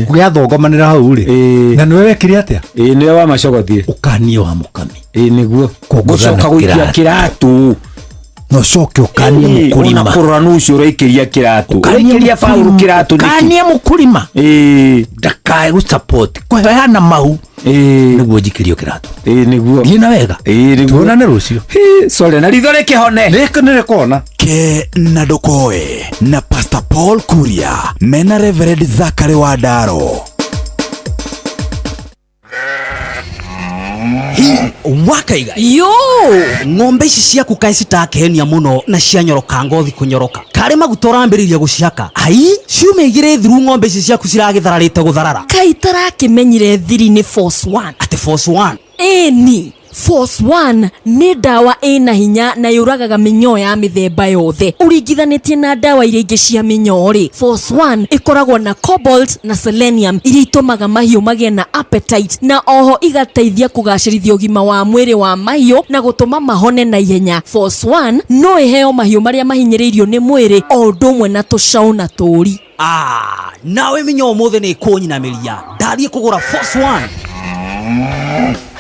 gĩathongomanĩra hau rĩ, na nĩwe wekire atĩa? Ĩĩ nĩwe wamacogothire. Ũkanie wa mũkami. Ĩĩ nĩguo. Kũngũtha na Gũcoka gũikia kĩratũ. Na ũcoke ũkanie Ĩĩ, mũkũrima. ona kũrora nũ ũcio ũraikĩria kĩratũ. Ũraikĩria Paũlũ kĩratũ nĩkĩ? Ũkanie mũkũrima. Ĩĩ. Ndakae gũsupport kũheana mahu. Ĩĩ. Nĩguo njikĩrio kĩratũ. Ĩĩ nĩguo. Thiĩ na wega. Ĩĩ nĩguo. Tuonane rũciũ. Sorry na ritho rĩkĩhone. Rĩkĩ nĩ rĩkona. Ke na ndũkoe na Pastor Paul Kuria mena Reverend Zachary Wandaro. Wakaiga Yo! Ng'ombe ici ciaku kaĩ citakehenia mũno na cianyoroka ngothi kũnyoroka. Karĩ maguta ũrambĩrĩria gũcihaka. Ai, ciumia igĩrĩ thiru ng'ombe ici ciaku ciragĩthararĩte gũtharara. Kaĩ itarakĩmenyire thiri nĩ Force One. Atĩ Force One. Ĩni. Force One nĩ ndawa ĩna hinya na yũragaga mĩnyoo ya mĩthemba yothe. Ũringithanĩtie na ndawa iria ingĩ cia mĩnyoo rĩ, Force One ĩkoragwo na cobalt na selenium iria itũmaga mahiũ magĩe na appetite na oho igateithia kũgacĩrithia ũgima wa mwĩrĩ wa mahiũ na gũtũma mahone na ihenya. Force One no ĩheo mahiũ marĩa mahinyĩrĩirio nĩ mwĩrĩ o ũndũ ũmwe na tũcaũ na tũũri. Ah, nawe mĩnyoo ũmũthĩ nĩ ĩkũnyinamĩria. Ndathiĩ kũgũra Force One.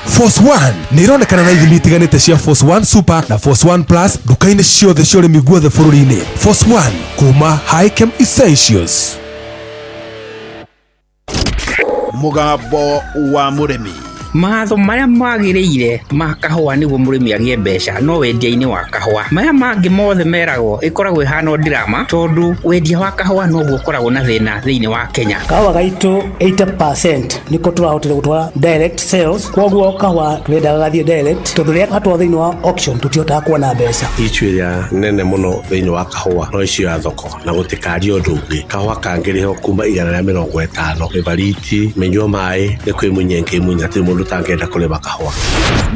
Force One nĩ ironekana na ithimi itiganĩte cia Force One Super na Force One Plus nduka-inĩ ciothe cia ũrĩmi guothe bũrũri-inĩ. Force One kuma Hikem Essentials. Mũgambo wa mũrĩmi. Matho marĩa magĩrĩire ma kahũa nĩguo mũrĩmi agĩe mbeca no wendia-inĩ wa kahũa. Maya mangĩ mothe meragwo ĩkoragwo ĩhana o ndirama tondũ wendia wa kahũa noguo ũkoragwo na thĩna thĩinĩ wa Kenya. Kahũa gaitũ 80% nĩko tũrahotire gũtwara direct sales, koguo kahũa tũrendaga gathiĩ direct tondũ rĩrĩa gatwarwo thĩinĩ wa auction tũtihotaga kuona mbeca. Issue ĩrĩa nene mũno thĩinĩ wa kahũa no issue ya thoko na gũtikaria ũndũ ũngĩ. Kahũa kangĩrĩhwo kuma 150 mĩbariti, mĩnyua maĩ nĩ kwĩmunya ĩngĩmunya hatirĩ mũndũ ũtangĩenda kũrĩma kahũa.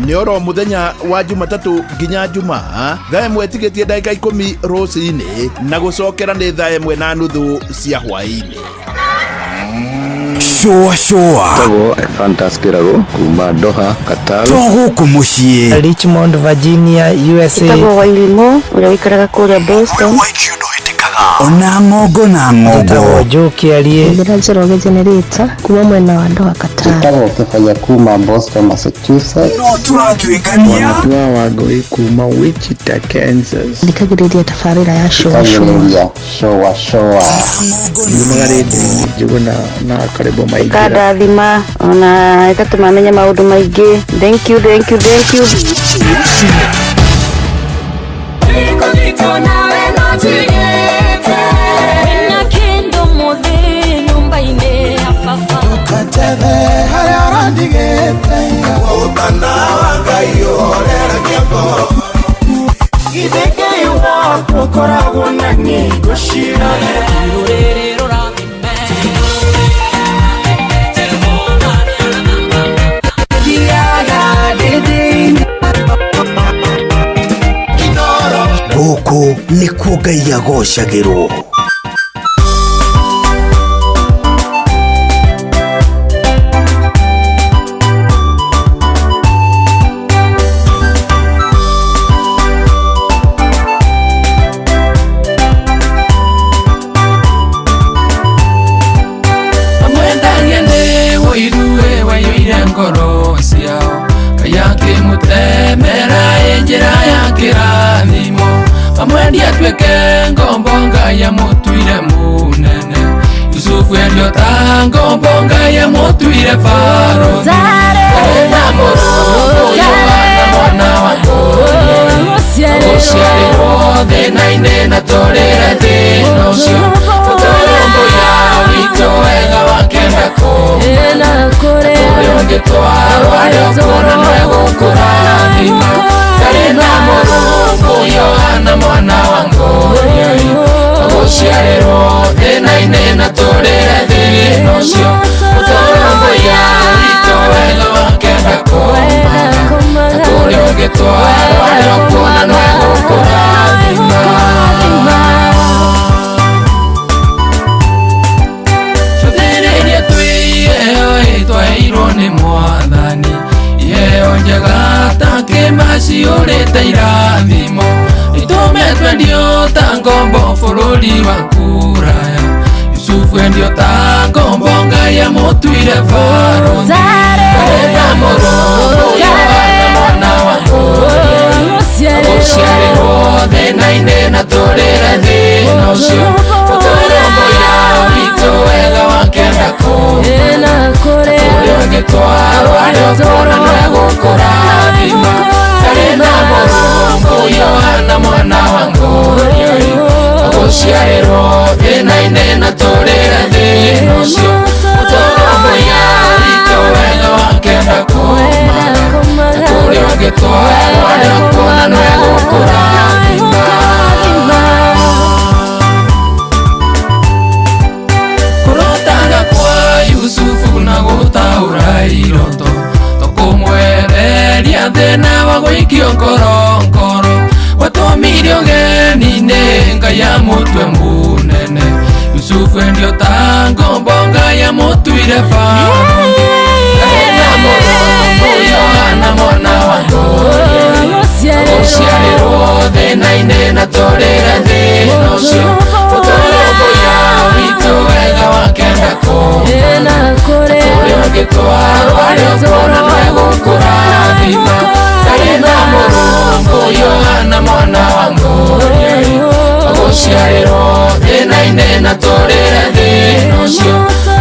Nĩ oro mũthenya wa Jumatatũ nginya Jumaa thaa 1 tigĩtie ndagĩka 10 rũcinĩ na gũcokera nĩ thaa 1:30 cia hwaĩ-inĩ. Cũa cũa. Tagwo Fantas Kĩrago kuma Doha, Qatar. To gũkũ mũciĩ. Richmond, Virginia, USA. Ĩtagwo Wairimũ ũrĩa ũikaraga kũrĩa Boston. Ona ng'ongo na ng'ongo. Joe Kĩarie. Njĩra Njoroge Generator kuma mwena wa Doha, Qatar. Ĩtagwo Kĩbaya kuma Boston, Massachusetts. No tũratuĩkania. Wanatua Wangũi kuma Wichita, Kansas. Thikagĩrĩria tabarĩra ya cũa cũa. Cũa cũa. Nyumaga rĩndiũ-inĩ Njũgũna na Karĩbo Maingĩra. Ĩkandathima ona ĩgatũma menye maũndũ maingĩ. Thank you, thank you, thank you. Gũkũ nĩkuo Ngai agocagĩrwo. Amwendarie nĩ wũiruĩ waiyũire ngoro ciao Ngai akĩmũtemera ĩ njĩra ya kĩrathimo Amwendia atuĩke ngombo Ngai amũtuire mũnene Yusufu endio ta ngombo Ngai amũtuire barũthi Arĩ na mũrũ Yohana mwana wa Gũciarĩrwo thĩna-inĩ na tũrĩre thĩna ũcio Ũtũrũmbũiya witũ wega wakenda kũmana Kũrĩ ũngĩtwarwo harĩa ũkuona nĩwe gũkũrathima Tarĩ na mũrũ Yohana mwana wa Ngũi Gũciarĩrwo thĩna-inĩ na tũrĩre thĩna ũcio Ũtũrũmbũiya witũ wega wakenda kũmana Kũrĩ ũngĩtwarwo harĩa ũkuona nĩwe gũkũrathima Cũthĩrĩria twĩ iheo ĩtwaheirwo nĩ Mwathani Iheo njega ta kĩma ciyũrĩte irathimo Itũme twendio ta ngombo bũrũri wa kũraya Yusufu endio ta ngombo Ngai amũtuire barũthi Arĩ na mũrũ Yohana mwana wa Ngũi Gũciarĩrwo thĩna-inĩ na tũrĩre thĩna ũcio Ũtũrũmbũiya witũ wega wakenda kũmana Kũrĩ ũngĩtwarwo harĩa ũkuona nĩwe gũkũrathima Tarĩ na mũrũ Yohana mwana wa Ngũi Gũciarĩrwo thĩna-inĩ na tũrĩre thĩna ũcio Ũtũrũmbũiya witũ wega wakenda kũmana Kũrĩ ũngĩtwarwo harĩa ũkuona nĩwe gũkũrathima Kũrotaga kwa Yusufu na gũtaũra iroto Tũkũmwereria thĩna wa gũikio ngorongoro Watũmire ũgeni-inĩ Ngai amũtue mũnene Yusufu endio ta ngombo Ngai amũtuire barũthi Arĩ na mũrũ Yohana mwana wa Ngũi Gũciarĩrwo thĩna-inĩ na tũrĩre thĩna ũcio Ũtũrũmbũiya witũ wega wakenda kũmana Kũrĩ ũngĩtwarwo harĩa ũkuona nĩwe gũkũrathima Tarĩ na mũrũ Yohana mwana wa Ngũi Gũciarĩrwo thĩna-inĩ na tũrĩre thĩna ũcio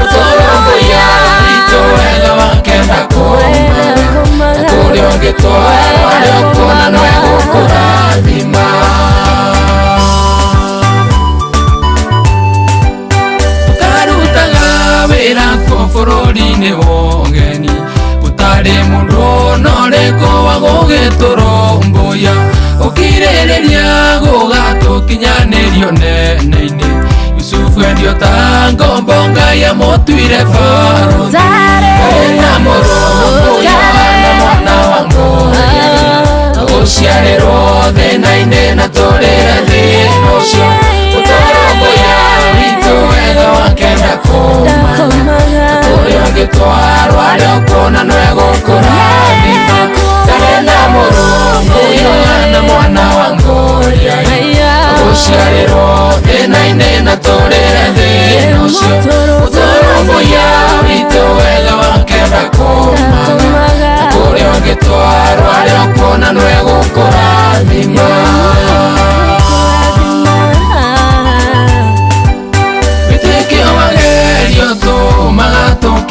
Ũtũrũmbũiya witũ wega wakenda kũmana Kũrĩ ũngĩtwarwo harĩa ũkuona nĩwe gũkũrathima Tũkarutaga wĩra kuo bũrũri-inĩ wa ũgeni Gũtarĩ mũndũ ona ũrĩkũ wa gũgĩtũrũmbũiya Ũkirĩrĩria gũgatũkinyanĩrio nene-inĩ Yusufu endio ta ngombo Ngai amũtuire barũthi Arĩ na mũrũ Yohana mwana wa Ngũi Gũciarĩrwo thĩna-inĩ na tũrĩre thĩna ũcio Ũtũrũmbũiya witũ wega wakenda kũmana Kũrĩ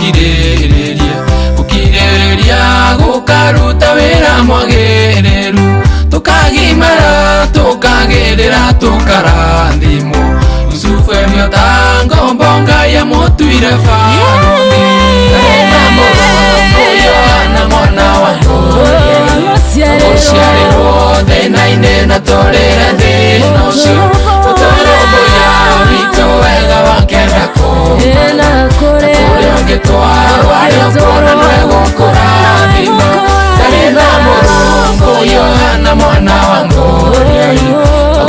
tũkirĩrĩrie gũkirĩrĩria gũkaruta wĩra mwagĩrĩru tũkagimara tũkagĩrĩra tũkarathimwo Yusufu endio ta ngombo Ngai amũtuire barũthi na mũrũ Yohana mwana wa gũciarĩrwo thĩna-inĩ na tũrĩre thĩna ũcio ũtũrũmbũiya witũ wega wakenda kũmana kũrĩa ũngĩtwarwo arĩa ũkuona nĩwe gũkũrathima tarĩ na mũrũngũ Yohana mwana wa Ngũriai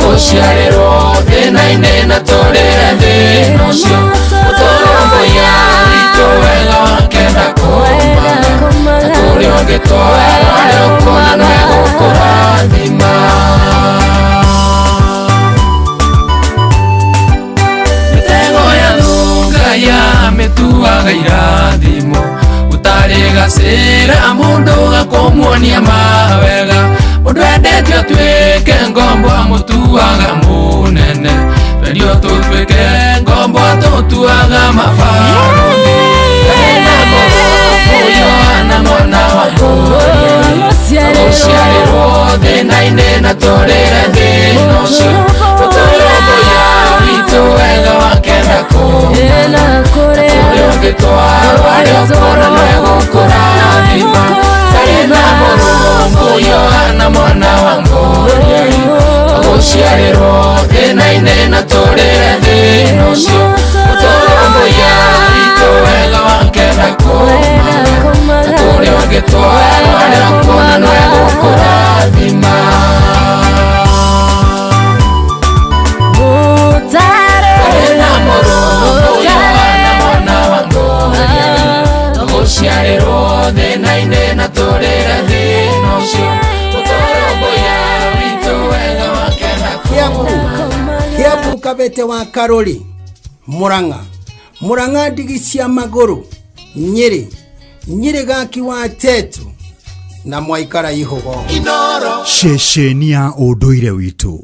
gũciarĩrwo thĩna-inĩ na tũrĩre thĩna ũcio ũtũrũmbũiya witũ wega wakenda kũmana kũrĩa ũngĩtwarwo arĩa ũkuona nĩwe gũkũrathima mĩtego ya thũnga ya mĩtuaga irathimo gũtarĩ gacĩra mũndũ gakũmuonia mawega mũndũ endete atuĩke ngombo amũtuaga mũnene twendio tũtuĩke ngombo atũtuaga mabarũthi na mũrũ Yohana mwana wa Ngũriai gũciarĩrwo thĩna-inĩ na tũrĩre thĩna ũcio ũtũrũmbũiya witũ wega wakenda kũmana kũrĩa ũngĩtwarwo arĩa ũkuona nĩwe gũkũrathima tarĩ na mũrũngũ Yohana mwana wa Ngũriai gũciarĩrwo thĩna-inĩ na tũrĩre thĩna ũcio ũtũrũmbũiya witũ wega wakenda kũmana kũrĩa ũngĩtwarwo arĩa ũkuona nĩwe gũkũrathima na mũrũngũ Yohana mwana wa Ngũriai gũciarĩrwo thĩna-inĩ na tũrĩre thĩna ũcio ũtũrũmbũiya witũ wega wakenda Kiambu Kabete wa Karori Murang'a Murang'a ndigi cia magũrũ Nyĩrĩ Nyĩrĩ gaki wa Tetu na mwaikara ihogo ceceni ya ũndũire witũ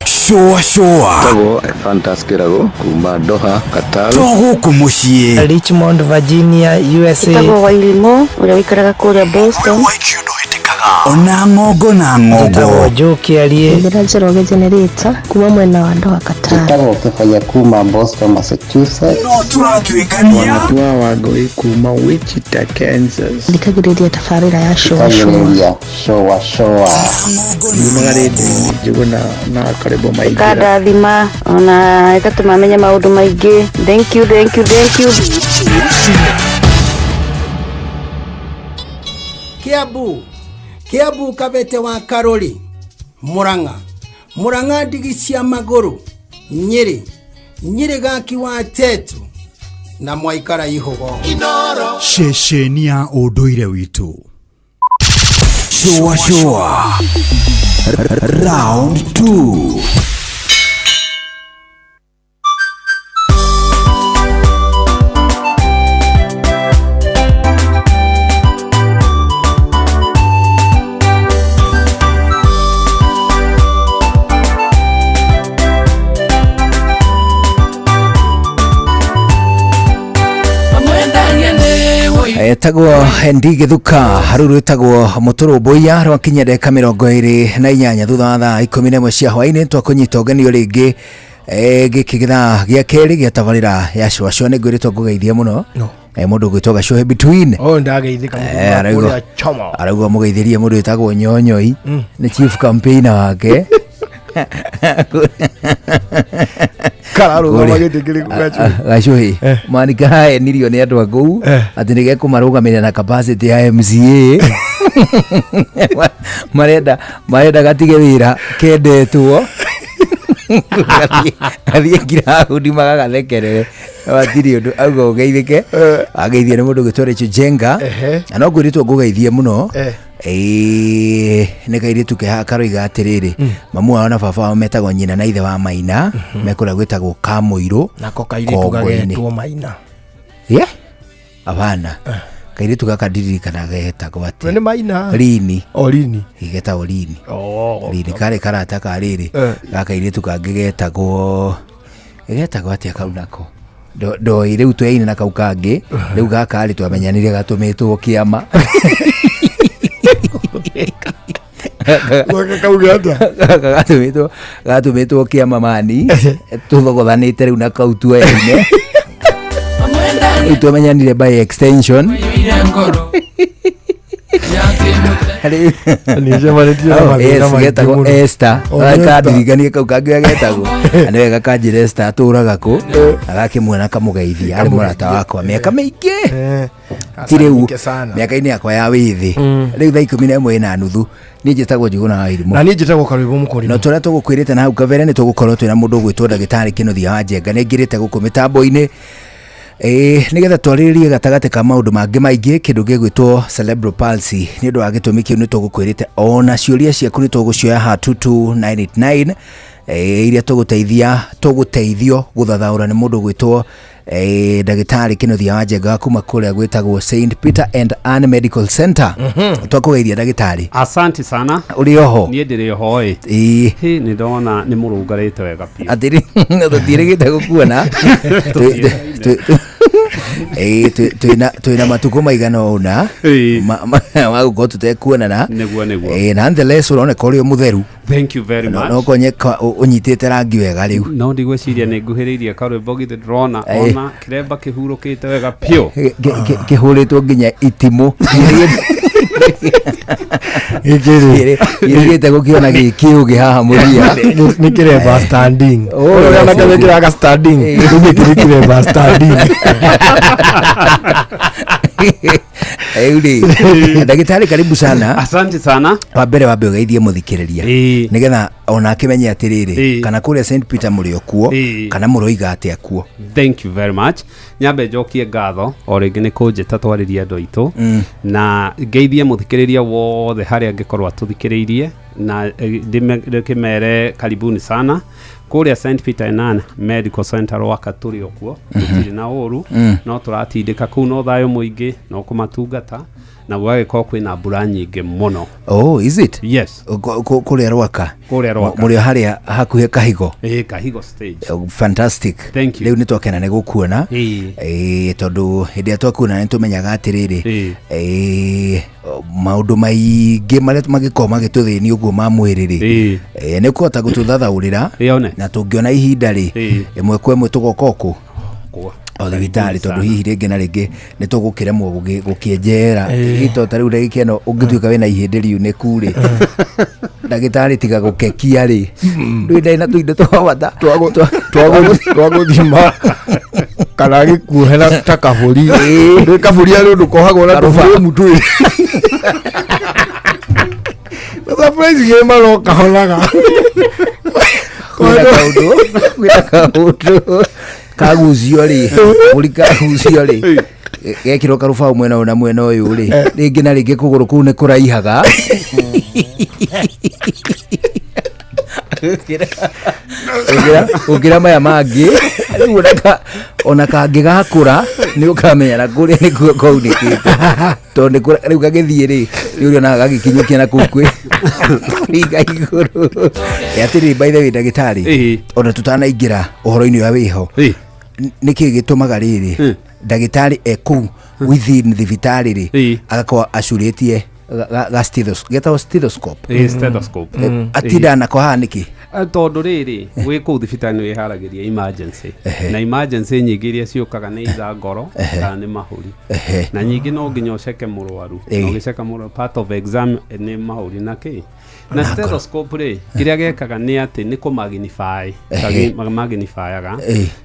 Shua shua Tagwo Fantas Kirago kuma Doha Qatar to gũkũ mũciĩ Richmond Virginia USA Ĩtagwo Wairimu ũrĩa wĩikaraga kũrĩa Boston ona ng'ongo na ng'ongo Joe Ndĩra Njoroge Generator kuma mwena wa Doha Qatar Tagwo Kebaya kuma Boston Massachusetts no turatuĩkania Wanatua wa Ngũi kuma Wichita Kansas Thikagĩrĩria tabarĩra ya Shua Shua Thikagĩrĩria Shua Shua Yumagarĩte Njuguna na karibu maingĩra Ĩkandathima ona ĩgatũma menye maũndũ maingĩ thank you thank you thank you Kiambu Kabete wa Karori Murang'a Murang'a ndigi cia magũrũ Nyĩrĩ Nyĩrĩ gaki wa Tetu na mwaikara ihogo ceceni ya ũndũire witũ Shua shua Round 2 Etagwo Ndi Githuka rũu rwĩtagwo mũtũrũmbũiya rwakinya ndagĩka 28 thutha wa thaa 11 cia hwaĩ-inĩ twakũnyita ũgenio rĩngĩ gĩkĩ gĩthaa gĩa kerĩ gĩa tabarĩra ya Shua Shua nĩ ngwĩrĩtwo ngũgeithie mũno mũndũ ũgwĩtwo Gacũhĩ between oh ndageithĩka mũndũ choma arauga mũgeithĩrie mũndũ wĩtagwo Nyonyoi nĩ chief campaigner wake Gacũhĩ manikaenirio nĩ andũ a kũu atĩ nĩ gekũmarũgamĩrĩra na capacity ya MCA marenda gatige wĩra kendetwo gathiĩ ngiraũndi magagathekerere hatirĩ ũndũ auga ũgeithĩke ageithio nĩ mũndũ ũgwĩtwo Rachel Jenga na no ngwĩrĩtwo ngũgeithie mũno nĩ kairĩtu kehaha karoiga atĩrĩrĩ mamu wao na baba wao metagwo nyina na ithe wa Maina mekũrĩa gwĩtagwo Kamũirũ nako kairĩtu gagetwo Maina abana kairĩtu gaka ndirikana getagwo atĩ nĩ Maina Rini o Rini getagwo Rini Rini karĩ karata ka rĩrĩ ga kairĩtu kangĩ getagwo atĩa kau nako Ndoĩ rĩu tweine na kau kangĩ rĩu gaka rĩ twamenyanire gatũmĩtwo kĩama. Gaka kauge atĩa? Gaka gatũmĩtwo kĩama mani tũthogothanĩte rĩu na kau tuoyaine rĩu twamenyanire by extension. Nĩcemanĩtie na Oh, mathĩna yes, maingĩ getagwo mũno. Esther. Oh, Esther. Kandirikanie kau kangĩ ũrĩa getagwo. Na nĩ wega kanjĩra Esther atũraga kũ agakĩmuona akamũgeithia arĩ mũrata wakwa mĩaka mĩingĩ ti rĩu Asante sana. mĩaka-inĩ yakwa ya wĩthĩ rĩu thaa 11:30 niĩ njĩtagwo Njũgũna wa Irimũ Na niĩ njĩtagwo Karwĩmbo Mũkũrimũ. No tũrĩa tũgũkwĩrĩte na hau kabere nĩ tũgũkorwo twĩna mũndũ ũgwĩtwo ndagĩtarĩ Kĩnuthia wa Njenga nĩ aingĩrĩte gũkũ mĩtambo-inĩ nĩgetha twarĩrĩrie gatagatĩ ka maũndũ mangĩ maingĩ kĩndũ gĩgwĩtwo cerebral palsy. Nĩ ũndũ wa gĩtũmi kĩu nĩ tũgũkwĩrĩte ona ciũria ciaku nĩ tũgũcioya ha 22989 iria tũgũteithio gũthathaũra nĩ mũndũ ũgwĩtwo ndagĩtarĩ Kĩnuthia wa Njenga kuma kũrĩa gwĩtagwo St Peter and Ann Medical Center. Twakũgeithia ndagĩtarĩ. Asante sana. Ũrĩ oho? Niĩ ndĩrĩ oho ĩ. Ĩĩ. Hĩ nĩ ndona nĩ mũrũngarĩte wega biũ. Atĩrĩ tũtiĩrĩgĩte gũkuona. Twĩna matukũ maigana ũna ma gũkorwo tũtekuonana. Nĩguo nĩguo. Nonetheless ũroneka ũrĩ o mũtheru. Thank you very much. No konyeka ũnyitĩte rangi wega rĩu. No ndigwĩciria nĩ nguhĩrĩirie karwĩmbo githĩ ndĩrona ona kĩremba kĩhurũkĩte wega biũ. Kĩhũrĩtwo nginya itimũ. Gĩkĩrĩ gũkĩona gĩkĩũgĩ haha mũthia. Nĩ kĩremba standing. Oh, Ũrĩa yes, anake yes. mekĩraga standing. Gĩkĩ nĩ kĩremba standing. Rĩu rĩ ndagĩtarĩ karibu sana. Asante sana. Wa mbere wambe ũgeithie mũthikĩrĩria nĩgetha ona akĩmenye atĩrĩrĩ kana kũrĩa St Peter mũrĩ o kuo kana mũroiga atĩa kuo. Thank you very much. Nyambe njokie ngatho o rĩngĩ nĩ kũnjĩta twarĩrie andũ aitũ na ngeithie mũthikĩrĩria wothe harĩa angĩkorwo atũthikĩrĩirie na ndĩkĩmere karibuni sana kũrĩa St Peter and Ann Medical Center Rwaka tũrĩ o kuo tũtirĩ na ũru no tũratindĩka kũu no thayũ mũingĩ no kũmatungata na gũgagĩkorwo kwĩna mbura nyingĩ mũno. Oh, is it? Yes. Kũrĩa Rwaka? Kũrĩa Rwaka. Mũrĩ o harĩa hakuhĩ Kahigo? Ĩĩ, Kahigo stage. Fantastic. Thank you. Rĩu nĩ twakena nĩ gũkuona tondũ hĩndĩ ĩrĩa twakuona nĩ tũmenyaga atĩrĩrĩ maũndũ maingĩ marĩa mangĩkorwo magĩtũthĩnia ũguo ma mwĩrĩ rĩ nĩ ũkũhota gũtũthathaũrĩra na tũngĩona ihinda rĩ ĩmwe kwa ĩmwe tũgoka ũkũ o thibitarĩ tondũ hihi rĩngĩ na rĩngĩ nĩ tũgũkĩremwo gũkĩenjera ito ta rĩu ndagĩka ĩno ũngĩtuĩka wĩna ihĩndĩ riunĩku rĩ ndagĩtarĩ tiga gũkekia rĩ ndũĩ ndarĩ na tũindo twa bata twagũthima kana gĩkuohe ta kabũri ndũĩ kabũri arĩ ũndũ kohagwo na tũburĩmu twĩrĩ surprise gĩ marokahonaga kwĩna kaũndũ kagucio rĩ mbũri kagucio rĩ gekĩrwo karũbaũ mwena ũyũ na mwena ũyũ rĩ rĩngĩ na rĩngĩ kũgũrũ kũu nĩ kũraihaga ũngĩra maya mangĩ rĩu ona kangĩgakũra nĩ ũkamenya na kũrĩa nĩkuo kwaunĩkĩte tondũ rĩu gagĩthiĩ rĩ nĩ ũrĩonaga gagĩkinyũkia na kũu kwĩ kũringa igũrũ. Atĩrĩrĩ by the way ndagĩtarĩ ona tũtanaingĩra ũhoro-inĩ ũrĩa wĩho nĩkĩ gĩtũmaga rĩrĩ ndagĩtarĩ e kũu within thibitarĩ rĩ agakorwo acurĩtie ga stethoscope getagwo stethoscope. Stethoscope. Atinda nako haha nĩkĩ? Tondũ rĩrĩ wĩ kũu thibitarĩ nĩ wĩharagĩria emergency na emergency nyingĩ iria ciũkaga nĩ itha ngoro kana nĩ mahũri na nyingĩ no nginya ũceke mũrwaru na ũgĩceka mũrwaru part of exam nĩ mahũri na kĩ na stethoscope rĩ kĩrĩa gekaga nĩ atĩ nĩ kũmagnify magnifyaga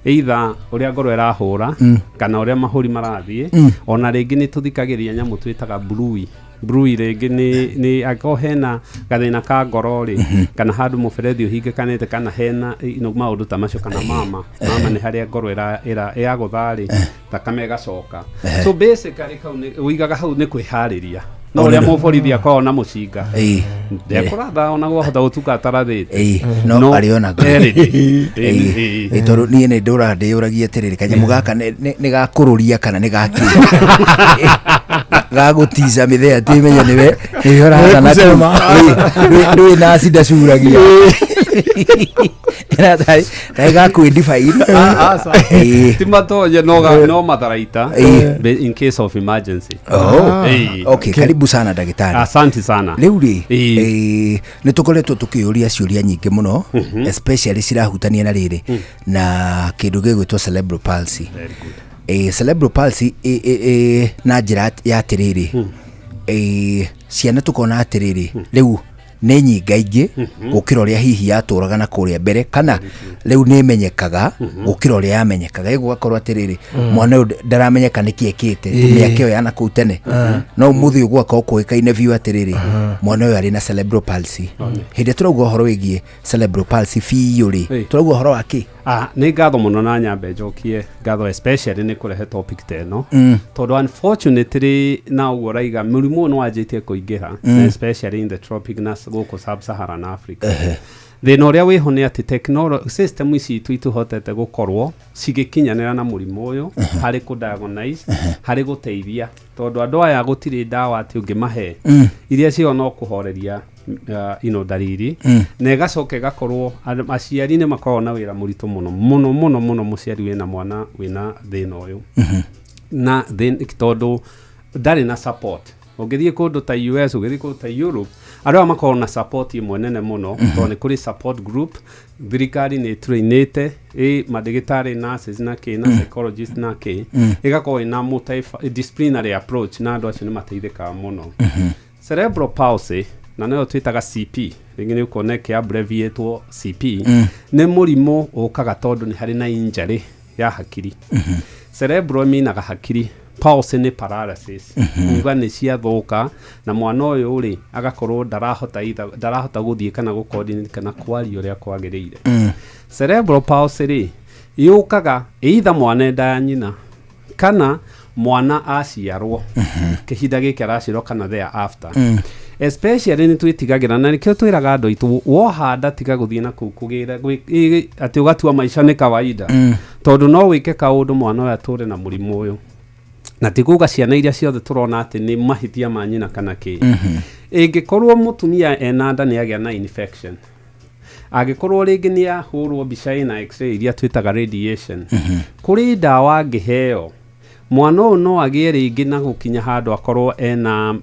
either ũrĩa ngoro ĩrahũra kana ũrĩa mahũri marathiĩ ona rĩngĩ nĩ tũthikagĩrĩria nyamũ twĩtaga blue brui rĩngĩ nĩ angĩkorwo hena gathĩna ka ngoro rĩ kana handũ mũberethi ũhingĩkanĩte kana hena maũndũ ta macio kana mama nĩ harĩa ngoro ĩragũtha rĩ thakame ĩgacoka so basically kau ũigaga hau nĩ kwĩharĩria no ũrĩa mũborithi akoragwo na mũcinga ndekũratha ona gwahota gũtuka atarathĩte no arĩonaga tondũ niĩ nĩ ndũraga ndĩyũragia atĩrĩrĩ kanyamũ gaka nĩ gakũrũria kana nĩ gakĩ gagũtica mĩthea tĩmenye nĩwe nĩwe ũrathana ndũĩ na acida curagia. Gakwä ndibaiinĩ. Ti matonye no matharaita in case of emergency. Oh. Ĩĩ. Okay, karibu sana ndagĩtarĩ. Asante sana. Rĩu rĩ, nĩ tũkoretwo tũkĩũria ciũria nyingĩ mũno, especially cirahutania na rĩrĩ na kĩndũ gĩgwĩtwo cerebral palsy. Cerebral palsy na njĩra ya atĩrĩrĩ, ciana tũkona atĩrĩrĩ, rĩu nĩ nyingaingĩ gũkĩra ũrĩa hihi yatũraga na kũrĩa mbere, kana rĩu nĩ ĩmenyekaga gũkĩra ũrĩa yamenyekaga. Ĩgũgakorwo atĩrĩrĩ, mwana ũyũ ndaramenyeka nĩkĩ ekĩte mĩaka ĩyo ya nakũu tene, no ũmũthĩ ũyũ gũgakorwo kũĩkaine biũ atĩrĩrĩ, mwana ũyũ arĩ na cerebral palsy. Hĩndĩ ĩrĩa tũrauga ũhoro wĩgiĩ cerebral palsy biũ rĩ, tũrauga ũhoro wa kĩ? Ah, nĩ ngatho mũno na nyambe njokie ngatho especially nĩ kũrehe topic ta ĩno, tondũ unfortunately na ũguo ũraiga mũrimũ ũyũ nĩ wanjĩtie kũingĩra, na especially in the tropic na gũkũ sub-Saharan Africa. Thĩna ũrĩa wĩho nĩ atĩ technology system ici itũ itũhotete gũkorwo cigĩkinyanĩra na mũrimũ ũyũ harĩ kũ-diagnose, harĩ gũteithia, tondũ andũ aya gũtirĩ ndawa atĩ ũngĩmahe, iria cio no kũhoreria ino dariri, na ĩgacoka ĩgakorwo aciari nĩ makoragwo na wĩra mũritũ mũno mũno mũno mũno, mũciari wĩna mwana wĩna thĩna ũyũ na tondũ ndarĩ na support. Ũngĩthiĩ kũndũ ta US, ũngĩthiĩ kũndũ ta Europe, andũ aya makoragwo na support ĩmwe nene mũno, tondũ nĩ kũrĩ support group, thirikari nĩ ĩtrainĩte ĩ mandagĩtarĩ, nurses na kĩ na psychologist na kĩ, ĩgakorwo ĩna multi disciplinary approach, na andũ acio nĩ mateithĩkaga mũno. Cerebral palsy, na noyo twĩtaga CP, rĩngĩ nĩ ũkuona ĩkĩ abbreviatwo CP, nĩ mũrimũ ũkaga tondũ nĩ harĩ na injury ya hakiri. Cerebral minaga hakiri, palsy nĩ paralysis, kuga nĩ ciathũka, na mwana ũyũ rĩ agakorwo ndarahota either ndarahota gũthiĩ kana gũ kana kwaria ũrĩa kwagĩrĩire. Cerebral palsy rĩ yũkaga either mwana enda ya nyina kana mwana aciarwo, kĩhinda gĩkĩ araciarwo kana thereafter. Especially nĩ twĩtigagĩra, na nĩkĩo twĩraga andũ aitũ, wohanda tiga gũthiĩ na kũu kũgĩra atĩ ũgatua maica nĩ kawaida, tondũ no wĩke kaũndũ mwana ũyũ atũre na mũrimũ ũyũ. Na ti kuga ciana iria ciothe tũrona atĩ nĩ mahĩtia ma nyina kana kĩ. Ĩngĩkorwo mũtumia ena nda nĩ agĩa na infection, angĩkorwo rĩngĩ nĩ ahũrwo mbica ĩna x-ray iria twĩtaga radiation, kũrĩ ndawa angĩheo, mwana ũyũ no agĩe rĩngĩ na gũkinya handũ akorwo ena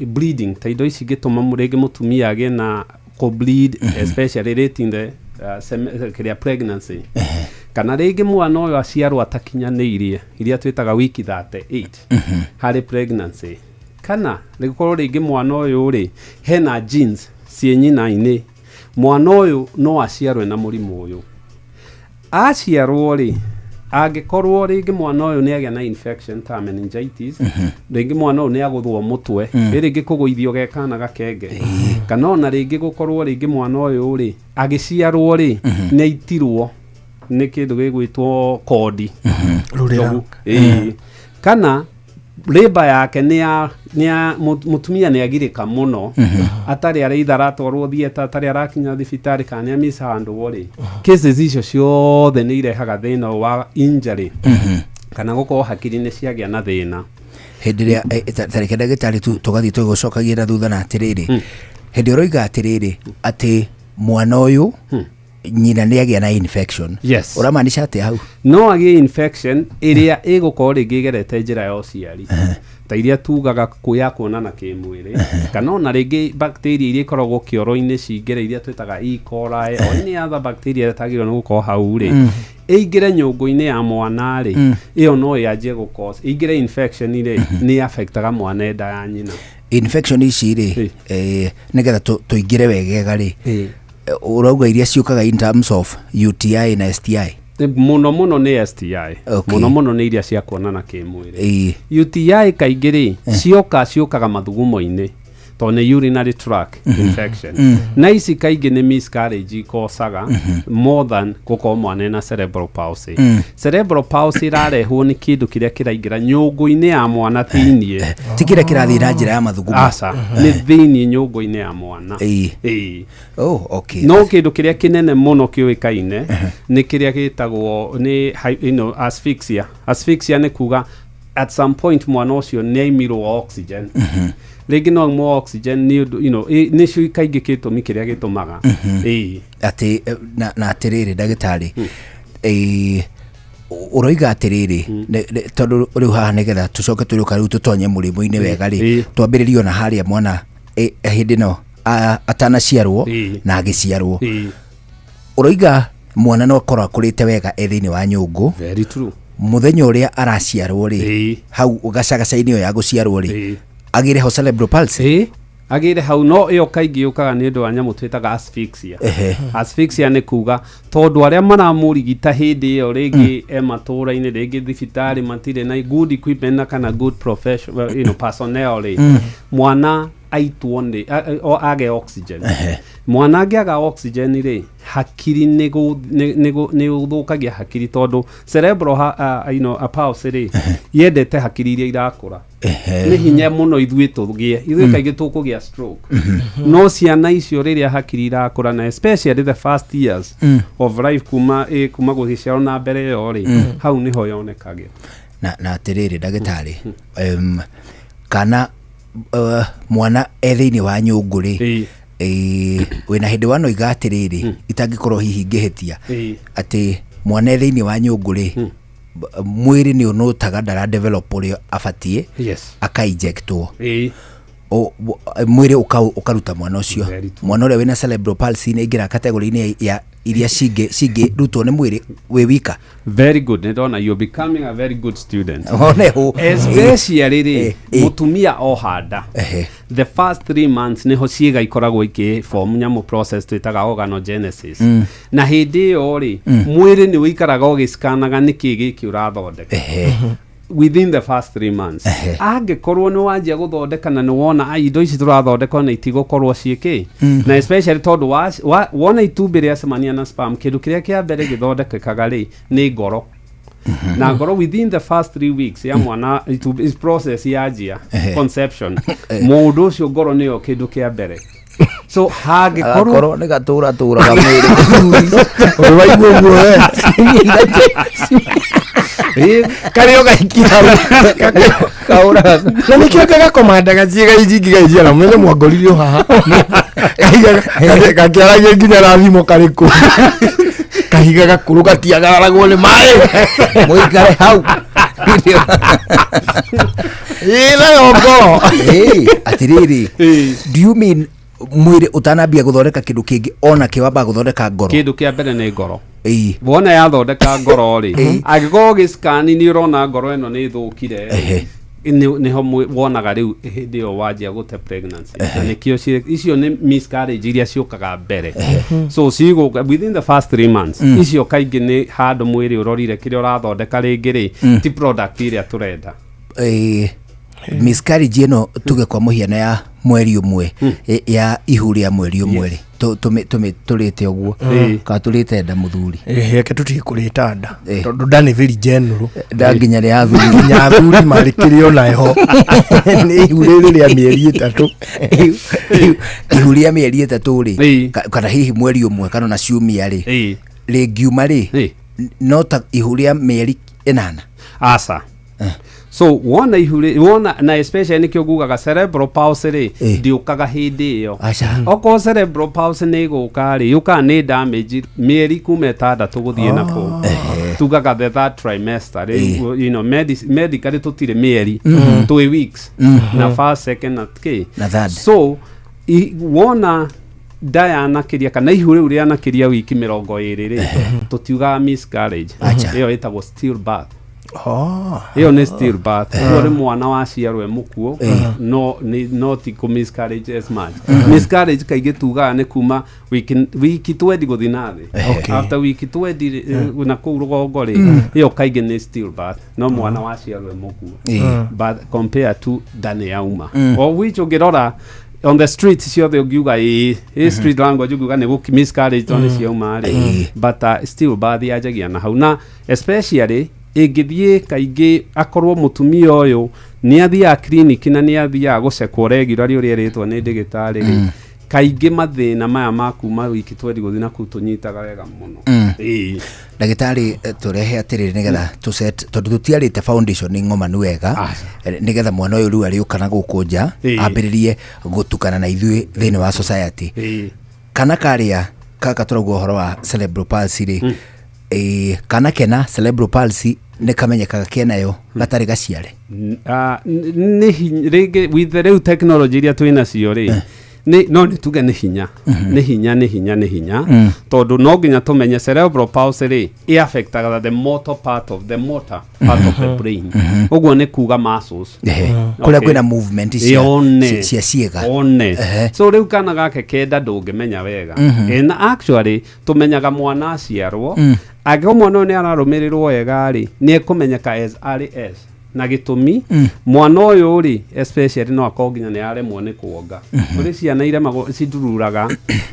bleeding, ta indo ici ingĩtũma rĩngĩ mũtumia agĩe na kũ bleed, especially late in the kĩrĩa pregnancy, kana rĩngĩ mwana ũyũ aciarwo atakinyanĩirie iria twĩtaga wiki 38 harĩ pregnancy, kana rĩkorwo rĩngĩ mwana ũyũ rĩ hena genes ciĩ nyina-inĩ, mwana ũyũ no aciarwe na mũrimũ ũyũ. Aciarwo rĩ, angĩkorwo rĩngĩ mwana ũyũ nĩ agĩa na infection ta meningitis, rĩngĩ mwana ũyũ nĩ agũthwo mũtwe, ĩ rĩngĩ kũgũithio ge kana gakenge, kana ona rĩngĩ gũkorwo rĩngĩ mwana ũyũ rĩ agĩciarwo rĩ nĩ aitirwo nĩ kĩndũ gĩgwĩtwo kondi. Rũrĩra. Njogu. Ĩĩ. Kana labour yake nĩ ya mũtumia nĩ agirĩka mũno, atarĩ areitha aratwarwo theatre, atarĩ arakinya thibitarĩ, kana nĩ amisa handũ rĩ, cases icio ciothe nĩ irehaga thĩna wa injury kana gũkorwo hakiri nĩ ciagĩa na thĩna. Hĩndĩ ĩrĩa tareke ndagĩtarĩ tu tũgathiĩ tũgĩcokagia na thutha na atĩrĩrĩ, hĩndĩ ũroiga atĩrĩrĩ atĩ mwana ũyũ nyina nĩ agĩa na infection, Yes. ũramaanisha atĩa hau? No agĩe infection ĩrĩa ĩgũkorwo rĩngĩ ĩgerete njĩra ya ũciari, ta iria tugaga ya kuonana kĩmwĩrĩ, kana ona rĩngĩ bacteria iria ikoragwo kĩoro-inĩ cingĩre, iria twĩtaga E. coli or any other bacteria ĩrĩa ĩtagĩrĩirwo nĩ gũkorwo hau rĩ, ĩingĩre nyũngũ-inĩ ya mwana rĩ, ĩyo no ĩanjie gũ cause ĩingĩre infection rĩ, nĩ affectaga mwana enda ya nyina. Infection ici rĩ, nĩgetha tũingĩre wegega rĩ, ũrauga iria ciũkaga in terms of UTI na STI? Mũno mũno nĩ STI. Mũno mũno nĩ iria cia kuonana kĩmwĩrĩ. UTI kaingĩ rĩ cioka ciũkaga mathugumo-inĩ, tondũ nĩ urinary tract infection. Na ici kaingĩ nĩ miscarriage ikocaga more than gũkorwo mwana ena cerebral palsy. Cerebral palsy ĩrarehwo nĩ kĩndũ kĩrĩa kĩraingĩra nyũngũ-inĩ ya mwana thĩiniĩ. Ti kĩrĩa kĩrathiĩ na njĩra ya mathugumo? Aca, nĩ thĩiniĩ nyũngũ-inĩ ya mwana. Ĩĩ. Oh, okay. No kĩndũ kĩrĩa kĩnene mũno kĩũĩkaine nĩ kĩrĩa gĩtagwo nĩ asphyxia. Asphyxia nĩ kuga At some point mwana ũcio nĩ aimirwo oxygen, rĩngĩ no aimwo oxygen nĩ ũndũ nĩcio kaingĩ gĩtũmi kĩrĩa gĩtũmaga. Ĩĩ. Atĩ na atĩrĩrĩ, ndagĩtarĩ, ũroiga atĩrĩrĩ, tondũ rĩu haha nĩgetha tũcoke tũrĩũka rĩu tũtonye mũrimũ-inĩ wega rĩ, twambĩrĩrie ona harĩa mwana hĩndĩ ĩno atanaciarwo na agĩciarwo. Ũroiga mwana no akorwo akũrĩte wega e thĩinĩ wa nyũngũ. Very true. Mũthenya ũrĩa araciarwo rĩ, hau gacagaca-inĩ ĩyo ya gũciarwo rĩ, agĩre ho cerebral palsy. Ĩĩ, agĩre hau, no ĩyo kaingĩ yũkaga nĩ ũndũ wa nyamũ twĩtaga asphyxia. Asphyxia nĩ kuga tondũ arĩa maramũrigita hĩndĩ ĩyo, rĩngĩ e matũũra-inĩ, rĩngĩ thibitarĩ matirĩ na good equipment na kana good profession, well, personnel rĩ, mwana aitwo nĩ age oxygen. Mwana angĩaga oxygen rĩ, hakiri nĩ ũthũkagia hakiri, tondũ cerebral ha, a palsy rĩ, yendete hakiri iria irakũra. Nĩ hinya mũno ithuĩ tũgĩe, ithuĩ kaingĩ tũkũgĩa stroke, no ciana icio rĩrĩa hakiri irakũra, na especially the first years of life, kuma gũgĩciarwo na mbere ĩyo rĩ, hau nĩho yonekagĩra. Na atĩrĩrĩ, ndagĩtarĩ, kana mwana e thĩinĩ wa nyũngũ rĩ, wĩna hĩndĩ wanoiga atĩrĩrĩ, itangĩkorwo hihi ngĩhĩtia, atĩ mwana e thĩinĩ wa nyũngũ rĩ, mwĩrĩ nĩ ũnũtaga ndara develop ũrĩa abatiĩ, akainjectwo, mwĩrĩ ũkaruta mwana ũcio. Very true. Mwana ũrĩa wĩna cerebral palsy nĩ aingĩra category-inĩ ya iria cingĩrutwo nĩ mwĩrĩ wĩ wika. Very good, nĩ ndona you're becoming a very good student. One hũ. Especially rĩ, mũtumia oha nda, the first 3 months nĩho ciĩga ikoragwo ikĩ form nyamũ process twĩtaga organogenesis. Na hĩndĩ ĩyo rĩ, mwĩrĩ nĩ ũikaraga ũgĩcikanaga nĩkĩ gĩkĩ ũrathondeka within the first 3 months. Angĩkorwo nĩ wanjia gũthondeka na nĩ wona ai indo ici tũrathondeka na itigũkorwo ciĩkĩ, na especially tondũ wona itumbĩ rĩacemania na sperm, kĩndũ kĩrĩa kĩa mbere gĩthondekekaga rĩ nĩ ngoro, na ngoro within the first 3 weeks ya mwana is process yanjia conception, mũndũ ũcio ngoro nĩyo kĩndũ kĩa mbere. So hangĩkorwo Agakorwo nĩ gatũra tũraga mwĩrĩ. Ũrĩ waigua ũguo we? Karĩ o gaikia kaũraga. Na nĩkĩo gagakomandaga ciĩga ici ingĩ gaicia na menye mwangorire o haha. Gakĩaragia nginya na thimũ karĩ kũ kahiga gakũrũ gatiagararagwo nĩ maĩ. Mũikare hau. Ĩ, nayo ngoro. Atĩrĩrĩ, do you mean mwĩrĩ ũtanambia gũthondeka kĩndũ kĩngĩ ona kĩ wambaga gũthondeka ngoro? Kĩndũ kĩa mbere nĩ ngoro. Wona yathondeka ngoro rĩ, angĩkorwo gĩcikani nĩ ũrona ngoro ĩno nĩ ĩthũkire, nĩho wonaga rĩu hĩndĩ ĩyo wanjia gũte pregnancy, na nĩkĩo icio nĩ miscarriage iria ciũkaga mbere. So cigũka within the first 3 months. Icio kaingĩ nĩ handũ mwĩrĩ ũrorire kĩrĩa ũrathondeka rĩngĩ rĩ, ti product ĩrĩa tũrenda. Miscarriage ĩno, tuge kwa mũhiano ya mweri ũmwe, ya ihu rĩa mweri ũmwe rĩ, tũrĩte ũguo kana tũrĩte nda mũthuri? Reke tũtige kũrĩta nda, tondũ nda nĩ very general. Nda nginya rĩa athuri. Nginya athuri marĩ kĩrĩ onayo nĩ ihu rĩrĩ rĩa mĩeri 3. Ihu rĩa mĩeri 3 rĩ, kana hihi mweri ũmwe kana ona ciumia rĩ, rĩngiuma rĩ, no ta ihu rĩa mĩeri 8? Aca. So wona ihu rĩ, wona na especially nĩkĩo ngugaga cerebral palsy rĩ, ndĩũkaga hĩndĩ ĩyo. Aca. Okorwo cerebral palsy nĩ ĩgũka rĩ, yũkaga nĩ damage mĩeri kuma 6 gũthiĩ na kũu, tugaga the third trimester rĩ. Medically tũtirĩ mĩeri, twĩ weeks, na first, second na kĩ. Na third. So wona nda yanakĩria kana ihu rĩu rĩanakĩria wiki 20 rĩ, tũtiugaga miscarriage. Acha. Ĩyo ĩtagwo still birth. Ĩyo nĩ still birth, ũguo nĩ mwana waciarwo e mũkuũ, no nĩ no ti kũ miscarriage as much. Miscarriage kaingĩ tugaga nĩ kuma wiki 20 gũthiĩ na thĩ. After wiki 20 rĩ, na kũu rũgongo rĩ, ĩyo kaingĩ nĩ still birth, no mwana waciarwo e mũkuũ, but compare to nda nĩ yauma, o which ũngĩrora on the street ciothe ũngiuga ĩ street language ũngiuga nĩ gũki miscarriage tondũ nĩ ciauma rĩ, but still birth yanjagia na hau, na especially ĩngĩthiĩ kaingĩ akorwo mũtumia ũyũ nĩ athiaga clinic na nĩ athiaga gũcekwo regularly ũrĩa erĩtwo nĩ ndĩgĩtarĩ rĩ. Kaingĩ mathĩna maya ma kuma wiki 20 gũthiĩ na kũu tũnyitaga wega mũno. Ĩĩ. Ndagĩtarĩ, tũrehe atĩrĩrĩ nĩgetha tũset, tondũ tũtiarĩte foundation ng'omanu wega, nĩgetha mwana ũyũ rĩu arĩũka na gũkũ nja ambĩrĩrie gũtukana na ithuĩ thĩinĩ wa society. Kana karĩa kaka tũrauga ũhoro wa cerebral palsy rĩ, kana kena cerebral palsy nĩ kamenyekaga kenayo gatarĩ gaciare? Nĩ rĩngĩ with the rĩu technology iria twĩ nacio rĩ, nĩ no nĩ tuge nĩ hinya, nĩ hinya, nĩ hinya, nĩ hinya, tondũ no nginya tũmenye cerebral palsy rĩ ĩ affectaga the motor part of the motor part of the brain. Ũguo nĩ kuga muscles. Kũrĩa kwĩna movement One. cia ciĩga. One. So rĩu kana gake kenda ndũngĩmenya wega. And actually tũmenyaga mwana aciarwo. Angĩkorwo mwana ũyũ nĩ ararũmĩrĩrwo wega rĩ, nĩ ekũmenyeka as early as, na gĩtũmi mwana ũyũ rĩ, especially no akorwo nginya nĩ aremwo nĩ kuonga. Kũrĩ ciana iremagwo, cindururaga,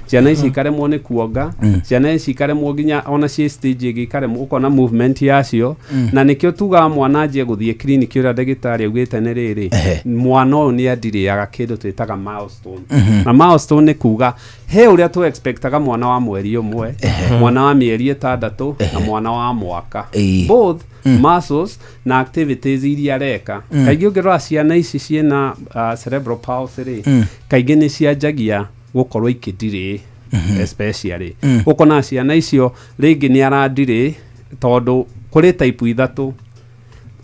ciana ici ikaremwo nĩ kuonga, ciana ici ikaremwo nginya ona ciĩ stage ĩngĩ ikaremwo, ũkona movement yacio. Na nĩkĩo tugaga mwana anjie gũthiĩ clinic. Ũrĩa ndagĩtarĩ augĩte nĩ rĩrĩ, mwana ũyũ nĩ andirĩaga kĩndũ twĩtaga milestone. Na milestone nĩ kuga he ũrĩa tũ expectaga mwana wa mweri 1, mwana wa mĩeri 6 na mwana wa mwaka, both muscles na activities iria areka. Kaingĩ ũngĩrora ciana ici ciĩna cerebral palsy rĩ, kaingĩ nĩ cianjagia gũkorwo ikĩndirĩ, especially ũkona ciana icio rĩngĩ nĩ arandirĩ, tondũ kũrĩ type ithatũ.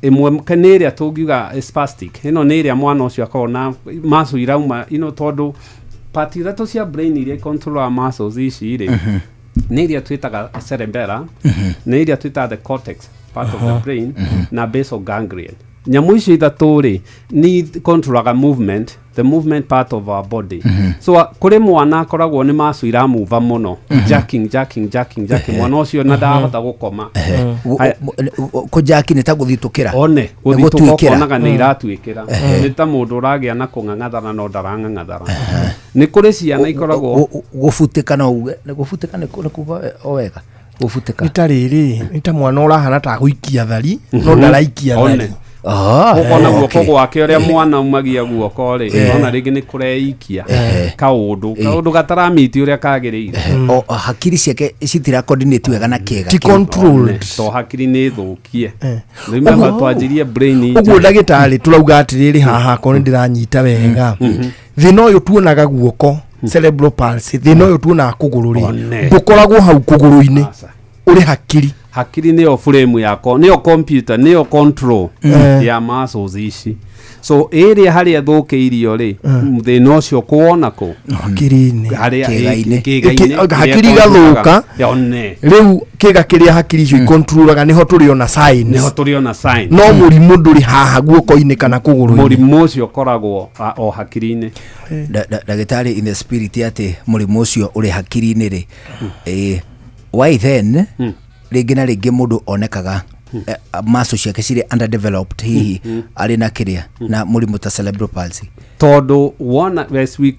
Ĩmwe nĩ ĩrĩa tũngiuga spastic, ĩno nĩ ĩrĩa mwana ũcio akoragwo na muscle irauma ino, tondũ part ithatũ cia brain iria control muscles ici rĩ, nĩ iria twĩtaga cerebella, nĩ iria twĩtaga the cortex part of the brain, na basal ganglion. Nyamũ icio ithatũ rĩ, nĩ controlaga movement, the movement part of our body. So kũrĩ mwana akoragwo nĩ muscle iramuva mũno, jerking, jerking, jerking, jerking, mwana ũcio na ndahota gũkoma. Kũjaki nĩ ta gũthitũkĩra? One. Nĩ gũthitũka. Gũtuĩkĩra. Ũkonaga nĩ iratuĩkĩra, nĩ ta mũndũ ũragĩa na kũng'ang'athara no ndarang'ang'athara. Nĩ kũrĩ ciana ikoragwo Gũbutĩka, no uge nĩ gũbutĩka, nĩ kuga o wega gũbutĩka? Nĩ ta rĩrĩ, nĩ ta mwana ũrahana ta gũikia thari no ndaraikia One. thari. Ũkona guoko gwake, ũrĩa mwana umagia guoko rĩ, ona rĩngĩ nĩ kũreikia kaũndũ, kaũndũ gataramiti ũrĩa kagĩrĩire. O hakiri ciake citira coordinate wega na kĩga Ti kĩu. controlled. To hakiri nĩ thũkie. Remember twanjirie brain Ũguo injury. Ndagĩtarĩ, tũrauga atĩrĩrĩ haha, akorwo nĩ ndĩranyita wega, thĩna ũyũ tuonaga guoko, cerebral palsy, thĩna ũyũ tuonaga kũgũrũ rĩ, One. ndũkoragwo hau kũgũrũ-inĩ, ũrĩ hakiri? Hakiri nĩyo frame yako, nĩyo computer, nĩyo control ya muscles ici. So ĩrĩa harĩa thũkĩirio rĩ, thĩna ũcio kuona kũ? Hakiri-inĩ. Harĩa Kĩĩga-inĩ. kĩĩga-inĩ. Hakiri igathũka. One. Rĩu kĩga kĩrĩa hakiri icio ikontrolaga nĩho tũrĩona signs. Nĩho tũrĩona signs. No mũrimũ ndũrĩ haha guoko-inĩ kana kũgũrũ-inĩ? Mũrimũ ũcio ũkoragwo o hakiri-inĩ. Ndagĩtarĩ, in the spirit atĩ mũrimũ ũcio ũrĩ hakiri-inĩ rĩ, why then rĩngĩ na rĩngĩ mũndũ onekaga muscle ciake cirĩ underdeveloped, hihi arĩ na kĩrĩa na mũrimũ ta cerebral palsy? Tondũ wona as we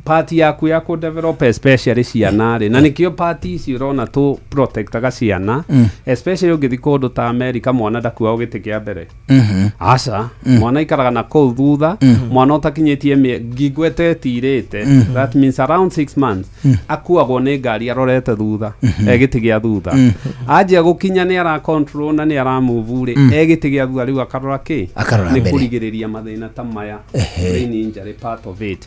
part yaku ya kũ develop, especially ciana rĩ, na nĩkĩo part ici ũrona tũ protectaga ciana. Especially ũngĩthiĩ kũndũ ta America, mwana ndakuagwo gĩtĩ kĩa mbere. Aca. Mwana aikaraga na kũu thutha. Mwana ũtakinyĩtie ngingo ĩtetirĩte, that means around 6 months, akuagwo nĩ ngari arorete thutha, e gĩtĩ gĩa thutha. Anjia gũkinya nĩ ara control na nĩ ara move rĩ, e gĩtĩ gĩa thutha rĩu akarora kĩ? Akarora Nĩ mbere. kũrigĩrĩria mathĩna ta maya, brain injury part of it.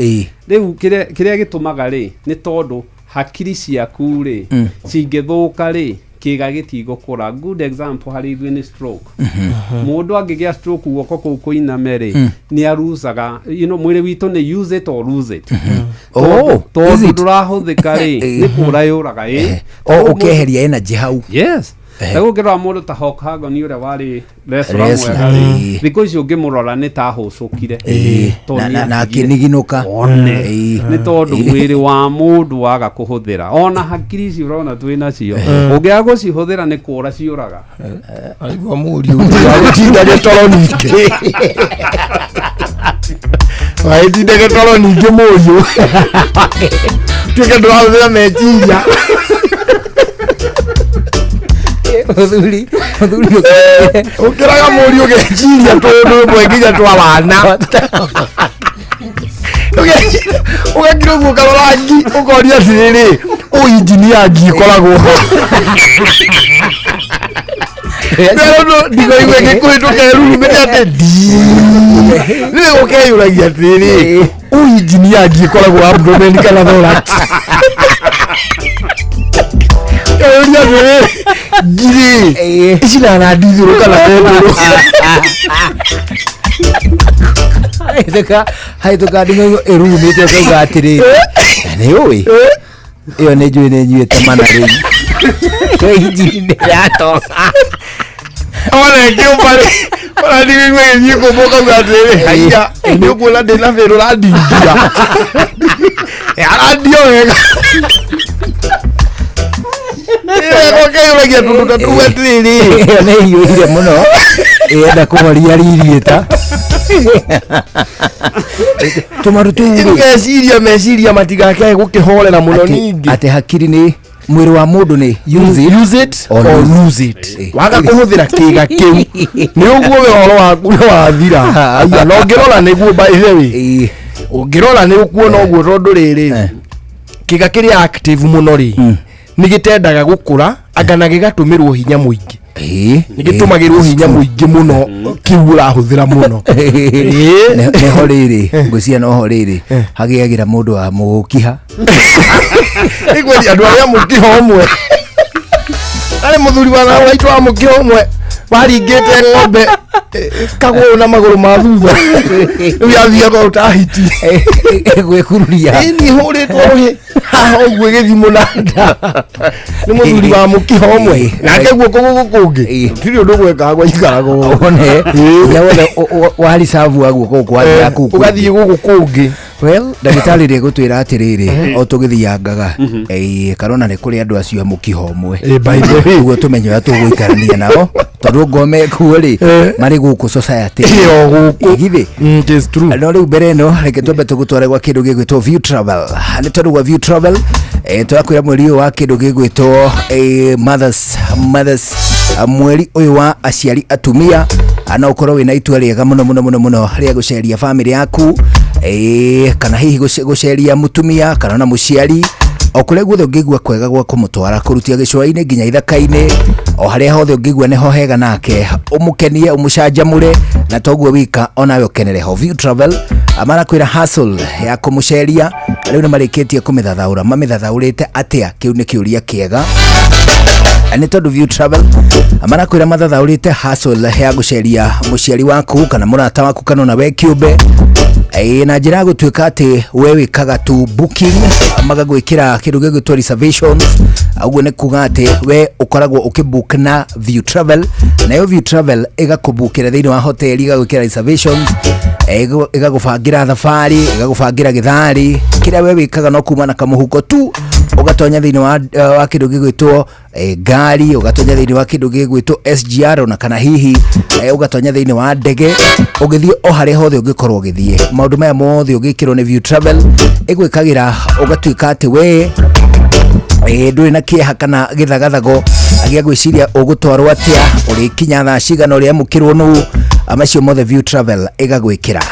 Rĩu kĩrĩa gĩtũmaga rĩ, nĩ tondũ hakiri ciaku rĩ, cingĩthũka rĩ, kĩga gĩtigũkũra. Good example harĩ ithuĩ nĩ stroke. Mũndũ angĩgĩa stroke, guoko kũu kũiname rĩ, nĩ arucaga, mwĩrĩ witũ nĩ use it or lose it. Oh, Tondũ is it? ndũrahũthĩka rĩ, nĩ kũra yũraga ĩ. O ũkeheria energy hau. Yes. Rĩu ũngĩrora mũndũ ta Hulk Hogan, ũrĩa warĩ wrestler Wrestler, mwega rĩ, ĩĩ. thikũ ici ũngĩmũrora nĩ ta ahũcũkire. Tondũ Na nĩ atigire. akĩniginũka. One. Ĩĩ. Nĩ tondũ mwĩrĩ wa mũndũ waga kũhũthĩra, ona hakiri ici ũrona twĩ nacio, ũngĩaga gũcihũthĩra nĩ kũra ciũraga. Aigua mũriũ wagĩtinda gĩtoro ningĩ, wagĩtinda gĩtoro ningĩ, mũriũ tuĩke ndũrahũthĩra meciria. Mũthuri ũkĩraga mũriũ geciria tũndũ rũmwe nginya twa wana. Ũgakira ũguo ũkarora ngi ũkoria atĩrĩrĩ, ũ injini ya ngi ĩkoragwo ho. Rĩu ndigoigue gĩkũhĩtũka ĩrurumĩte atĩ ndii. Rĩu ũkeyũragia atĩrĩrĩ, ũ injini ya ngi ĩkoragwo abdomen kana thorax. Ũria atĩrĩrĩ, ngirĩ icinaga ndithũrũ kana betũrũ. Hahĩtũka hahĩtũka nding'aing'o ĩrurumĩte ũkauga atĩrĩrĩ, nĩ ũĩ ĩyo nĩ njũĩ nĩ nyuĩte mana rĩu ĩyo injini nĩ yatoka. Ona ĩkĩũmba rĩ, ona nding'aing'o ĩgĩthiĩ kũmba ũkauga atĩrĩrĩ, haiya nĩ ũkuona ndĩna bĩrũ ũrandingia. Arandio wega. Ũkeyũragia tũndũ ta tũu atĩrĩrĩ. Ĩyo nĩ ĩhiũhire mũno ĩrenda kũhoria ririĩta tũmaru tũu rĩ. Ngeciria meciria matigakae gũkĩhorera mũno ningĩ. Atĩ hakiri nĩ mwĩrĩ wa mũndũ nĩ use it, use it or or lose it. Waga kũhũthĩra kĩga kĩu nĩ ũguo we ũhoro waku nĩ wathira. Aya na ũngĩrora nĩguo by the way, ũngĩrora nĩ ũkuona ũguo tondũ rĩrĩ, kĩga kĩrĩa active mũno rĩ, nĩ gĩtendaga gũkũra anga na gĩgatũmĩrwo hinya mũingĩ. Nĩ gĩtũmagĩrwo hinya mũingĩ mũno kĩu ũrahũthĩra mũno. Nĩho rĩrĩ ngwĩciria noho rĩrĩ hagĩagĩra mũndũ wa mũkiha. Nĩkweri andũ arĩa mũkiha ũmwe arĩ mũthuri wa waitũ wa mũkiha ũmwe waringĩte ng'ombe kagũrũ na magũrũ ma thutha, rĩu yathiaga o ta hiti gwĩkururia. Ĩni hũrĩtwo rũhĩ haha ũguo ĩgĩthiĩ mũnanda nĩ mũthuri wa mũkiha ũmwe, nake guoko gũkũ kũngĩ tirĩ ũndũ gwekaga gwaikaraga ũguo. One hinya wothe wa ricabu wa guoko gũkũ wathiaga kũu kũngĩ. Ũgathiĩ gũkũ kũngĩ. Well, ndagĩtarĩ rĩ gũtwĩra atĩrĩrĩ, o tũgĩthiangaga karona nĩ kũrĩ andũ acio a mũkiha ũmwe. By the way. Ũguo tũmenye ũrĩa tũgũikarania nao tondũ ngome kuo rĩ marĩ gũkũ society. O gũkũ. Githĩ? It is true. No rĩu mbere ĩno reke twambe tũgũtware gwa kĩndũ gĩgwĩtwo View Travel. Nĩ tondũ gwa View Travel tũrakwĩra mweri ũyũ wa kĩndũ gĩgwĩtwo mothers mweri ũyũ wa aciari atumia, no ũkorwo wĩna itua rĩega mũno mũno mũno mũno rĩa gũceria famĩlĩ yaku, kana hihi gũceria mũtumia kana ona mũciari o kũrĩa guothe ũngĩigua kwega gwa kũmũtwara kũrutia gĩcũa-inĩ nginya ithaka-inĩ, o harĩa hothe ũngĩigua nĩho hega nake ũmũkenie ũmũcanjamũre, na toguo wika onawe ũkenere ho. View Travel marakwĩra hustle ya kũmũceria rĩu nĩ marĩkĩtie kũmĩthathaũra. Mamĩthathaũrĩte atĩa? Kĩu nĩ kĩũria kĩega. Nĩ tondũ View Travel marakwĩra mathathaũrĩte hustle ya gũceria mũciari waku kana mũrata waku kana ona we kĩũmbe, na njĩra ya gũtuĩka atĩ we wĩkaga tu booking, magagwĩkĩra kĩndũ gĩgwĩtwo reservations. Ũguo nĩ kuga atĩ we ũkoragwo ũkĩbook na View Travel, nayo View Travel ĩgakũbookĩra thĩinĩ wa hoteli, ĩgagwĩkĩra reservations, ĩgagũbangĩra thabarĩ, ĩgagũbangĩra gĩtharĩ. Kĩrĩa we wĩkaga no kuma na kamũhuko tu ũgatonya thĩinĩ wa kĩndũ gĩgwĩtwo ngari, ũgatonya thĩinĩ wa kĩndũ gĩgwĩtwo SGR, ona kana hihi ũgatonya thĩinĩ wa ndege ũgĩthiĩ o harĩa hothe ũngĩkorwo ũgĩthiĩ. Maũndũ maya mothe ũgĩkĩrwo nĩ View Travel ĩgwĩkagĩra ũgatuĩka atĩ we ndũrĩ na kĩeha kana gĩthagathago gĩa gwĩciria ũgũtwarwo atĩa, ũrĩkinya thaa cigana, ũrĩamũkĩrwo nũ. Macio mothe View Travel ĩgagwĩkĩra.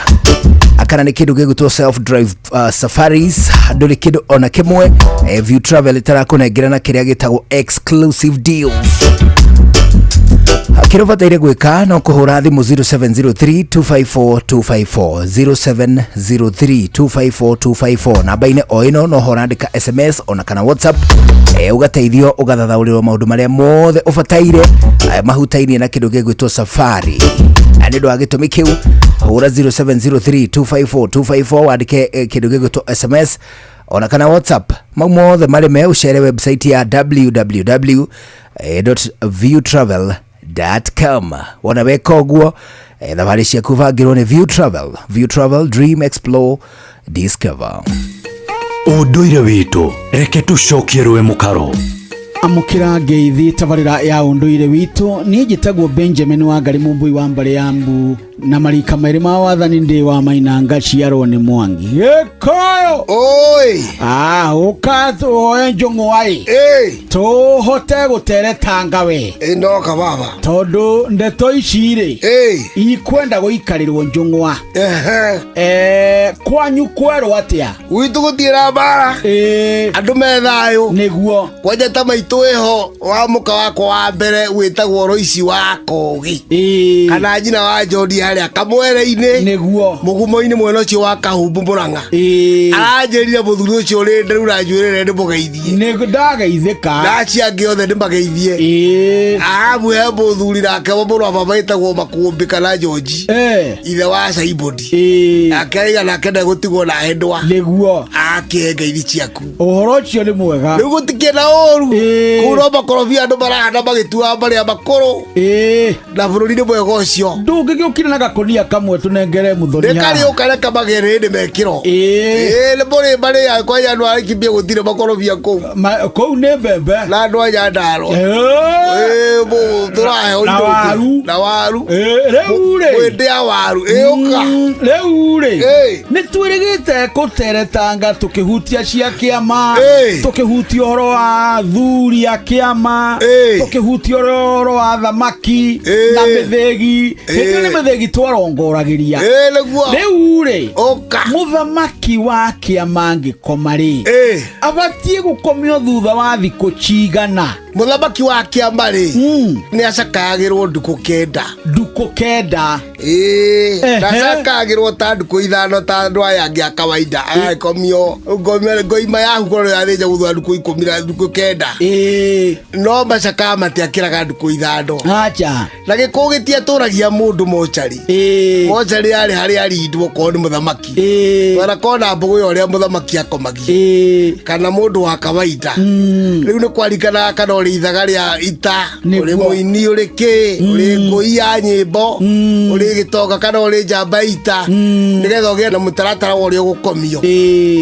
Kana nĩ kĩndũ gĩgwĩtwo self drive safaris, ndũrĩ kĩndũ ona kĩmwe View Travel ĩtarakũnengera na kĩrĩa gĩtagwo exclusive deals. Kĩrĩa ũbataire gwĩka no kũhũra thimũ 0703 254 254, 0703 254 254. Namba-inĩ o ĩno no ho ũrandĩka SMS ona kana WhatsApp, ũgateithio ũgathathaũrĩrwo maũndũ marĩa mothe ũbataire mahutainie na kĩndũ gĩgwĩtwo safari. Nĩ ũndũ wa gĩtũmi kĩu hũra 0703 254 254 wandĩke kĩndũ gĩgwĩtwo SMS ona kana WhatsApp. Mau mothe marĩ me ũcere website ya www.viewtravel.com. Wona weka ũguo thabarĩ ciaku bangĩrwo nĩ View Travel. View Travel, dream, explore, discover. Ũndũire witũ reke tũcokie rũĩ mũkaro. Amũkĩra ngeithi tabarĩra ya ũndũire witũ. Niĩ njĩtagwo Benjamin Wangari Mũmbui wa mbarĩ ya Mbu na marika merĩ ma wathani ndĩ wa Mainanga ciarwo nĩ Mwangi Gĩkũyũ. Oi. Ah, ũka tuoe njũng'wa ĩ tũhote gũteretanga we. Ndoka baba. Tondũ ndeto ici rĩ ikwenda gũikarĩrwo njũng'wa. Kwanyu kwerwo atĩa? Gwitũ gũtirĩ na mbara. Andũ me thayũ. Nĩguo. Kwanja ta maitũ ĩho wa mũka wakwa wa mbere wĩtagwo Roici wa Kogi. Kana nyina wa John harĩa Kamwere-inĩ. Nĩguo. Mũgumo-inĩ mwena ũcio wa Kahumbu Mũrang'a. Aranjĩrire mũthuri ũcio ũrĩ nderu na njuĩrĩ ndĩmũgeithie. Nĩ ndageithĩka. Na acio angĩ othe ndĩmageithie. Aramũhe mũthuri nake mũrũ wa baba wĩtagwo Makũmbĩ kana George. Ithe wa Saibodi. Nake aiga nake ndegũtigwo na hendwa. Nĩguo. Akĩhe ngeithi ciaku. Ũhoro ũcio nĩ mwega. Rĩu gũtikĩ na ũru. Kũu no makorobia andũ marahanda magĩtuaga marĩa makũrũ. Na bũrũri nĩ mwega ũcio. Ndũngĩgĩũkire na gakonia kamwe tũnengere mũthoni haha. Nĩ karĩ ũkareka magere hĩndĩ mekĩro. Nĩ mũrĩ marĩaga kwanja andũ a Kimbia gũtirĩ makorobia kũu. Kũu nĩ mbembe. Na andũ a Nyandarua. Tũraheo Na waru. Na waru. Rĩu rĩ. Mwĩndĩ ya waru. Ũka. Rĩu rĩ. Nĩ twĩrĩgĩte kũteretanga tũkĩhutia cia kĩama. Tũkĩhutia ũhoro wa thuri a kĩama. Tũkĩhutia ũhoro wa thamaki na mĩthĩgi. Hĩndĩ ĩyo nĩ mĩthĩgi twarongoragĩria. Rĩu rĩ. Mũthamaki wa kĩama angĩkoma rĩ. Abatiĩ gũkomio thutha wa thikũ cigana? Mũthamaki wa kĩama rĩ nĩ acakayagĩrwo ndukũ 9. Ndukũ 9. Ndacakayagĩrwo ta ndukũ 5 ta andũ aya angĩ a kawaida. Agagĩkomio ngoima yaku korwo yathĩnja thutha wa ndukũ 10 na ndukũ 9. No macakaya matiakĩraga ndukũ 5. Acha. Na gĩkũyũ gĩtiatũragia mũndũ mocarĩ. Mocarĩ yarĩ harĩa arindwo korwo nĩ mũthamaki. Wanakorwo na mbũgũ ya ũrĩa mũthamaki akomagia. Kana mũndũ wa kawaida. Rĩu nĩ kwaringanaga kana ũrĩ ithaga rĩa ita, ũrĩ mũini, ũrĩ kĩ, ũrĩ ngũi ya nyĩmbo, ũrĩ gĩtonga kana ũrĩ njamba ita, nĩgetha ũgĩe na mũtaratara wa ũrĩa ũgũkomio.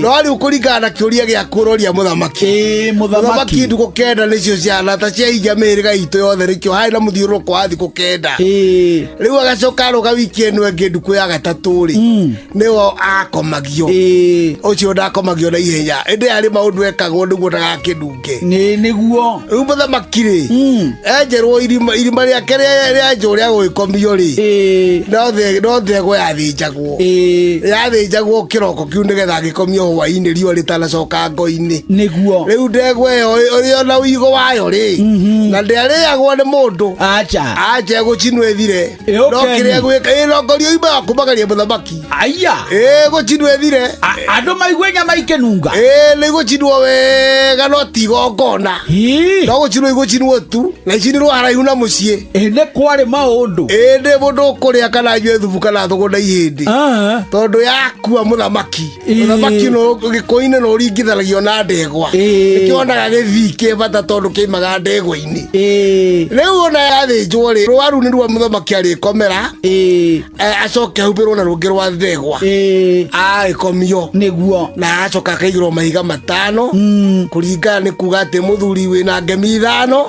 No rĩu kũringana na kĩũria gĩaku ũroria mũthamaki. Mũthamaki ndukũ 9 nĩcio ciana ta ciahingia mĩhĩrĩga itũ yothe nĩkĩo harĩ na mũthiũrũrũko wa thikũ 9. Rĩu agacoka arũga wiki ĩno ĩngĩ ndukũ ya gatatũ rĩ, nĩo akomagio. Ũcio ndakomagio na ihenya ĩndĩ harĩ maũndũ ekagwo nĩguo ndagakĩnunge. Nĩguo. Rĩu mũthamaki rĩ, enjerwo irima rĩake rĩa njũ rĩa gũgĩkomio rĩ, no ndegwa yathĩnjagwo. Yathĩnjagwo kĩroko kĩu nĩgetha agĩkomio hwaĩ-inĩ riũa rĩtanacoka ngo-inĩ. Nĩguo. Rĩu ndegwa ĩyo ĩrĩ ona ũigũ wayo rĩ, na ndĩarĩagwo nĩ mũndũ. Acha. Acha ĩgũcinwo ĩthire. No kĩrĩa gwĩka, ĩrongorio ima ya kũmagaria mũthamaki. Aya. Gũcinwo ĩthire. Andũ maigue nyama ikĩnunga. Nĩ igũcinwo wega no ti igongona. No gũcinwo igũcinwo tu na icinirwo haraihu na mũciĩ. Nĩ kwarĩ maũndũ. Ndĩ mũndũ ũkũrĩa kana anyue thubu kana thũgũ na ihĩndĩ. Tondũ yakua mũthamaki. Mũthamaki no gĩkũyũ-inĩ no ũringithanagio na ndegwa. Nĩkĩo wonaga gĩthii kĩ bata tondũ kĩimaga ndegwa-inĩ. Rĩu ona yathĩnjwo rĩ, rũaru nĩ rwa mũthamaki arĩkomera. Acoke ahumbĩrwo na rũngĩ rwa ndegwa. Agĩkomio. Nĩguo. Na acoka akaigĩrwo mahiga 5. Kũringana nĩ kuga atĩ mũthuri wĩna ngemi 5.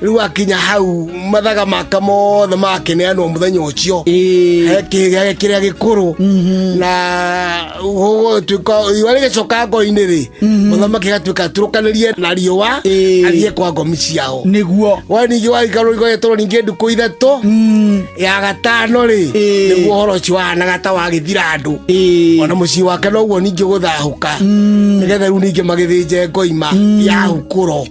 Rĩu akinya hau mathaga maka mothe magakĩneanwo mũthenya ũcio. He kĩgĩa kĩrĩa gĩkũrũ. Na gũgũtuĩka riũa rĩgĩcoka ngo-inĩ rĩ, mũthamaki agatuĩka aturũkanĩrie na riũa athiĩ kwa ngomi ciao. Nĩguo. We ningĩ waikarwo igwetwo ningĩ ndukũ 3 ya gatano rĩ, nĩguo ũhoro ũcio wahanaga ta wagĩthira andũ. Ona mũciĩ wake noguo ningĩ gũthahũka. Nĩgetha rĩu ningĩ magĩthĩnje ngoima ya hukũro.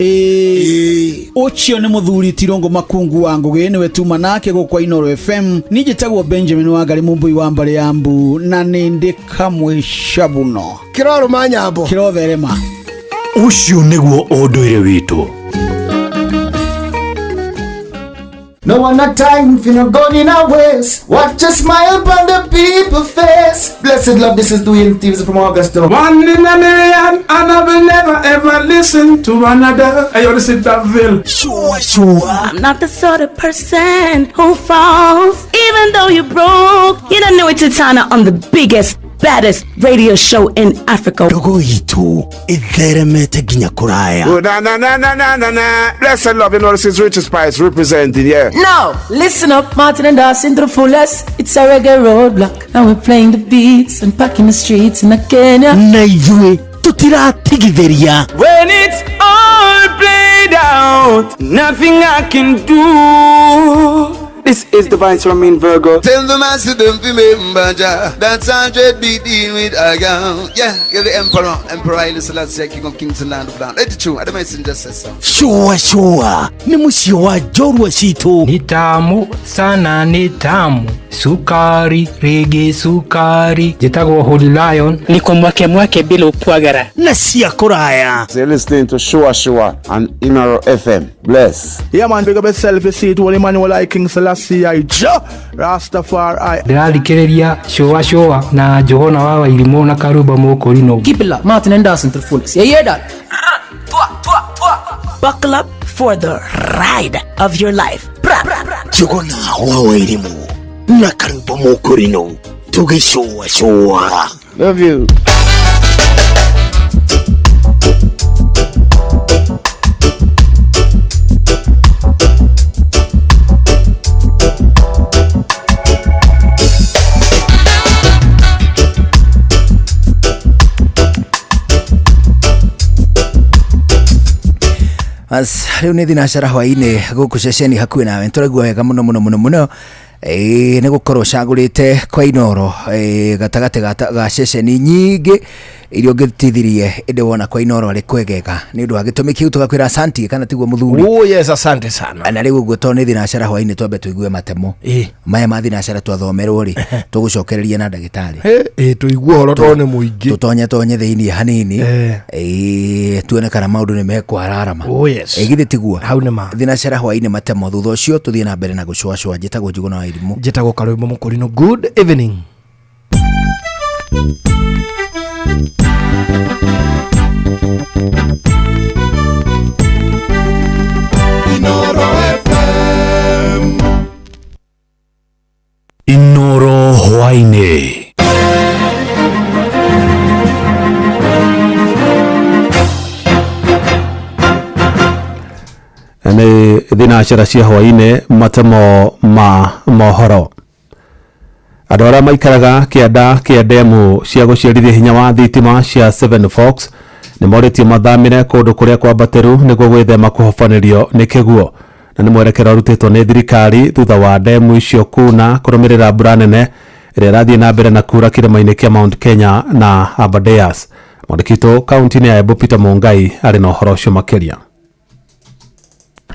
Ũcio nĩ mũthuri Tirũngũ Makungu wa Ngũgĩ nĩwe tuma nake gũkũ Inooro FM. Niĩ njĩtagwo Benjamin Wangari Mũmbui wa mbarĩ ya Mbu na nĩ ndĩ kamwe cabuno. Kĩrorũma nyambo. Kĩrotherema. Ũcio nĩguo ũndũire witũ. No one a time if you not gone in a waste. Watch a smile upon the people's face. Blessed love, this is Dwayne Stevens from Augusta. 1 in a million, and I will never ever listen to another. Hey, yo, this is Daville. Sure, sure. I'm not the sort of person who falls, even though you're broke. You don't know it's Titana on the biggest. baddest radio show in Africa. Ndogo itũ ĩtheremete nginya kũraya. Oh, na na na na na na na. Blessed love, you know this is Richard Spice representing, yeah. No, listen up, Martin and Dawson to the fullest. It's a reggae roadblock, and we're playing the beats and packing the streets in Kenya. Na ithuĩ tũtiratigithĩria. When it's all played out, nothing I can do. This is Divine Ramin Virgo. Tell the master them remember Jah. That's 100 be deal with a girl. Yeah, you're the emperor, Emperor Haile Selassie, King of Kings and Land of Land. Let it true. I don't messenger says so. Shua shua nĩ mũciĩ wa njorua citũ. Ni tamu sana, ni tamu sukari rege sukari. Njĩtagwo Holy Lion. Niko mwake mwake bila upwagara na cia kũraya. So you're listening to Shua Shua on Inoro FM. Bless. Yeah man, big up yourself, you see it, Holy Emmanuel I King Selassie I Jah Rastafari. Ndĩrathikĩrĩria Shua Shua na Johana wa Wairimũ na Karumba Mũkũrinũ. Keep it locked, Martin and Dawson to the fullest. You hear that? Buckle up for the ride of your life. Bra, bra, bra. Njuguna wa Wairimũ na Karumba Mũkũrinũ tũgĩcũa cũa. Love you. As rĩu nĩ thinacara hwainĩ gũkũ ceceni hakuhĩ nawe tũraigua wega mũno mũno mũno mũno nĩ gũkorwo ũcagũrĩte kwa Inoro gatagatĩ ga ceceni nyingĩ iria ũngĩtithirie ĩndĩ wona kwa Inoro arĩ kwegega nĩ ũndũ wa gĩtũmi kĩu tũgakwĩra asanti kana tiguo mũthuri. Oh yes, asante sana. Na rĩu ũguo tondũ nĩ thinacara hwainĩ twambe tũigue matemo maya ma thinacara twathomerwo rĩ tũgũcokereria na ndagĩtarĩ tũigue ũhoro tondũ nĩ mũingĩ tũtonye tonye thĩinĩ hanini tuone kana maũndũ nĩ mekwararama. Oh yes. Githĩ tiguo hau nĩ ma thinacara hwainĩ matemo thutha ũcio tũthiĩ na mbere na gũcũacũa. Njĩtagwo Njuguna wa Irimũ. Njĩtagwo Karũimũ Mũkũrinũ. Good evening. Inoro FM. Inoro hwainĩ. Nĩ thinacara cia hwainĩ matemo ma mohoro. Andũ arĩa maikaraga kĩanda kĩa ndemu cia gũciarithia hinya wa thitima cia Seven Forks nĩ morĩtio mathamĩre kũndũ kũrĩa kwambatĩru nĩguo gwĩthema kũhobanĩrio nĩ kĩguo, na nĩ mwerekero ũrutĩtwo nĩ thirikari thutha wa ndemu icio kuna kũrũmĩrĩra mbura nene ĩrĩa ĩrathiĩ na mbere na kura kĩrĩma-inĩ kĩa Mount Kenya na Aberdares. Mwandĩki witũ kaunti-inĩ ya Embu Peter Mungai arĩ na ũhoro ũcio makĩria.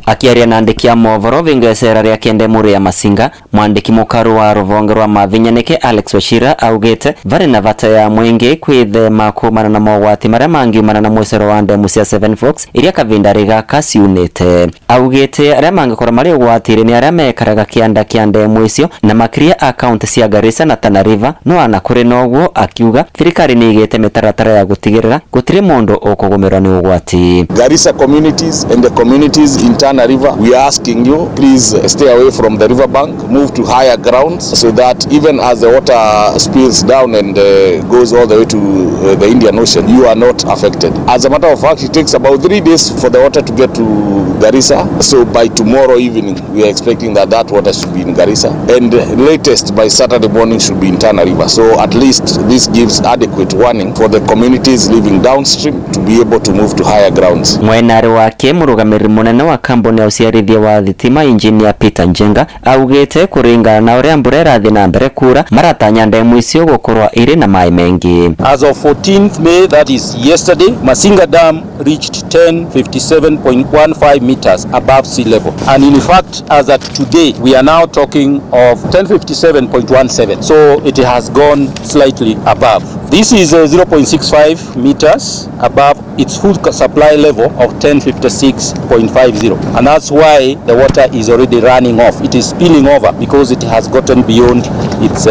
Akiaria na andĩki a mohoro vingo ya cera rĩa kĩndemu rĩa Masinga, mwandĩki mũkaru wa rũvonge rwa Mavinyanĩke Alex Wachira augĩte varĩ na vata ya mwingi kwithema kumana na mogwati maria mangiumana na mwicero wa ndemu cia Seven Forks iria kavinda gaka ciunĩte. Augĩte aria mangikorwo marĩ ũgwati-inĩ nĩ aria mekaraga kĩanda kĩa ndemu icio na makĩria a kaunti cia Garissa na Tana River, no ana kũrĩ na ũguo akiuga thirikari nĩ ĩigĩte mĩtaratara ya gũtigĩrĩra gũtirĩ mũndũ ũkũgũmĩrwo nĩ ũgwati. Garissa communities and the communities in Tana River, we are asking you, please stay away from the river bank, move to higher grounds so that even as the water spills down and goes all the way to the Indian Ocean, you are not affected. As a matter of fact, it takes about 3 days for the water to get to Garissa. So by tomorrow evening, we are expecting that that water should be in Garissa, and latest by Saturday morning should be in Tana River. So at least this gives adequate warning for the communities living downstream to be able to move to higher grounds. Mwenari wake mũrũgamĩrĩri mũnene wa kambuni ya ũciarithia wa thitima Engineer Peter Njenga augĩte kũringana na ũrĩa mbura ĩrathiĩ na mbere kura maratanya ndemu icio gũkorwo irĩ na maĩ mengi. As of 14th May, that is yesterday, Masinga Dam reached 1057.15 meters above sea level, and in fact as at today we are now talking of 1057.17, so it has gone slightly above. This is 0.65 meters above its full supply level of 1056.50, and that's why the water is already running off. It is spilling over because it has gotten beyond its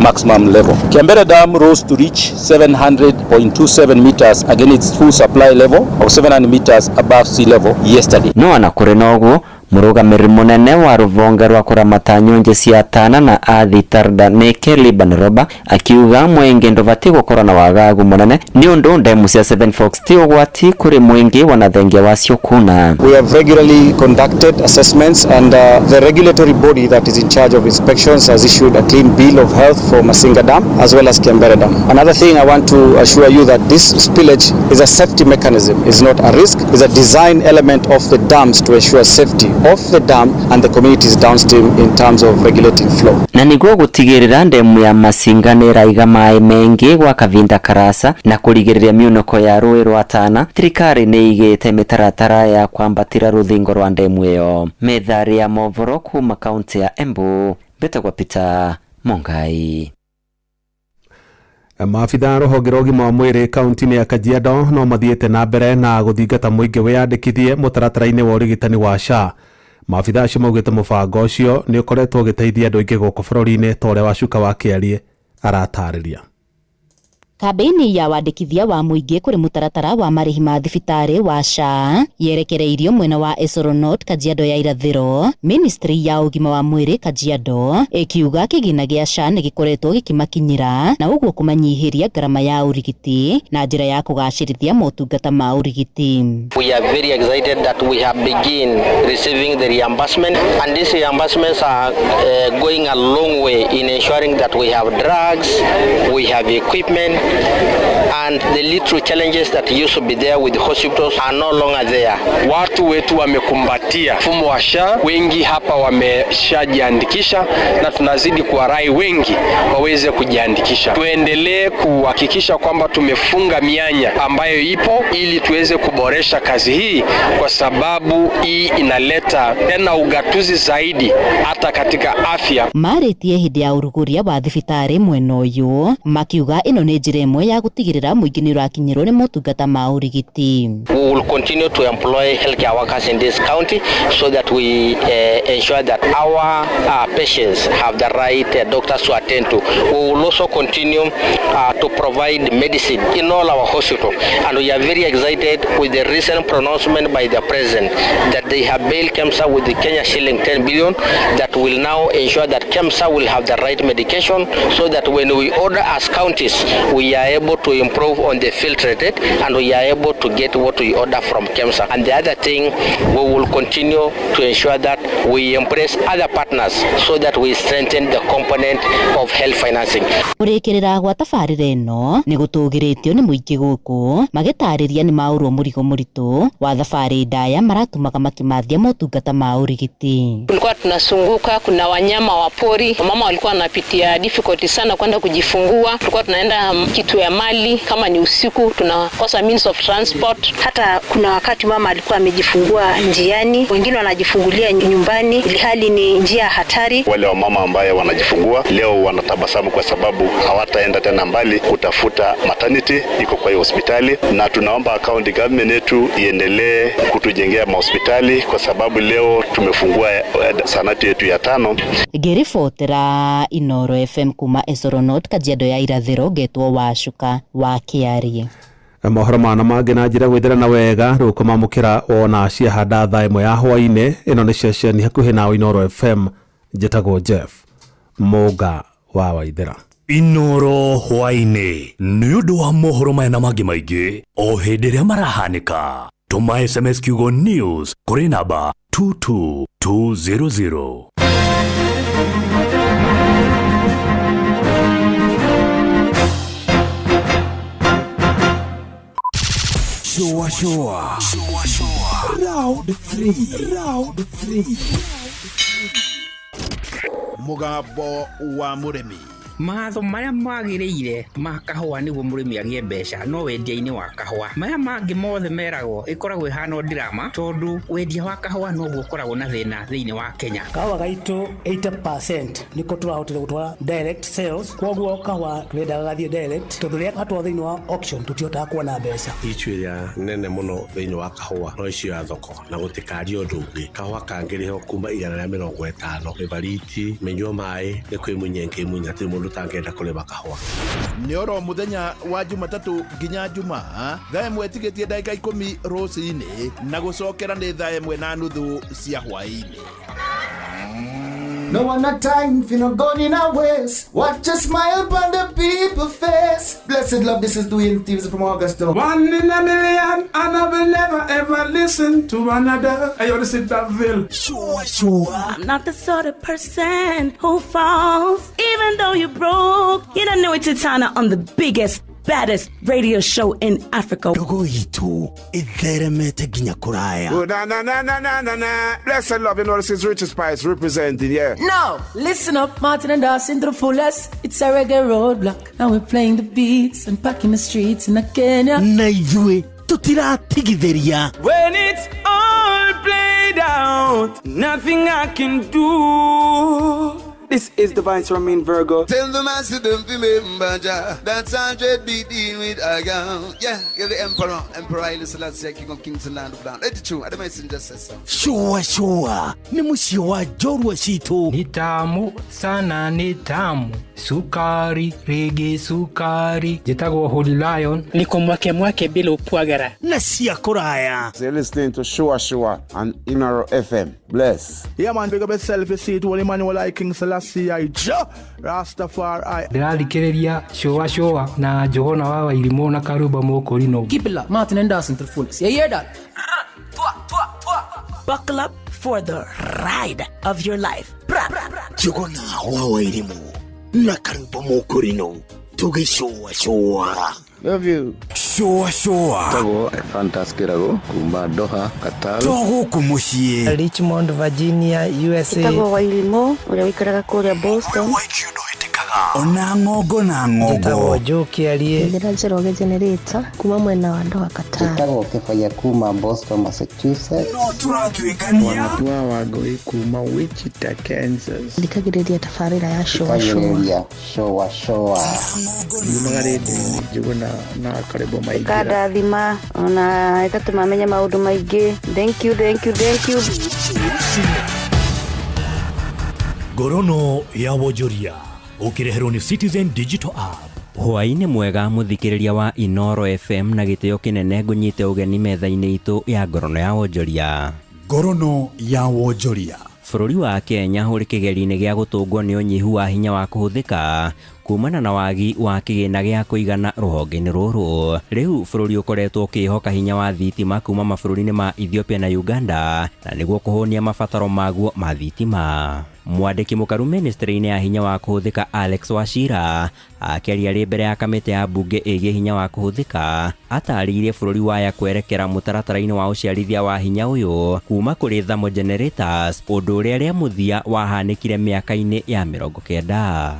maximum level. Kiambere Dam rose to reach 700.27 meters, again its full supply level of 700 meters above sea level yesterday. No ana kũrĩ na ũguo Murugamiriri munene wa ruvonge rwa kuramata nyonje cia Tana na Athi Tarda ni Kelly Banroba akiuga mwingi nduvati gukorwo na wagagu munene ni undu ndemu cia Seven Forks ti ugwati kuri mwingi wanathengia wacio kuna. We have regularly conducted assessments and the regulatory body that is in charge of inspections has issued a clean bill of health for Masinga Dam as well as Kiambere Dam. Another thing I want to assure you that this spillage is a safety mechanism, it's not a risk, it's a design element of the dams to ensure safety of the dam and the communities downstream in terms of regulating flow. Na niguo gutigirira ndemu ya Masinga ni iraiga mai mengi gwa kavinda karasa na kurigiriria miunoko ya rui rwa Tana, thirikari ni igite mitaratara ya kwambatira ruthingo rwa ndemu iyo. Methari ya movoro kuma kaunti ya Embu, mbetagwa Peter Mongai. Maabithaa rũhonge rwa ũgima wa mwĩrĩ kaunti-inĩ ya Kajiado no mathiĩte na mbere na gũthingata mũingĩ wĩyandĩkithie mũtaratara-inĩ wa ũrigitani wa SHA. Maabithaa acio maugĩte mũbango ũcio nĩ ũkoretwo ũgĩteithia andũ aingĩ gũkũ bũrũri-inĩ ta ũrĩa Wacuka wa Kĩarie aratarĩria. Kambeini ya wandĩkithia wa mũingĩ kũrĩ mũtaratara wa marĩhi ma thibitarĩ wa SHA yerekereirio mwena wa Esoronot Kajiado ya irathĩro. Ministry ya ũgima wa mwĩrĩ Kajiado ĩkiuga kĩgĩna gĩa SHA nĩ gĩkoretwo gĩkĩmakinyĩra na ũguo kũmanyihĩria ngarama ya ũrigiti na njĩra ya kũgacĩrithia motungata ma ũrigiti. We are very excited that we have begin receiving the reimbursement, and these reimbursements are going a long way in ensuring that we have drugs, we have equipment, and the little challenges that used to be there with the hospitals are no longer there. Watu wetu wamekumbatia mfumo wa SHA, wengi hapa wameshajiandikisha na tunazidi kuwarai wengi waweze kujiandikisha. Tuendelee kuhakikisha kwamba tumefunga mianya ambayo ipo ili tuweze kuboresha kazi hii, kwa sababu hii inaleta tena ugatuzi zaidi hata katika afya. Marĩtie hĩndĩ ya ũrugũria wa thibitarĩ mwena ũyũ makiuga ĩno nĩ njĩra ĩmwe ya gũtigĩrĩra mũingĩ nĩ ũrakinyĩrwo nĩ motungata ma ũrigiti. We will continue to employ healthcare workers in this county so that we ensure that our patients have the right doctors to attend to. We will also continue to provide medicine in all our hospitals, and we are very excited with the recent pronouncement by the president that they have bailed KEMSA with the Kenya shilling 10 billion that will now ensure that KEMSA will have the right medication so that when we order as counties we are able to improve on the filtrated and we are able to get what we order from KEMSA. And the other thing, we will continue to ensure that we embrace other partners so that we strengthen the component of health financing. Kurikirira gwa tabarĩra ĩno nĩ gũtũgĩrĩtio nĩ mũingĩ gũkũ magĩtarĩria nĩ maũrwo mũrigo mũritũ wa thabarĩ ndaya maratumaga makĩmathia motungata ma ũrigiti. Tulikuwa tunasunguka, kuna wanyama wa pori, mama walikuwa wanapitia difficulty sana kwenda kujifungua, tulikuwa tunaenda kitu ya mali, kama ni usiku tunakosa means of transport. Hata kuna wakati mama alikuwa amejifungua njiani, wengine wanajifungulia nyumbani, ilhali ni njia hatari. Wale wa mama ambaye wanajifungua leo wanatabasamu kwa sababu hawataenda tena mbali kutafuta maternity, iko kwa hiyo hospitali, na tunaomba county government yetu iendelee kutujengea mahospitali kwa sababu leo tumefungua sanati yetu ya 5. Ngĩribotera Inoro FM kuma Esoronot Kajiado ya irathĩro ngetwo Wacuka wa Kĩarie. Mohoro mana mangĩ na njĩra gwĩthera wega rĩu kũmamũkĩra wona ciahanda thaa ĩmwe ya hwainĩ. Ĩno nĩ ceceni hakuhĩ na Inoro FM, njĩtagwo Jeff Mũnga wa Waithera. Inoro hwainĩ nĩ ũndũ wa mohoro maya na mangĩ maingĩ o hĩndĩ ĩrĩa marahanĩka. Tũma SMS kiugo news kũrĩ namba 22200. Shua shua. Shua shua. Round 3. Round 3. Mũgambo wa mũrĩmi. Matho marĩa magĩrĩire ma kahũa nĩguo mũrĩmi agĩe mbeca no wendia-inĩ wa kahũa. Maya mangĩ mothe meragwo ĩkoragwo ĩhana drama tondũ wendia wa kahũa noguo ũkoragwo na thĩna thĩinĩ wa Kenya. Kahũa gaitũ 80% nĩko tũrahotire gũtwara direct sales, koguo kahũa tũrendaga gathiĩ direct tondũ rĩrĩa gatwarwo thĩinĩ wa auction tũtihotaga kuona mbeca. Ichu ĩrĩa nene mũno thĩinĩ wa kahũa no icio ya thoko na gũtikaria ũndũ ũngĩ. Kahũa kangĩrĩhwo kuma 150 ĩbariti mĩnyua maĩ nĩ kwĩmunya ĩngĩmunya. Mũndũ ũtangĩenda kũrĩma kahũa. Nĩ oro mũthenya wa Jumatatũ nginya Jumaa thaa 1 tigĩtie ndagĩka 10 rũcinĩ na gũcokera nĩ thaa 1:30 cia hwaĩ-inĩ. No one not time for no gun in our waist. Watch a smile upon the people face. Blessed love, this is Dwayne Stevens from Augusta. One in a million, and I will never ever listen to another. Hey, yo, this is Daville. Sure, sure. I'm not the sort of person who falls, even though you're broke. You don't know it's Titana on the biggest, baddest radio show in Africa. Ndogo itu itheremete nginya kuraya. Oh, na na na na na na na. Blessed love, you know this is Richard Spice representing, yeah. No, listen up, Martin and Dawson to the fullest. It's a reggae roadblock. Now we're playing the beats and packing the streets in Kenya. Na ithuĩ tutiratigithĩria. When it's all played out, nothing I can do. This is the Vice Romain Virgo. Tell the master don't remember Jah. That's 100 be dealing with a girl. Yeah, you're the emperor. Emperor Haile Selassie, King of Kings and Land of Land. Let it true. I the messenger says so. Sure, sure. Ni mũciĩ wa njorua citũ. Ni tamu sana, ni tamu. Sukari, rege sukari. Njĩtagwo Holy Lion. Niko mwake mwake bila upwagara. Na cia kũraya. So you're listening to Sure Sure on Inoro FM. Bless. Yeah, man, big up yourself. You see it, Holy Emmanuel I King Selassie I Jah Rastafari. Ndĩrathikĩrĩria Sure Sure na Johana wa Wairimũ na Karuba Mũkũrinũ. Keep it locked, Martin and Dawson to the fullest. You hear that? Buckle up for the ride of your life. Njuguna wa Wairimũ na Karuba Mũkũrinũ tũgĩcũa. Love you. Sure, sure. Tagwo Fantas Kirago kuma Doha, Qatar. To gũkũ mũciĩ. Richmond, Virginia, USA. Tagwo Wairimũ ũrĩa ũikaraga kũrĩa Boston. Ona ng'ongo na ng'ongo. Njĩtagwo Joe Kĩarie. Njĩra Njoroge Generator kuma mwena wa Doha, Qatar. Njĩtagwo Kĩbaya kuma Boston, Massachusetts. No tũratuĩkania. Wanatua Wangũi kuma Wichita, Kansas. Thikagĩrĩria tabarĩra ya Sure Sure. Sure Sure. Nyumaga rĩndiũ-inĩ Njuguna na Karĩbo Maingĩra. Ĩkandathima ona ĩgatũma menye maũndũ maingĩ. Thank you, thank you, thank you. Ngorono ya wonjoria ũkĩreherwo nĩ Citizen Digital App. Hwaĩ-inĩ mwega mũthikĩrĩria wa Inoro FM na gĩtĩo kĩnene ngũnyite ũgeni metha-inĩ itũ ya ngorono ya wonjoria. Ngorono ya wonjoria. Bũrũri wa Kenya ũrĩ kĩgerio-inĩ gĩa gũtũngwo nĩ ũnyihu wa hinya wa kũhũthĩka kumana na wagi wa kĩgĩna gĩa kũigana rũhonge-inĩ rũrũ. Rĩu bũrũri ũkoretwo ũkĩhoka hinya wa thitima kuma mabũrũri-inĩ ma Ethiopia na Uganda na nĩguo kũhũnia mabataro maguo ma thitima. Mwandĩki mũkaru ministry-inĩ ya hinya wa kũhũthĩka Alex Wachira akĩaria arĩ mbere ya kamĩtĩ ya mbunge ĩgiĩ hinya wa kũhũthĩka atarĩirie bũrũri waya kwerekera mũtaratara-inĩ wa ũciarithia wa hinya ũyũ kuma kũrĩ thermal generators, ũndũ ũrĩa rĩa mũthia wahanĩkire mĩaka-inĩ ya 90.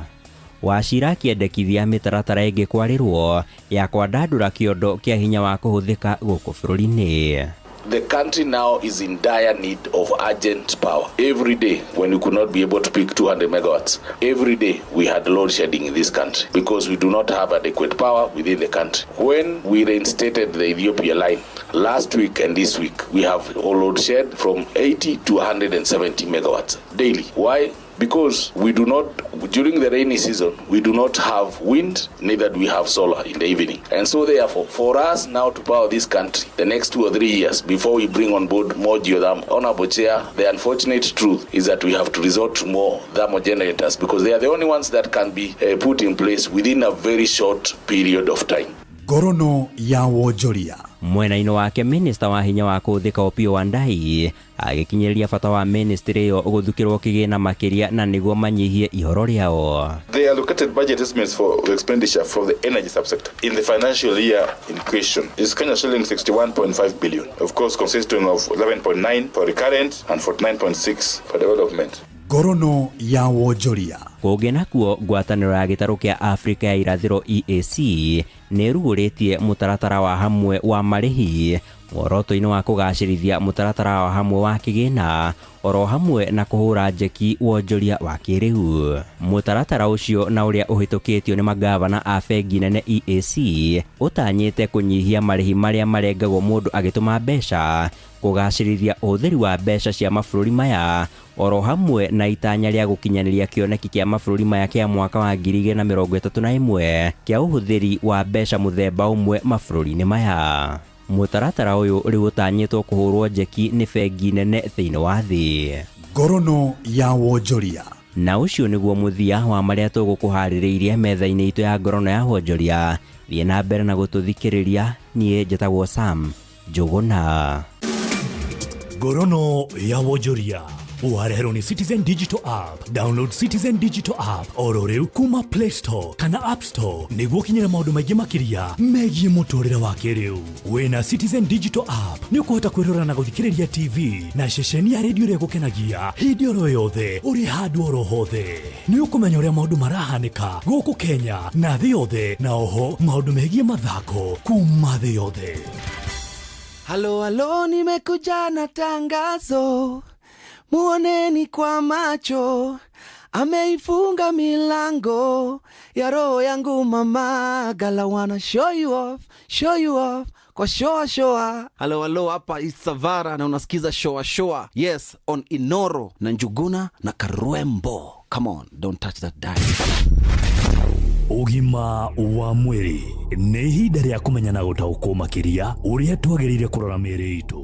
Wachira akĩendekithia mĩtaratara ĩngĩ kwarĩrwo ya kwandandũra kĩondo kĩa hinya wa kũhũthĩka gũkũ bũrũri-inĩ. The country now is in dire need of urgent power. Every day when we could not be able to pick 200 megawatts, every day we had load shedding in this country because we do not have adequate power within the country. When we reinstated the Ethiopia line last week and this week, we have load shed from 80 to 170 megawatts daily. Why? Because we do not, during the rainy season, we do not have wind, neither do we have solar in the evening. And so therefore, for us now to power this country the next 2 or 3 years before we bring on board more geothermal, Honorable Chair, the unfortunate truth is that we have to resort to more thermal generators because they are the only ones that can be put in place within a very short period of time. Ngorono ya wonjoria. Mwena-inĩ wake minista wa hinya wa kũhũthĩka Opiyo Wandayi agĩkinyĩrĩria bata wa ministry ĩyo gũthukĩrwo kĩgĩna makĩria na nĩguo manyihie ihoro rĩao. The allocated budget estimates for expenditure for the energy subsector in the financial year in question is Kenya shilling 61.5 billion, of course consisting of 11.9 for recurrent and 49.6 for development. Ngorono ya wonjoria. Kũngĩ nakuo ngwatanĩro ya gĩtarũ kĩa Afrika ya irathĩro EAC nĩ ĩrugũrĩtie mũtaratara wa hamwe wa marĩhi muoroto-inĩ wa kũgacĩrithia mũtaratara wa hamwe wa kĩgĩna oro hamwe na kũhũra njeki wonjoria wa kĩrĩu. Mũtaratara ũcio na ũrĩa ũhĩtũkĩtio nĩ magavana a bengi nene EAC ũtanyĩte kũnyihia marĩhi marĩa marengagwo mũndũ agĩtũma mbeca, kũgacĩrithia ũhũthĩri wa mbeca cia mabũrũri maya oro hamwe na itanya rĩa gũkinyanĩria kĩoneki kĩa mabũrũri maya kĩa mwaka wa 2031 kĩa ũhũthĩri wa mbeca mũthemba ũmwe mabũrũri-inĩ maya. Mũtaratara ũyũ rĩu ũtanyĩtwo kũhũrwo njeki nĩ bengi nene thĩinĩ wa thĩ. Ngorono ya wonjoria. Na ũcio nĩguo mũthia wa marĩa tũgũkũharĩrĩirie metha-inĩ itũ ya ngorono ya wonjoria. Thiĩ na mbere na gũtũthikĩrĩria. Niĩ njĩtagwo Sam Njũgũna. Ngorono ya wonjoria wareherwo nĩ Citizen Digital App. Download Citizen Digital App oro rĩu kuma Play Store kana App Store nĩguo ũkinyĩre maũndũ maingĩ makĩria megiĩ mũtũrĩre wa kĩrĩu. Wĩna Citizen Digital App nĩ ũkũhota kwĩrora na gũthikĩrĩria TV na ceceni ya redio ĩrĩa ĩgũkenagia hĩndĩ oro yothe ũrĩ handũ oro hothe. Nĩ ũkũmenya ũrĩa maũndũ marahanĩka gũkũ Kenya na thĩ yothe, na oho maũndũ megiĩ mathako kuma thĩ yothe. Halo halo, nimekuja na tangazo, muoneni kwa macho, ameifunga milango ya roho yangu mama, gala wanna show you off, show you off kwa shoa shoa. Halo halo, hapa Isavara na unasikiza shoa shoa. Yes, on Inoro na Njuguna na Karwembo. Come on, don't touch that dial. Ũgima wa mwĩrĩ nĩ ihinda rĩa kũmenya na gũtaũkwo makĩria ũrĩa twagĩrĩire kũrora mĩĩrĩ itũ.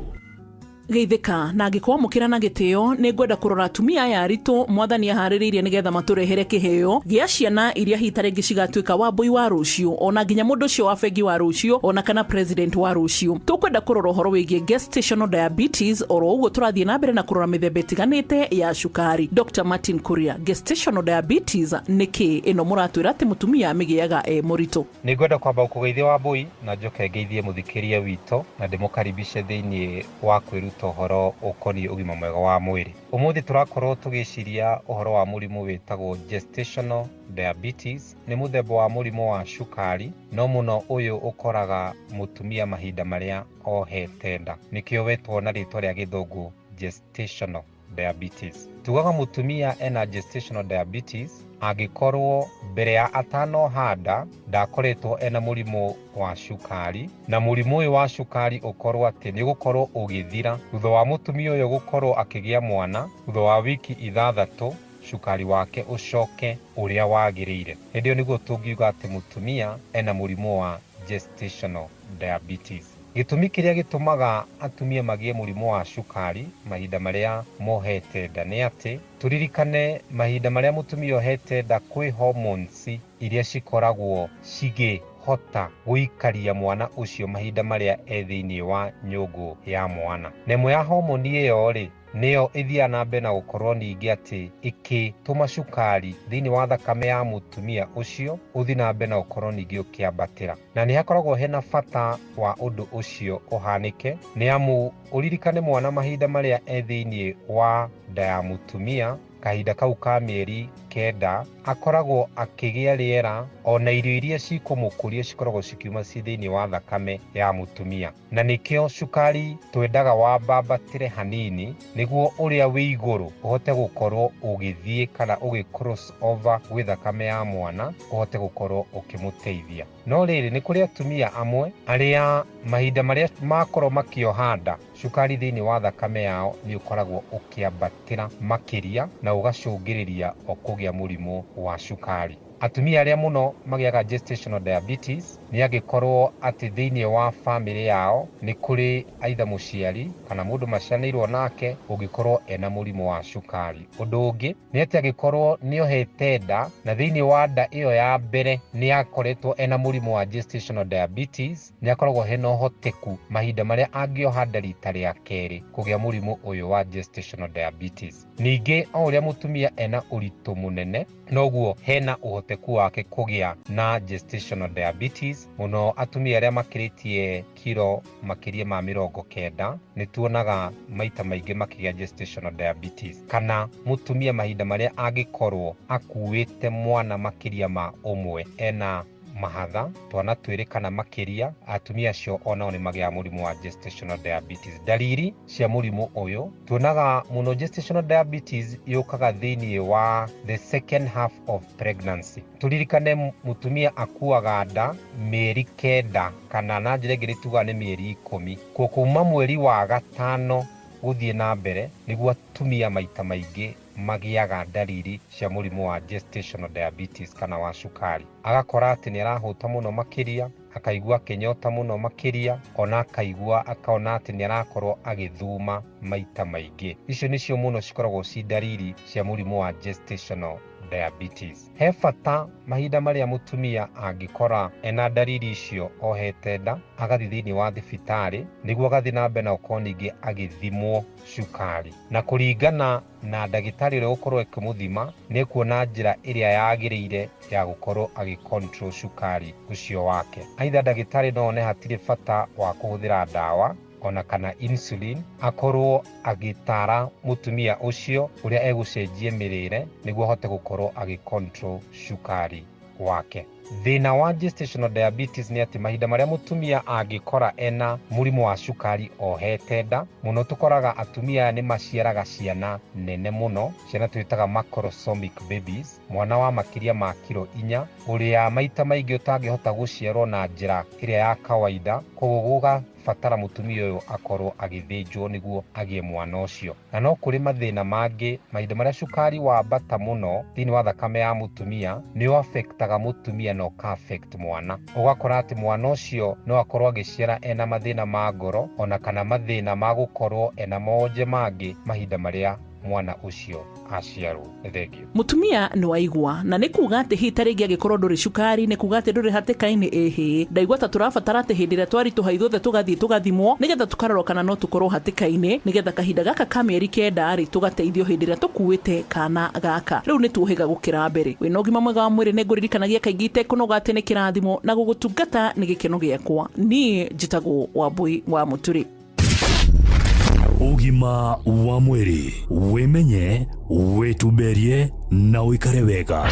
Geithĩka na ngĩkwamũkĩra na gĩtĩo nĩ ngwenda kũrora atumia aya aritũ mwathani aharĩrĩirie nĩgetha matũrehere kĩheo gĩa ciana iria hihi ta rĩngĩ cigatuĩka wambũi wa rũciũ, ona nginya mũndũ ũcio wa bengi wa rũciũ, ona kana president wa rũciũ. Tũkwenda kũrora ũhoro wĩgiĩ gestational diabetes, oro ũguo tũrathiĩ na mbere na kũrora mĩthemba ĩtiganĩte ya cukari. Dr. Martin Kuria, gestational diabetes nĩ kĩ ĩno mũratwĩra atĩ mũtumia amĩgĩaga e mũritũ? Nĩ ngwenda kwamba gũkũgeithia Wambũi na njoke ngeithie mũthikĩria witũ na ndĩmũkaribishe thĩinĩ wa kwĩruta ũhoro ũkoniĩ ũgima mwega wa mwĩrĩ. Ũmũthĩ tũrakorwo tũgĩciria ũhoro wa mũrimũ wĩtagwo gestational diabetes. Nĩ mũthemba wa mũrimũ wa cukari, no mũno ũyũ ũkoraga mũtumia mahinda marĩa ohete nda, nĩkĩo wetwo na rĩtwa rĩa gĩthũngũ gestational diabetes. Tugaga mũtumia ena gestational diabetes angĩkorwo mbere ya atanoha nda ndakoretwo ena mũrimũ wa cukari, na mũrimũ ũyũ wa cukari ũkorwo atĩ nĩ ũgũkorwo ũgĩthira thutha wa mũtumia ũyũ gũkorwo akĩgĩa mwana thutha wa wiki 6, cukari wake ũcoke ũrĩa wagĩrĩire. Hĩndĩ ĩyo nĩguo tũngiuga atĩ mũtumia ena mũrimũ wa gestational diabetes. Gĩtũmi kĩrĩa gĩtũmaga atumia magĩe mũrimũ wa cukari mahinda marĩa mohete nda nĩ atĩ tũririkane mahinda marĩa mũtumia ohete nda kwĩ hormones iria cikoragwo cigĩhota gũikaria mwana ũcio mahinda marĩa e thĩinĩ wa nyũngũ ya mwana. Na ĩmwe ya homoni ĩyo rĩ, nĩyo ĩthiaga na mbere na gũkorwo ningĩ atĩ ĩkĩtũma cukari thĩinĩ wa thakame ya mũtumia ũcio ũthiĩ na mbere na gũkorwo ningĩ ũkĩambatĩra. Na nĩ hakoragwo hena bata wa ũndũ ũcio ũhanĩke, nĩ amu ũririkane mwana mahinda marĩa e thĩinĩ wa nda ya mũtumia kahinda kau ka mĩeri 9 akoragwo akĩgĩa rĩera ona irio iria cikũmũkũria cikoragwo cikiuma ci thĩinĩ wa thakame ya mũtumia. Na nĩkĩo cukari twendaga wambambatĩre hanini nĩguo ũrĩa wĩ igũrũ ũhote gũkorwo ũgĩthiĩ kana ũgĩ cross over gwĩ thakame ya mwana ũhote gũkorwo ũkĩmũteithia. No rĩrĩ, nĩ kũrĩ atumia amwe arĩa mahinda marĩa makorwo makĩoha nda cukari thĩinĩ wa thakame yao nĩ ũkoragwo ũkĩambatĩra makĩria na ũgacũngĩrĩria o kũgĩa mũrimũ wa cukari. Atumia arĩa mũno magĩaga gestational diabetes nĩ angĩkorwo atĩ thĩinĩ wa famĩlĩ yao nĩ kũrĩ aitha mũciari kana mũndũ maciaranĩirwo nake ũngĩkorwo ena mũrimũ wa cukari. Ũndũ ũngĩ nĩ atĩ angĩkorwo nĩ ohete nda na thĩinĩ wa nda ĩyo ya mbere nĩ akoretwo ena mũrimũ wa gestational diabetes, nĩ akoragwo hena ũhoteku mahinda marĩa angĩoha nda rita rĩa kerĩ kũgĩa mũrimũ ũyũ wa gestational diabetes. Ningĩ o ũrĩa mũtumia ena ũritũ mũnene noguo hena ũhoteku wake kũgĩa na gestational diabetes. Mũno atumia arĩa makĩrĩtie kiro makĩria ma 90 nĩ tuonaga maita maingĩ makĩgĩa gestational diabetes. Kana mũtumia mahinda marĩa angĩkorwo akuĩte mwana makĩria ma ũmwe ena mahatha twana twĩrĩ kana makĩria, atumia acio onao nĩ magĩaga mũrimũ wa gestational diabetes. Ndariri cia mũrimũ ũyũ tuonaga mũno gestational diabetes yũkaga thĩinĩ wa the second half of pregnancy. Tũririkane mũtumia akuaga nda mĩeri 9 kana na njĩra ĩngĩ nĩ tugaga nĩ mĩeri 10. Kuo kuma mweri wa 5 gũthiĩ na mbere nĩguo atumia maita maingĩ magĩaga ndariri cia mũrimũ wa gestational diabetes kana wa cukari. Agakora atĩ nĩ arahũta mũno makĩria, akaigua akĩnyota mũno makĩria, ona akaigua akona atĩ nĩ arakorwo agĩthuma maita maingĩ. Icio nĩcio mũno cikoragwo ci ndariri cia mũrimũ wa gestational diabetes. He bata mahinda marĩa mũtumia angĩkora ena ndariri icio ohete nda, agathiĩ thĩinĩ wa thibitarĩ nĩguo agathiĩ na mbere na gũkorwo ningĩ agĩthimwo cukari, na kũringana na ndagĩtarĩ ũrĩa ũgũkorwo akĩmũthima nĩ ekuona njĩra ĩrĩa yagĩrĩire ya gũkorwo agĩ control cukari ũcio wake. Aitha ndagĩtarĩ no one hatirĩ bata wa kũhũthĩra ndawa ona kana insulin, akorwo agĩtara mũtumia ũcio ũrĩa egũcenjia mĩrĩre nĩguo ahote gũkorwo agĩ control cukari wake. Thĩna wa gestational diabetes nĩ atĩ mahinda marĩa mũtumia angĩkora ena mũrimũ wa cukari ohete nda, mũno tũkoraga atumia aya nĩ maciaraga ciana nene mũno, ciana twĩtaga macrosomic babies, mwana wa makĩria ma kiro 4, ũrĩa maita maingĩ ũtangĩhota gũciarwo na njĩra ĩrĩa ya kawaida, koguo gũgabatara mũtumia ũyũ akorwo agĩthĩnjwo nĩguo agĩe mwana ũcio. Na no kũrĩ mathĩna mangĩ, mahinda marĩa cukari wambata mũno thĩinĩ wa thakame ya mũtumia nĩ ũafektaga mũtumia na ũka affect mwana, ũgakora atĩ mwana ũcio no akorwo agĩciara ena mathĩna ma ngoro ona kana mathĩna ma gũkorwo ena monje mangĩ mahinda marĩa mwana ũcio aciarwo. Thengiũ. Mũtumia nĩ waigua, na nĩ kuga atĩ hihi ta rĩngĩ angĩkorwo ndũrĩ cukari nĩ kuga atĩ ndũrĩ hatĩka-inĩ. Ĩhĩ, ndaigua ta tũrabatara atĩ hĩndĩ ĩrĩa twaritũha ithuothe tũgathiĩ tũgathimwo nĩgetha tũkarorwo kana no tũkorwo hatĩka-inĩ, nĩgetha kahinda gaka ka mĩeri 9 rĩ tũgateithio hĩndĩ ĩrĩa tũkuĩte kana gaka. Rĩu nĩ tuohĩga gũkĩra mbere. Wĩna ũgima mwega wa mwĩrĩ nĩ ngũririkanagia kaingĩ itekũnoga atĩ nĩ kĩrathimo na gũgũtungata nĩ gĩkeno gĩakwa. Niĩ njĩtagwo Wambui wa Mũturi. Ũgima wa mwĩrĩ, wĩmenye, wĩtumberie na ũikare wega.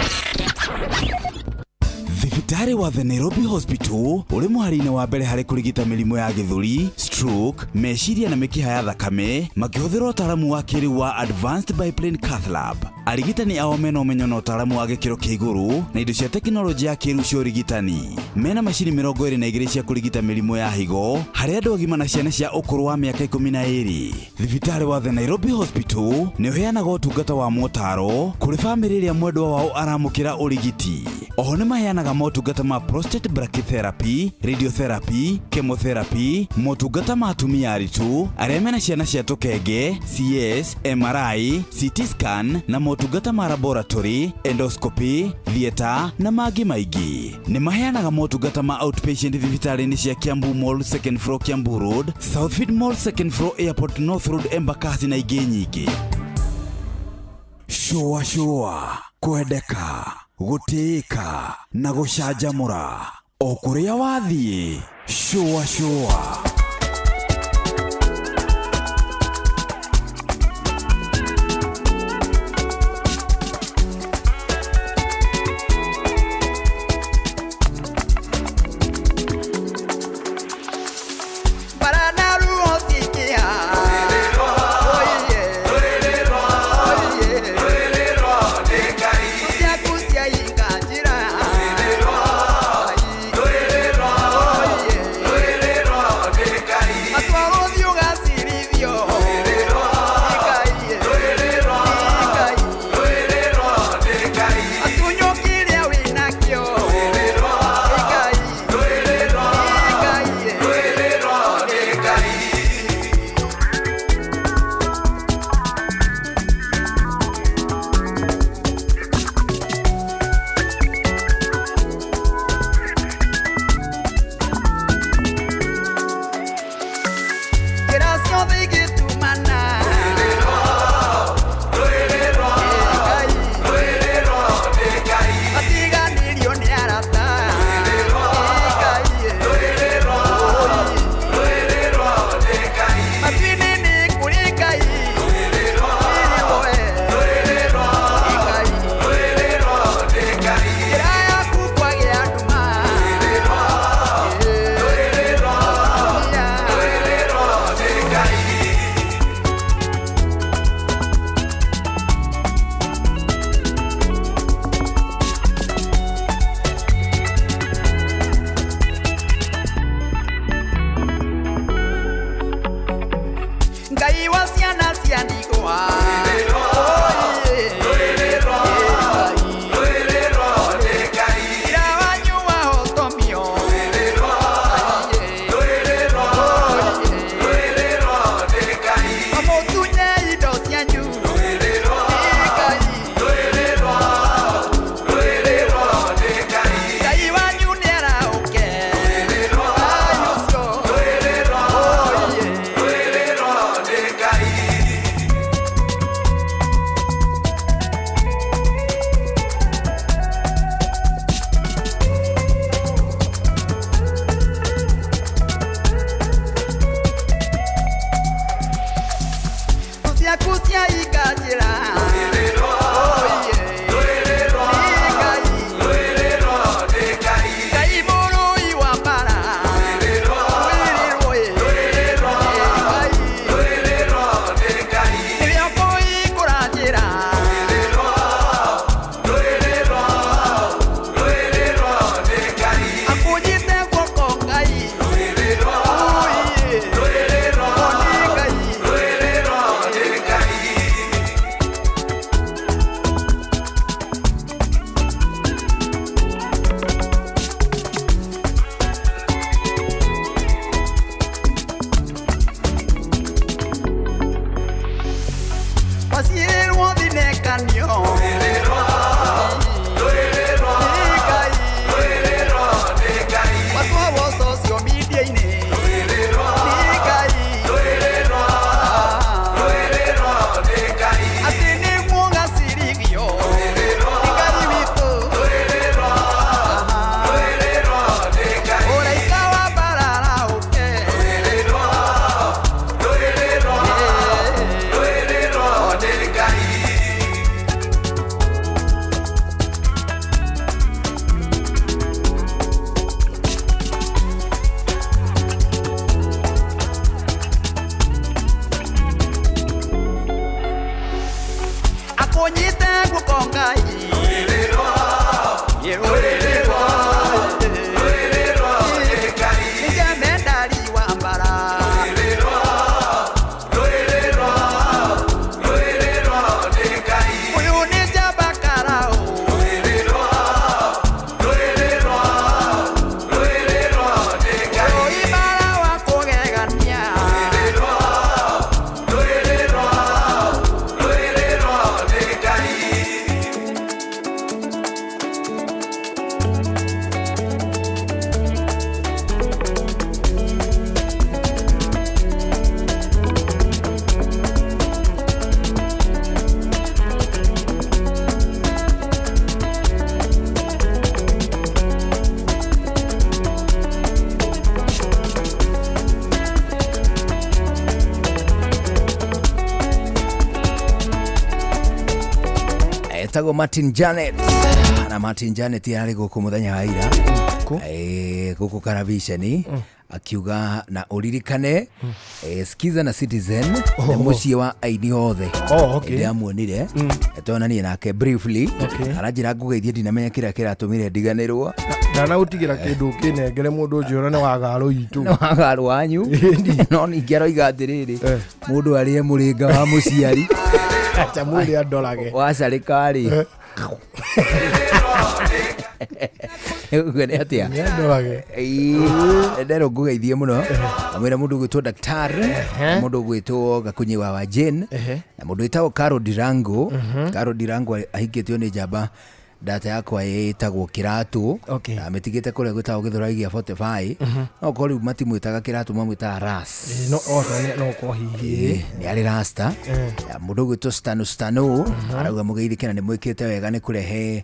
Thibitarĩ wa The Nairobi Hospital ũrĩ mũhari-inĩ wa mbere harĩ kũrigita mĩrimũ ya gĩthũri, stroke, meciria na mĩkiha ya thakame makĩhũthĩra ũtaaramu wa kĩrĩu wa Advanced Biplane Cath Lab. Arigitani ao mena ũmenyo na ũtaaramu wa gĩkĩro kĩa igũrũ na indo cia tekinoronjĩ ya kĩrĩu cia ũrigitani. Mena macini 22 cia kũrigita mĩrimũ ya higo harĩ andũ agima na ciana cia ũkũrũ wa mĩaka 12. Thibitarĩ wa The Nairobi Hospital nĩ ũheanaga ũtungata wa motaro kũrĩ bamĩrĩ ĩrĩa mwendwa wao aramũkĩra ũrigiti. Oho nĩ maheanaga motungata ma prostate brachytherapy, radiotherapy, chemotherapy, motungata ma atumia aritũ arĩa mena ciana cia tũkenge, CS, MRI, CT scan na motungata ma laboratory, endoscopy, theatre na mangĩ maingĩ. Nĩ maheanaga motungata ma outpatient thibitarĩ-inĩ cia Kiambu Mall second floor Kiambu Road, Southfield Mall second floor Airport North Road Embakasi na ingĩ nyingĩ. Shũa shũa, kwendeka, gũtĩĩka na gũcanjamũra o kũrĩa wathiĩ. Shũa shũa. Etagwo Martin Janet na Martin Janet yarĩ gũkũ mũthenya wa ira gũkũ Karabiceni akiuga na ũririkane Skiza na Citizen nĩ mũciĩ wa aini othe. Oh, okay. Ndĩramuonire tonanie nake briefly. Aranjĩra ngũgeithie, ndinamenya kĩrĩa kĩratũmire ndiganĩrwo. Ndanagũtigĩra kĩndũ ũkĩnengere mũndũ ũnjĩra nĩ wagarũ itũ. Nĩ wagarũ wanyu, no ningĩ aroiga atĩrĩrĩ, mũndũ arĩe mũrĩnga wa mũciari. Acha mwĩrĩ andorage. Wacarĩka-rĩ, ũguo nĩ atĩa? Nĩandorage. Nderwo ngũgeithie mũno, amwĩra mũndũ ũgwĩtwo daktari, mũndũ ũgwĩtwo Gakunyi wa Jane, na mũndũ wĩtagwo Caro Dirango. Caro Dirango ahikĩtio nĩ njamba ndata yakwa ĩtagwo Kĩratũ. Amĩtigĩte kũrĩa gwĩtagwo Gĩthũrai gĩa 45. No korwo rĩu matimwĩtaga Kĩratũ, mamwĩtaga Ras. No no korwo hihi. Nĩ arĩ rasta. Mũndũ ũgwĩtwo Stano Stano arauga mũgeithĩke na nĩ mwĩkĩte wega nĩ kũrehe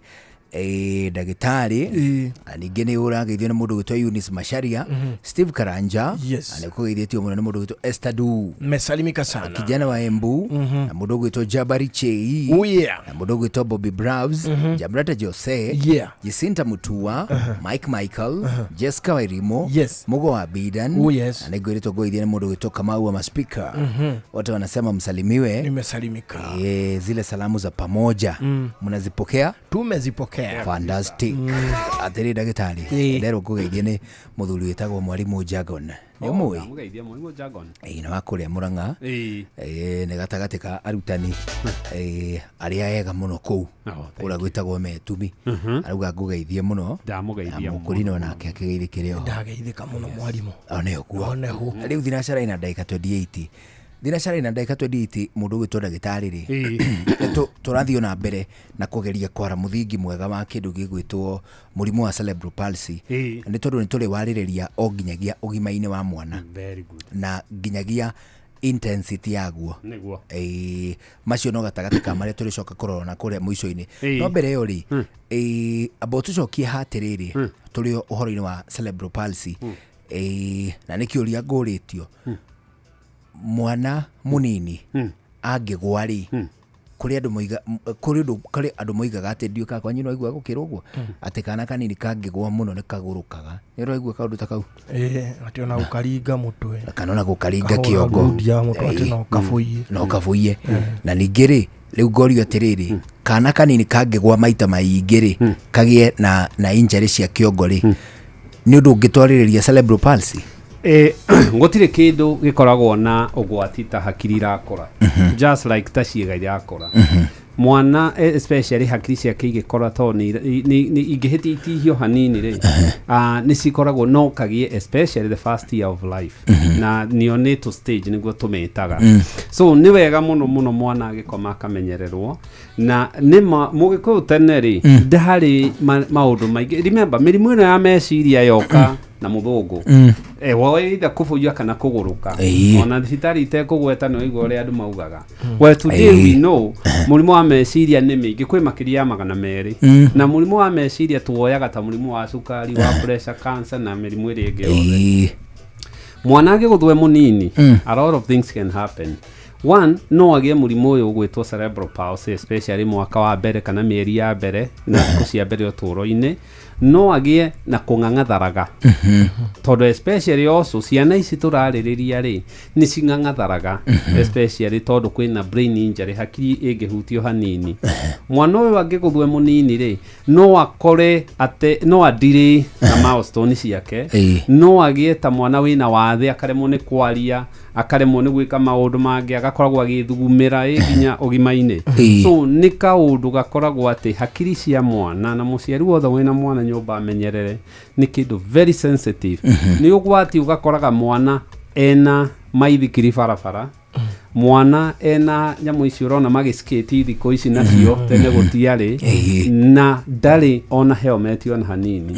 ndagĩtarĩ. Na ningĩ nĩ ũrageithio nĩ mũndũ ũgwĩtwo Eunice Macharia, Steve Karanja. Na nĩ kũgeithĩtio mũno nĩ mũndũ ũgwĩtwo Esther Du. Mesalimika sana. Kijana wa Embu. Na mũndũ ũgwĩtwo Jabari Chei. Oh, yeah. Na mũndũ ũgwĩtwo Bobby Braves, Jamrata Jose, Jacinta Mutua, Mike Michael, Jessica Wairimo, Mugo wa Bidan. Oh, yes. Na nĩngwĩrĩtwo ngũgeithio nĩ mũndũ ũgwĩtwo Kamau wa Maspika. Wote wanasema msalimiwe. Nimesalimika. Zile salamu za pamoja mnazipokea? Tumezipokea. Fantastic. Atĩrĩ ndagĩtarĩ, nderwo ngũgeithie nĩ mũthuri wĩtagwo Mwarimũ Jagon, nĩ ũmũĩ? Mũgeithia mwarimũ Jagon. Nĩ wa kũrĩa Mũrang'a. Nĩ gatagatĩ ka arutani arĩa ega mũno kũu kũrĩa gwĩtagwo Metumi. Arauga ngũgeithie mũno. Ndamũgeithia. Mũkũrino nake akĩgeithĩkĩre oho. Ndageithĩka mũno mwarimũ. One ũguo rĩu thinacara ina ndagĩka 28, thinacara ina ndagĩka 28. Mũndũ ũgwĩtwo ndagĩtarĩ rĩ, tũrathiĩ ona mbere na kũgeria kwara mũthingi mwega wa kĩndũ gĩgwĩtwo mũrimũ wa cerebral palsy, nĩ tondũ nĩ tũrĩ warĩrĩria o nginyagia ũgima-inĩ wa mwana. Very good. Na nginyagia intensity yaguo. Nĩguo. Macio no gatagatĩ ka marĩa tũrĩcoka kũrora na kũrĩa mũico-inĩ. No mbere ĩyo rĩ, amba ũtũcokie hatĩrĩrĩ tũrĩ o ũhoro-inĩ wa cerebral palsy. Na nĩ kĩũria ngũrĩtio, mwana mũnini angĩgwa rĩ, kũrĩ andũ moiga kũrĩ ũndũ kũrĩ andũ moigaga atĩ ndiũĩ kana kwanyu no aigua gũkĩrwo ũguo, atĩ kana kanini kangĩgwa mũno nĩ kagũrũkaga. Nĩ ũraigua kaũndũ ta kau? Atĩ ona gũkaringa mũtwe. Kana ona gũkaringa Kahũra kĩongo. ngundi ya mũtwe atĩ no kabũiye. No kabũiye. Na ningĩ rĩ, rĩu ngorio atĩrĩrĩ, kana kanini kangĩgwa maita maingĩ rĩ, kagĩe na injury cia kĩongo rĩ, nĩ ũndũ ũngĩtwarĩrĩria cerebral palsy? Gũtirĩ kĩndũ gĩkoragwo na ũgwati ta hakiri irakũra, just like ta ciĩga irakũra. Mwana especially hakiri ciake igĩkũra, tondũ ingĩhĩtia itihio hanini rĩ, nĩ cikoragwo no kagĩe, especially the first year of life, na neonatal stage nĩguo tũmĩtaga. So nĩ wega mũno mũno mwana agĩkoma akamenyererwo. Na nĩma mũgĩkũyũ tene rĩ, ndarĩ maũndũ maingĩ. Remember, mĩrimũ ĩno ya meciria yoka na mũthũngũ, woitha kũbũyia kana kũgũrũka. Ona thibitarĩ itekũgweta nĩ waigua ũrĩa andũ maugaga. Well, today we know mũrimũ wa meciria nĩ mĩingĩ, kwĩ makĩria ya 200. Na mũrimũ wa meciria tuoyaga ta mũrimũ wa cukari, wa pressure, cancer na mĩrimũ ĩrĩa ĩngĩ yothe. Mwana angĩgũthwe mũnini, a lot of things can happen. One, no agĩe mũrimũ ũyũ ũgwĩtwo cerebral palsy, especially mwaka wa mbere kana mĩeri ya mbere na thikũ cia mbere ũtũũro-inĩ. No agĩe na kũng'ang'atharaga, tondũ especially also ciana ici tũrarĩrĩria rĩ, nĩ cing'ang'atharaga, especially tondũ kwĩna brain injury, hakiri ĩngĩhutio hanini. Mwana ũyũ angĩgũthwe mũnini rĩ, no akore ate no adirĩ na milestone ciake. No agĩe ta mwana wĩna wathe, akaremwo nĩ kwaria, akaremwo nĩ gwĩka maũndũ mangĩ, agakoragwo agĩthugumĩra nginya ũgima-inĩ. So nĩ kaũndũ gakoragwo atĩ hakiri cia mwana, na mũciari wothe wĩna mwana nyũmba amenyerere, nĩ kĩndũ very sensitive. Nĩ ũgwati ũgakoraga mwana ena maithikiri barabara, mwana ena nyamũ ici ũrona magĩskate thikũ ici, nacio tene gũtiarĩ, na ndarĩ ona helmet ona hanini.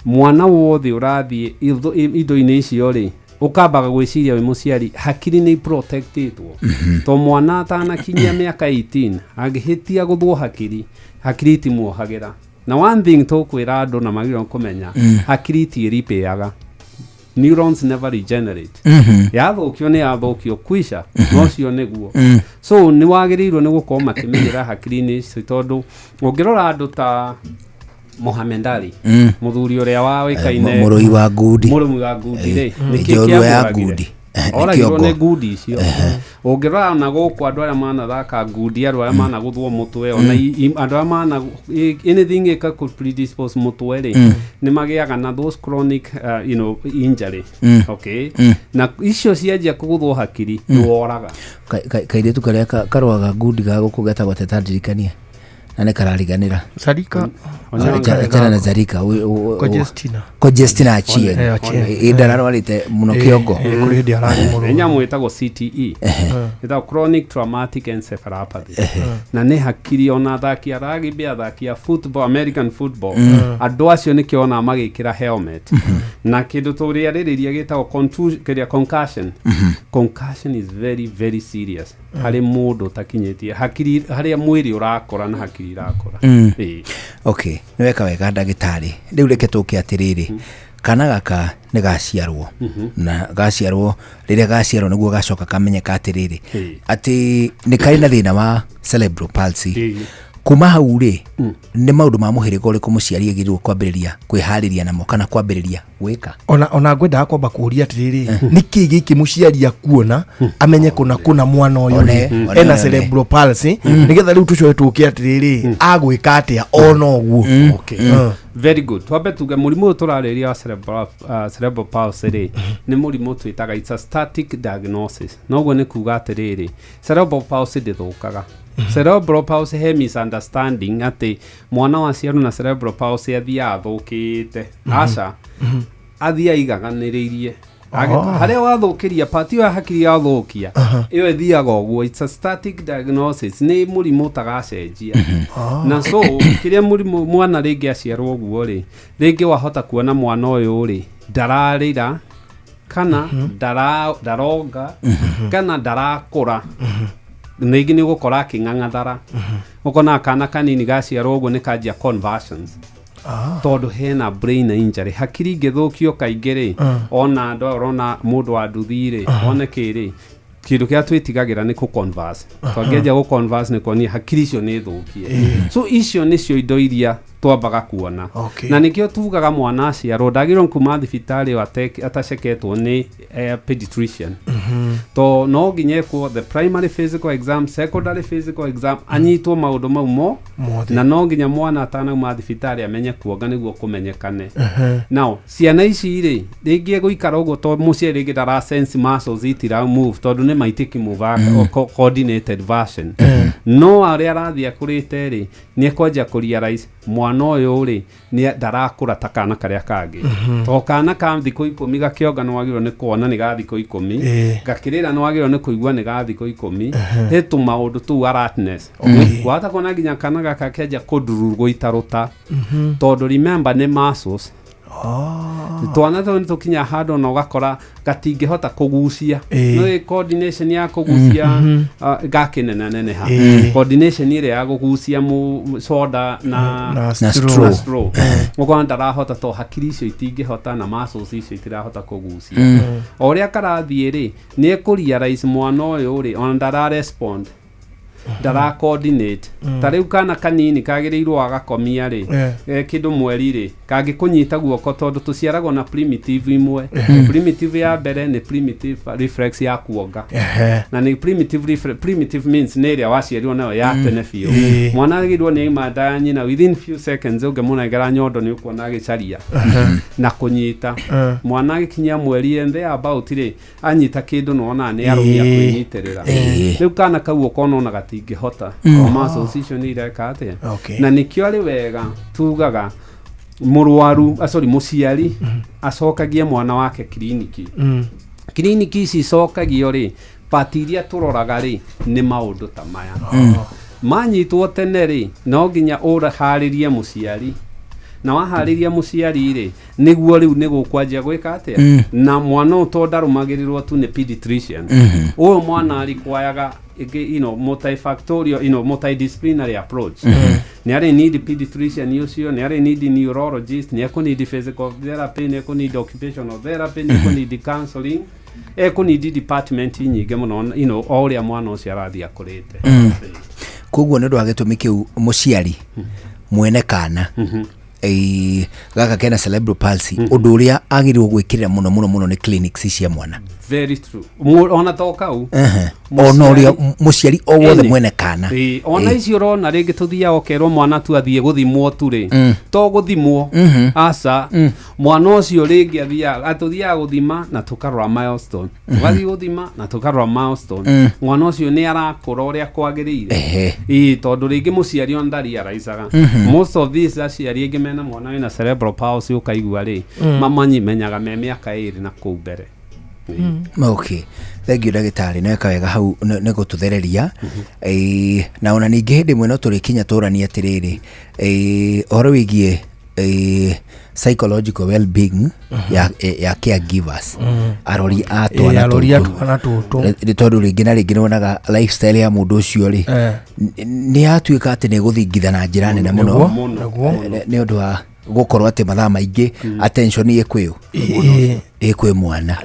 Mwana wothe ũrathiĩ indo-inĩ icio rĩ, ũkambaga gwĩciria wĩ mũciari, hakiri nĩ protectĩtwo, to mwana atanakinyia mĩaka 18 angĩhĩtia gũthwo hakiri, hakiri itimuohagĩra. Na one thing tũkwĩra andũ na magĩrĩirwo kũmenya, hakiri itiĩripĩaga. Neurons never regenerate. Yathũkio nĩ yathũkio kwisha. Nocio nĩguo. So nĩ wagĩrĩirwo nĩ gũkorwo makĩmenyera hakiri-inĩ ici, tondũ ũngĩrora andũ ta Mohamed Ali, mũthuri ũrĩa waĩkaine, Mũrũi wa ngundi. Mũrũi wa ngundi rĩ, nĩkĩ njorua ya kĩamũragire? ngundi. Nĩ Oragirwo kĩongo. nĩ ngundi icio. Ũngĩrora na gũkũ, andũ arĩa manathaka ngundi, andũ arĩa managũthwo mũtwe, ona andũ arĩa mana anything ĩka kũ predispose mũtwe rĩ, nĩ magĩaga na those chronic injury. Okay. Na icio cianjia kũgũthwo hakiri, nĩ woraga. Kairĩtu karĩa karũaga ngundi ga gũkũ getagwo teta, ndirikania na nĩ karariganĩra. Zarika. Achana na Zarika. Congestina. Congestina Achieng. Eh, Achieng. Ĩ ndararwarĩte mũno kĩongo. Kũrĩ hĩndĩ ararĩ mũrwaru. Nĩ nyamũ ĩtagwo CTE, ĩtagwo chronic traumatic encephalopathy, na nĩ hakiri. Ona athaki a rugby, athaki a football, American football, andũ acio nĩkĩo ona magĩkĩra helmet na kĩndũ tũrĩarĩrĩria gĩtagwo kĩrĩa concussion. Concussion is very very serious harĩ mũndũ ũtakinyĩtie hakiri, harĩa mwĩrĩ ũrakũra na hakiri irakũra. Ĩĩ. Okay, nĩ weka wega, ndagĩtarĩ. Rĩu reke tũke atĩrĩrĩ, kana gaka nĩ gaciarwo, na gaciarwo, rĩrĩa gaciarwo nĩguo gacoka kamenyeka atĩrĩrĩ, atĩ nĩ karĩ na thĩna wa cerebral palsy. Kuma hau rĩ, nĩ maũndũ ma mũhĩrĩga ũrĩkũ mũciari agĩrĩirwo kwambĩrĩria kwĩharĩria namo kana kwambĩrĩria gwĩka? Ona ngwendaga kwamba kũria atĩrĩrĩ, nĩkĩ gĩkĩ mũciari akuona amenye kũna kũna mwana ũyũ One, rĩ, one, ena one. cerebral palsy, nĩgetha rĩu tũcoke tũke atĩrĩrĩ, agwĩka atĩa ona ũguo? Okay. Very good. Twambe tuge mũrimũ ũyũ tũrarĩria wa cerebral palsy rĩ, nĩ mũrimũ twĩtaga it's a static diagnosis. Noguo nĩ kuga atĩrĩrĩ, cerebral palsy ndĩthũkaga. Cerebral palsy, he misunderstanding atĩ mwana waciarwo na cerebral palsy athiaga athũkĩte. Aca, athiĩ aigaganĩrĩirie. Harĩa wathũkĩria part ĩyo ya hakiri yathũkia, ĩyo ĩthiaga ũguo. It's a static diagnosis, nĩ mũrimũ ũtagacenjia. Na so kĩrĩa mũrimũ, mwana rĩngĩ aciarwo ũguo rĩ, rĩngĩ wahota kuona mwana ũyũ rĩ, ndararĩra kana ndaronga kana ndarakũra. Rĩngĩ nĩ ũgũkora akĩng'ang'athara, ũkona kana kanini gaciarwo ũguo nĩ kanjia conversions, tondũ hena brain injury, hakiri ingĩthũkio kaingĩ rĩ, ona andũ aya ũrona mũndũ wa nduthi rĩ, one kĩ rĩ, kĩndũ kĩrĩa twĩtigagĩra nĩ kũ converse. Twangĩanjia gũ converse nĩ kuonia hakiri icio nĩ thũkie. So icio nĩcio indo iria twambaga kuona. Na nĩkĩo tugaga mwana aciarwo ndagĩrĩirwo kuma thibitarĩ ĩyo ataceketwo nĩ pediatrician, to no nginya ekwo the primary physical exam, secondary physical exam, anyitwo maũndũ mau mo. Mothe. Na no nginya mwana atanauma thibitarĩ amenye kuonga nĩguo kũmenyekane. Now ciana ici rĩ, rĩngĩ egũikara ũguo to mũciari rĩngĩ ndara sense muscles itira move, tondũ nĩ maitĩki move coordinated version. No arĩa arathiĩ akũrĩte rĩ, nĩ ekwanjia kũ realize mwana ũyũ rĩ, nĩ ndarakũra ta kana karĩa kangĩ. To kana ka thikũ 10 gakĩonga nĩ wagĩrĩirwo nĩ kuona nĩ ga thikũ 10. Gakĩrĩra nĩ wagĩrĩirwo nĩ kũigua nĩ ga thikũ 10. He tũmaũndũ tũu, alertness. Wahota kuona nginya kana gaka kĩanjia kũndururu, gũitarũta, tondũ remember nĩ muscles. Twana tũu nĩ tũkinya handũ ona ũgakora gatingĩhota kũgucia. Nĩ coordination ya kũgucia, gakĩnenaneneha, coordination ĩrĩa ya kũgucia soda na Na Na straw. straw. Na straw, ũkona ndarahota to hakiri icio itingĩhota na muscles icio itirahota kũgucia. O ũrĩa karathiĩ rĩ, nĩ ekũrealize mwana ũyũ rĩ, ona ndara respond, ndara coordinate. Ta rĩu kana kanini kagĩrĩirwo agakomia rĩ, kĩndũ mweri rĩ, kangĩkũnyita guoko, tondũ tũciaragwo na primitive imwe. Primitive ya mbere nĩ primitive reflex ya kuonga. Na nĩ primitive reflex, primitive means nĩ ĩrĩa waciarirwo nayo ya tene biũ. Mwana agĩrĩirwo nĩ aima nda ya nyina, within few seconds ũngĩmũnengera nyondo nĩ ũkuona agĩcaria na kũnyita. Mwana agĩkinyia mweri and there about rĩ, anyita kĩndũ nĩwonaga nĩ arũmia kwĩnyitĩrĩra. Rĩu kana kau ũkona ona gatingĩhota. O muscles icio nĩ ireka atĩa. Na nĩkĩo arĩ wega tugaga mũrwaru, sorry, mũciari acokagie mwana wake kiriniki. Kiriniki ici icokagio rĩ, pati iria tũroraga rĩ, nĩ maũndũ ta maya. Manyitwo tene rĩ, no nginya ũharĩrie mũciari, na waharĩria mũciari rĩ, nĩguo rĩu nĩ gũkwanjia gwĩka atĩa. Na mwana ũyũ to ndarũmagĩrĩrwo tu nĩ pediatrician. Ũyũ mwana requiraga ĩngĩ, multifactorial, multidisciplinary approach. Nĩ arĩ need pediatrician ũcio, nĩ arĩ need neurologist, nĩ ekũ need physical therapy, nĩ ekũ need occupational therapy, nĩ ekũ need counseling. Ekũnidi department nyingĩ mũno, o ũrĩa mwana ũcio arathiĩ akũrĩte. Koguo nĩ ũndũ wa gĩtũmi kĩu mũciari mwene kana gaka kena cerebral palsy, ũndũ ũrĩa agĩrĩirwo gwĩkĩrĩra mũno mũno mũno nĩ clinics cia mwana. Very true. Ona to kau. Ona ũrĩa mũciari o wothe mwene kana. Ĩĩ, ona icio ũrona rĩngĩ tũthiaga ũkerwo mwana tu athiĩ gũthimwo tu rĩ, to gũthimwo, aca. Mwana ũcio rĩngĩ athiaga, tũthiaga gũthima na tũkarora milestone, tũgathiĩ gũthima na tũkarora milestone, mwana ũcio nĩ arakũra ũrĩa kwagĩrĩire. Ĩĩ, tondũ rĩngĩ mũciari ona ndariaraicaga. Most of these aciari aingĩ mena mwana wĩna cerebral palsy, ũkaigua rĩ, mamanyimenyaga me mĩaka 2 na kũu mbere. Okay, thank you ndagĩtarĩ, nĩ weka wega hau nĩ gũtũthereria. Na ona ningĩ hĩndĩ ĩmwe no tũrĩkinya tũranie atĩrĩrĩ, ũhoro wĩgiĩ psychological well-being ya caregivers, arori a twana arori a tũtũ. Twana tũtũ. Nĩ tondũ rĩngĩ na rĩngĩ nĩwonaga lifestyle ya mũndũ ũcio rĩ, nĩ yatuĩka atĩ nĩ ĩgũthingitha na njĩra nene mũno. Nĩguo. Nĩ ũndũ wa gũkorwo atĩ mathaa maingĩ attention ĩkwĩũ ĩkwĩ mwana.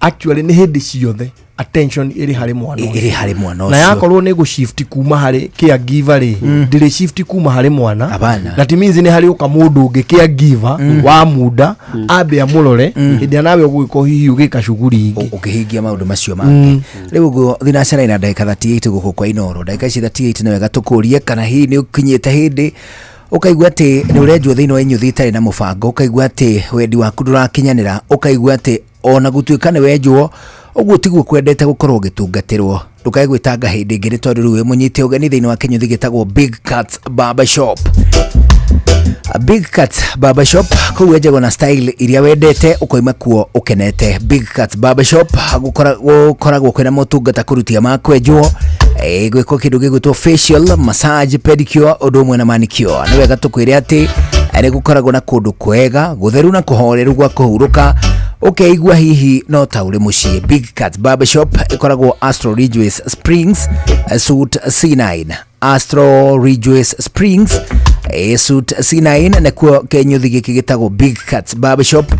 Actually nĩ hĩndĩ ciothe attention ĩrĩ harĩ mwana ũcio. Ĩrĩ harĩ mwana Na ũcio. yakorwo nĩ gũshift kuma harĩ caregiver rĩ, ndĩrĩ shift kuma harĩ mwana. Hapana. That means nĩ harĩ ũka mũndũ ũngĩ caregiver wa muda ambe amũrore hĩndĩ ĩrĩa nawe ũgũgĩkorwo hihi ũgĩka shughuli ingĩ. Ũkĩhingia maũndũ macio mangĩ. Rĩu ũguo thinacara ina ndagĩka 38 gũkũ kwa Inoro, ndagĩka ici 38 nĩ wega tũkũrie kana hihi nĩ ũkinyĩte hĩndĩ ũkaigua atĩ nĩ ũrenjwo thĩinĩ wa inyuthi itarĩ na mũbango, ũkaigua atĩ wendi waku ndũrakinyanĩra, ũkaigua atĩ ona gũtuĩka nĩ wenjwo ũguo tiguo kwendete gũkorwo ũgĩtungatĩrwo. Ndũkae gwĩtanga hĩndĩ ĩngĩ nĩ tondũ rĩu wĩ mũnyite ũgeni thĩinĩ wa kĩnyuthi gĩtagwo Big Cats Barber Shop. Big Cats Barber Shop kũu wenjagwo na style iria wendete, ũkoima kuo ũkenete. Big Cats Barber Shop gũkoragwo kwĩna motungata kũrutia ma kwenjwo, gwĩkwo kĩndũ gĩgwĩtwo facial, massage, pedicure, ũndũ ũmwe na manicure. Nĩ wega tũkwĩre atĩ nĩ gũkoragwo na kũndũ kwega gũtheru na kũhoreru gwa kũhurũka, ũkeigua hihi no ta ũrĩ mũciĩ. Big Cats Barber Shop ĩkoragwo Astro Ridgeways Springs, Suite C9, Astro Ridgeways Springs, Suite C9, nĩkuo kĩnyuthi gĩkĩ gĩtagwo Big Cats Barber Shop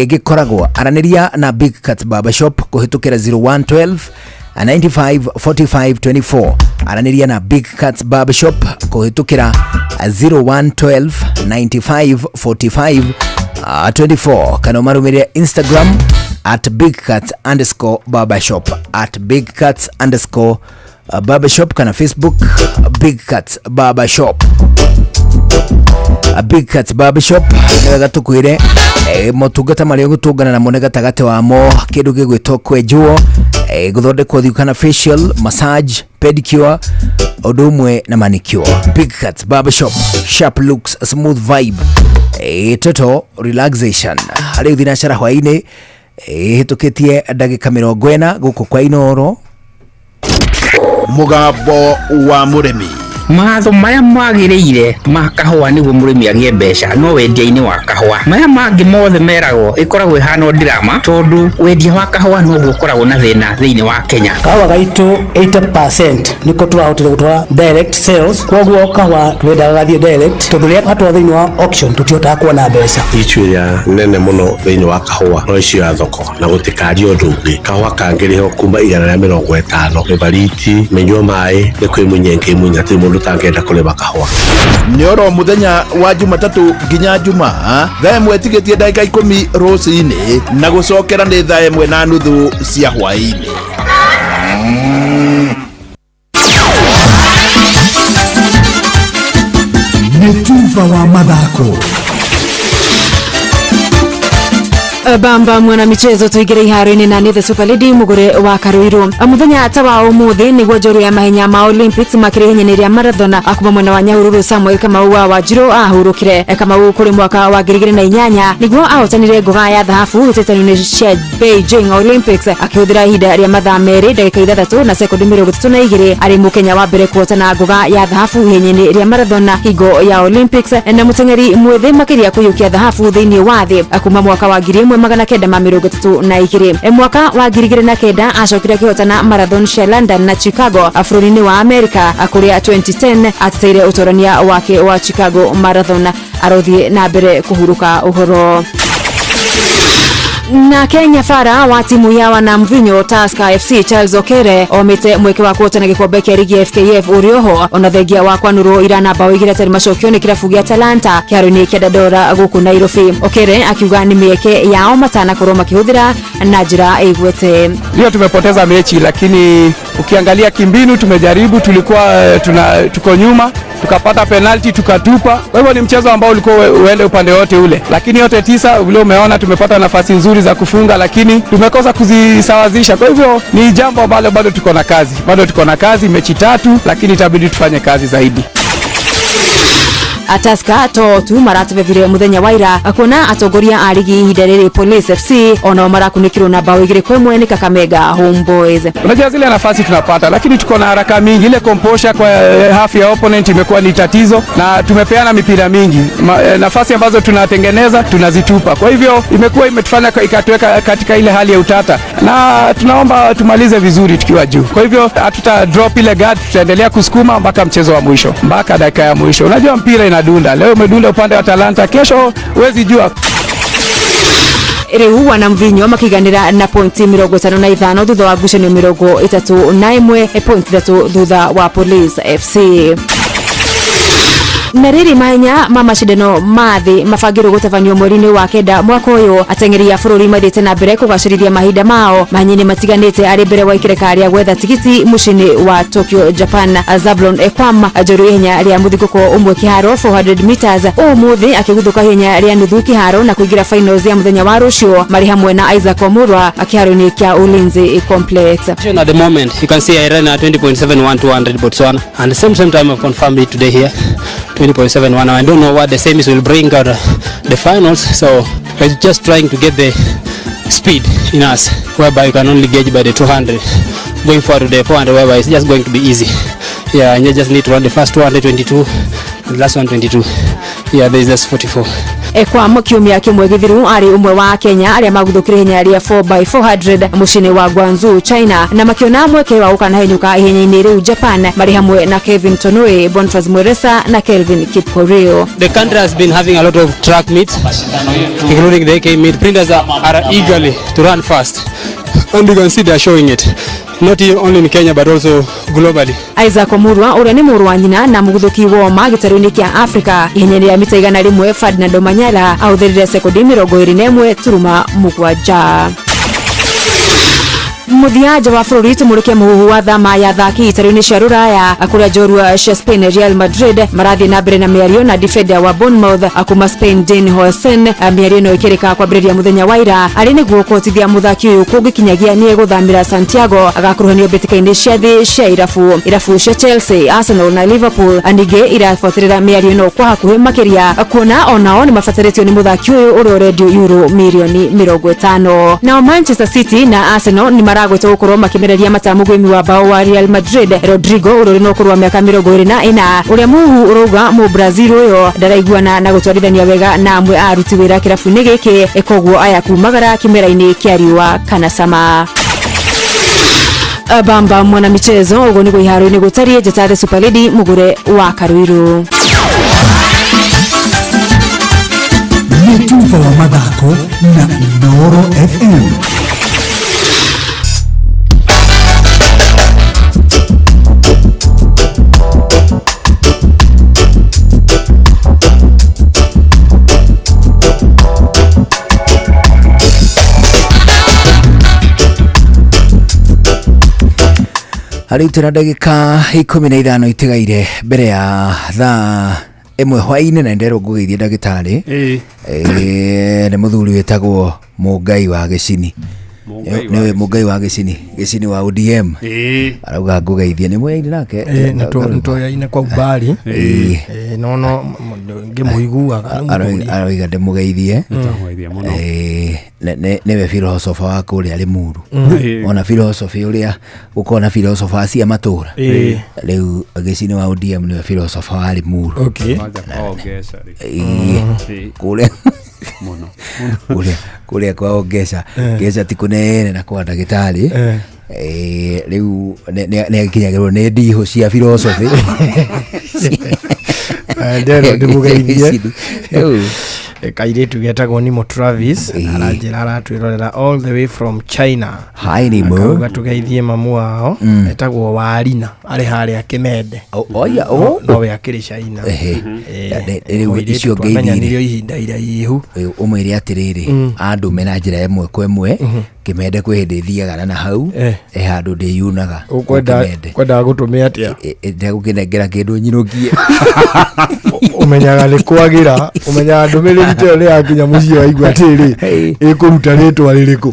gĩkoragwo. Aranĩria na Big Cats Barber Shop kũhĩtũkĩra 0112 95 45 24. Aranĩria na Big Cats Barber Shop kũhĩtũkĩra 0112 95 45 24, kana ũmarũmĩrĩre Instagram at big cats underscore barbershop, at big cats underscore barbershop, kana Facebook Big Cats Barbershop. Big Cats Barbershop nĩ wega tũkwĩre motungata marĩa ũgũtũngana namo nĩ gatagatĩ wamo kĩndũ gĩgwĩtwo kwenjwo, gũthondekwo thiũ kana facial, massage, pedicure, ũndũ ũmwe na manicure. Big Cats Barbershop, sharp looks, smooth vibe, total relaxation. Rĩu thinacara hwaĩ-inĩ hĩtũkĩtie ndagĩka 40 gũkũ kwa Inoro. Mũgambo wa mũrĩmi. Mawatho maya magĩrĩire ma kahũa nĩguo mũrĩmi agĩe mbeca no wendia-inĩ wa kahũa. Maya mangĩ mothe meragwo ĩkoragwo ĩhana o ndirama tondũ wendia wa kahũa noguo ũkoragwo na thĩna thĩinĩ wa Kenya. Kahũa gaitũ 80% nĩko tũrahotire gũtwara direct sales, koguo kahũa twendaga gathiĩ direct tondũ rĩrĩa gatwarwo thĩinĩ wa auction tũtihotaga kuona mbeca. Issue ĩrĩa nene mũno thĩinĩ wa kahũa no issue ya thoko na gũtikaria ũndũ ũngĩ. Kahũa kangĩrĩhwo kuma 150 mĩbariti mĩnyua maĩ nĩ kwĩmunya ĩngĩmunya, hatirĩ mũndũ ũtangĩenda kũrĩma kahũa. Nĩ oro mũthenya wa Jumatatũ nginya Jumaa thaa 1 tigĩtie ndagĩka 10 rũcinĩ na gũcokera nĩ thaa 1:30 cia hwaĩ-inĩ. Nĩ tuba wa mathako. Bamba mwana michezo tuingire iharo-inĩ na nĩ the super lady mugure wa Karuiru. Muthenya ta wa umuthi niguo njoru ya mahenya ma Olympics makĩrĩ ihenya-inĩ rĩa marathon akuma mwena wa Nyahururu Samuel Kamau wa Wanjiru ahurũkire. Kamau kũrĩ mwaka wa ngiri igĩrĩ na inyanya niguo ahotanire ngoga ya thahabu hĩtahĩtano-inĩ cia Beijing Olympics akĩhũthĩra ihinda rĩa mathaa merĩ ndagĩka ithathatũ na sekondi mĩrongo ĩtatũ na igĩrĩ arĩ mũkenya wa mbere kũhotana ngoga ya thahabu ihenya-inĩ rĩa marathon hingo ya Olympics na mũteng'eri mwĩthĩ makĩria kũiyũkia thahabu thĩinĩ wa thĩ kuma mwaka wa ngiri ĩmwe magana kenda ma mĩrongo ĩtatũ na igĩrĩ. Mwaka wa ngiri igĩrĩ na kenda acokire akĩhotana marathon cia London na Chicago bũrũri-inĩ wa Amerika kũrĩa 2010 ateteire ũtorania wake wa Chicago Marathon. Arothiĩ na mbere kũhurũka ũhoro. Na Kenya Fara wa timu ya wanamvinyo Tusker FC Charles Okere omite mweke wa kuhotana gikombe kia rigi ya FKF urioho ona thengia wa kwanurwo irana bao igĩrĩ atarĩ macokio nĩ kĩrabu gĩa Talanta kĩharo-inĩ kĩa Dandora gũkũ Nairobi. Okere akiuga nĩ mĩeke yao matanakorwo makĩhũthĩra na njĩra ĩgwete. Ndio tumepoteza mechi, lakini ukiangalia kimbinu tumejaribu, tulikuwa tuko nyuma, tukapata penalty tukatupa. Kwa hivyo ni mchezo ambao ulikuwa uende upande wote ule, lakini yote tisa vile umeona tumepata nafasi nzuri za kufunga, lakini tumekosa kuzisawazisha. Kwa hivyo ni jambo ambalo bado tuko na kazi, bado tuko na kazi, mechi tatu, lakini itabidi tufanye kazi zaidi. Tusker to tu maratebevire muthenya wa ira kuona atongoria a rigi ihinda rĩrĩ Police FC onao marakunĩkirwo na bao 2-1 nĩ Kakamega Homeboys. Unajua zile nafasi tunapata, lakini tuko na haraka mingi. Ile composure kwa half ya opponent imekuwa ni tatizo, na tumepeana mipira mingi. Nafasi ambazo tunatengeneza tunazitupa. Kwa hivyo imekuwa imetufanya ikatuweka katika ile hali ya utata, na tunaomba tumalize vizuri tukiwa juu. Kwa hivyo hatuta drop ile guard, tutaendelea kusukuma mpaka mchezo wa mwisho, mpaka dakika ya mwisho. Unajua mpira inadunda, leo umedunda upande wa Talanta, kesho huwezi jua. Riu wanamvinyo makiganira na pointi 55 thutha wa ngucanio 31 pointi 3 thutha wa Police FC. Na rĩrĩ mahenya ma macindano ma thĩ mabangĩrwo gũtabanio mweri-inĩ wa kenda mwaka ũyũ, ateng'eri a bũrũri mathiĩte na mbere kũgacĩrithia mahinda mao mahenya-inĩ matiganĩte arĩ mbere wa ikereka rĩa gwetha tigiti mũciĩ-inĩ wa Tokyo, Japan. Zablon Ekwam njorua ihenya rĩa mũthingũko ũmwe kĩharo 400 meters ũmũthĩ akĩguthũka ihenya rĩa nuthu kĩharo na kũingĩra finals ya mũthenya wa rũciũ marĩ hamwe na Isaac Omurwa kĩharo-inĩ kĩa Ulinzi Complex. At the moment you can see I ran at 20.71 200 Botswana, and the same time I've confirmed it today here 20.71. I don't know what the semis will bring out the finals, so we're just trying to get the speed in us, whereby you can only gauge by the 200. Going forward to the 400, whereby it's just going to be easy. Yeah, and you just need to run the first 222 and the last 122. Yeah, there is just 44. Ekwam kiumia kimwe githiru ari umwe wa Kenya aria maguthukire ihenya ria 4x400 muciĩ-inĩ wa Guangzhou, China, na makiona mweke wa gũkanahenyũka ihenya-inĩ rĩu Japan marĩ hamwe na Kevin Tonui, Boniface Mweresa na Kelvin Kipkorir. The country has been having a lot of track meets, including the AK meet. Printers are eagerly to run fast, and you can see they are showing it, not only in Kenya but also globally. Isaac Omurwa uria ni mũrũ wa nyina na mũguthũki woma gĩtarũ-inĩ kĩa Africa ihenya rĩa mita 100 Ferdinand Omanyala ahũthĩrire sekondi 21.7. Mũthia nja wa bũrũri tũmũrĩke mũhuhu wa thama ya athaki itarũ-inĩ cia rũraya kũrĩa njorua cia Spain Real Madrid marathiĩ na mbere na mĩario na defender wa Bournemouth kuma Spain Dean Huijsen. Mĩario ĩno ĩkĩrĩka kwambĩrĩria mũthenya wa ira arĩ nĩguo kũhotithia mũthaki ũyũ kũngĩkinyagia nĩ egũthamĩra Santiago agakuruhanio mbĩtĩka-inĩ cia thĩ cia irabu. Irabu cia Chelsea, Arsenal na Liverpool ningĩ irabuatĩrĩra mĩario ĩno kwa hakuhĩ makĩria kuona onao nĩ mabatarĩtio nĩ mũthaki ũyũ ũrĩa ũrendio euro mirioni 50. Nao Manchester City na Arsenal nĩ maragwetwo gũkorwo makĩmereria mata mũgwĩmi wa bao wa Real Madrid Rodrigo ũrĩa ũrĩ na ũkũrũ wa mĩaka 24 ũrĩa mũhuhu ũrauga mũ-Brazil ũyũ ndaraiguana na gũtwarithania wega na amwe a aruti wĩra kĩrabu-inĩ gĩkĩ, koguo aya kumagara kĩmera-inĩ kĩa riũa kana sama. Bamba mwana michezo ũguo nĩguo iharo-inĩ gũtariĩ. Njĩta The Super Lady mũgũre wa Karuiru. Nĩ tuba wa mathako na Inooro FM. Rĩu twĩna ndagĩka 15 itigaire mbere ya thaa 1 hwaĩ-inĩ na nderwo ngũgeithie ndagĩtarĩ. Nĩ mũthuri wĩtagwo Mũngai wa Gĩcini. Nĩwe Mũngai wa Gĩcini, Gĩcini wa ODM. Arauga ngũgeithie nĩ mwaine nake. Nĩtũyaine kwa umbali. No no ngĩmũiguaga. Aroiga ndĩmũgeithie. Nĩwe philosopher wa kũrĩa Limuru. Ona philosophy ũrĩa gũkorwo na philosopher cia matũra. Rĩu Gĩcini wa ODM nĩwe philosopher wa Limuru. Kũrĩa kũrĩa kwa Ongeca Ngeca ti kũnene na kwa ndagĩtarĩ. Rĩu nĩ akinyagĩrwo nĩ ndihũ cia philosophy. Ndero ndĩmũgeithie. Rĩu Kairĩtu getagwo Nimo Travis aranjĩra aratwĩrorera all the way from China. Hi, Nimo. Akauga tũgeithie mamu wao etagwo Warina arĩ harĩa Kĩmende. Oya, oh. Nowe akĩrĩ China. Ehe. Rĩu Mũirĩtu icio twamenyanirio ngeithi ihinda iraihu. Ũmwĩre atĩrĩrĩ, andũme na njĩra ĩmwe kwa ĩmwe Kĩmende kwĩ hĩndĩ thiaga na hau e handũ ndĩyunaga. Ũkwenda kwendaga gũtũmĩa atĩa? Ndegũkĩnengera kĩndũ nyinũkie. Ũmenyaga nĩ kwagĩra, ũmenyaga ndũmĩrĩri ta ĩyo nĩ yakinya mũciĩ waigua atĩrĩ, ĩkũruta rĩtwa rĩrĩkũ.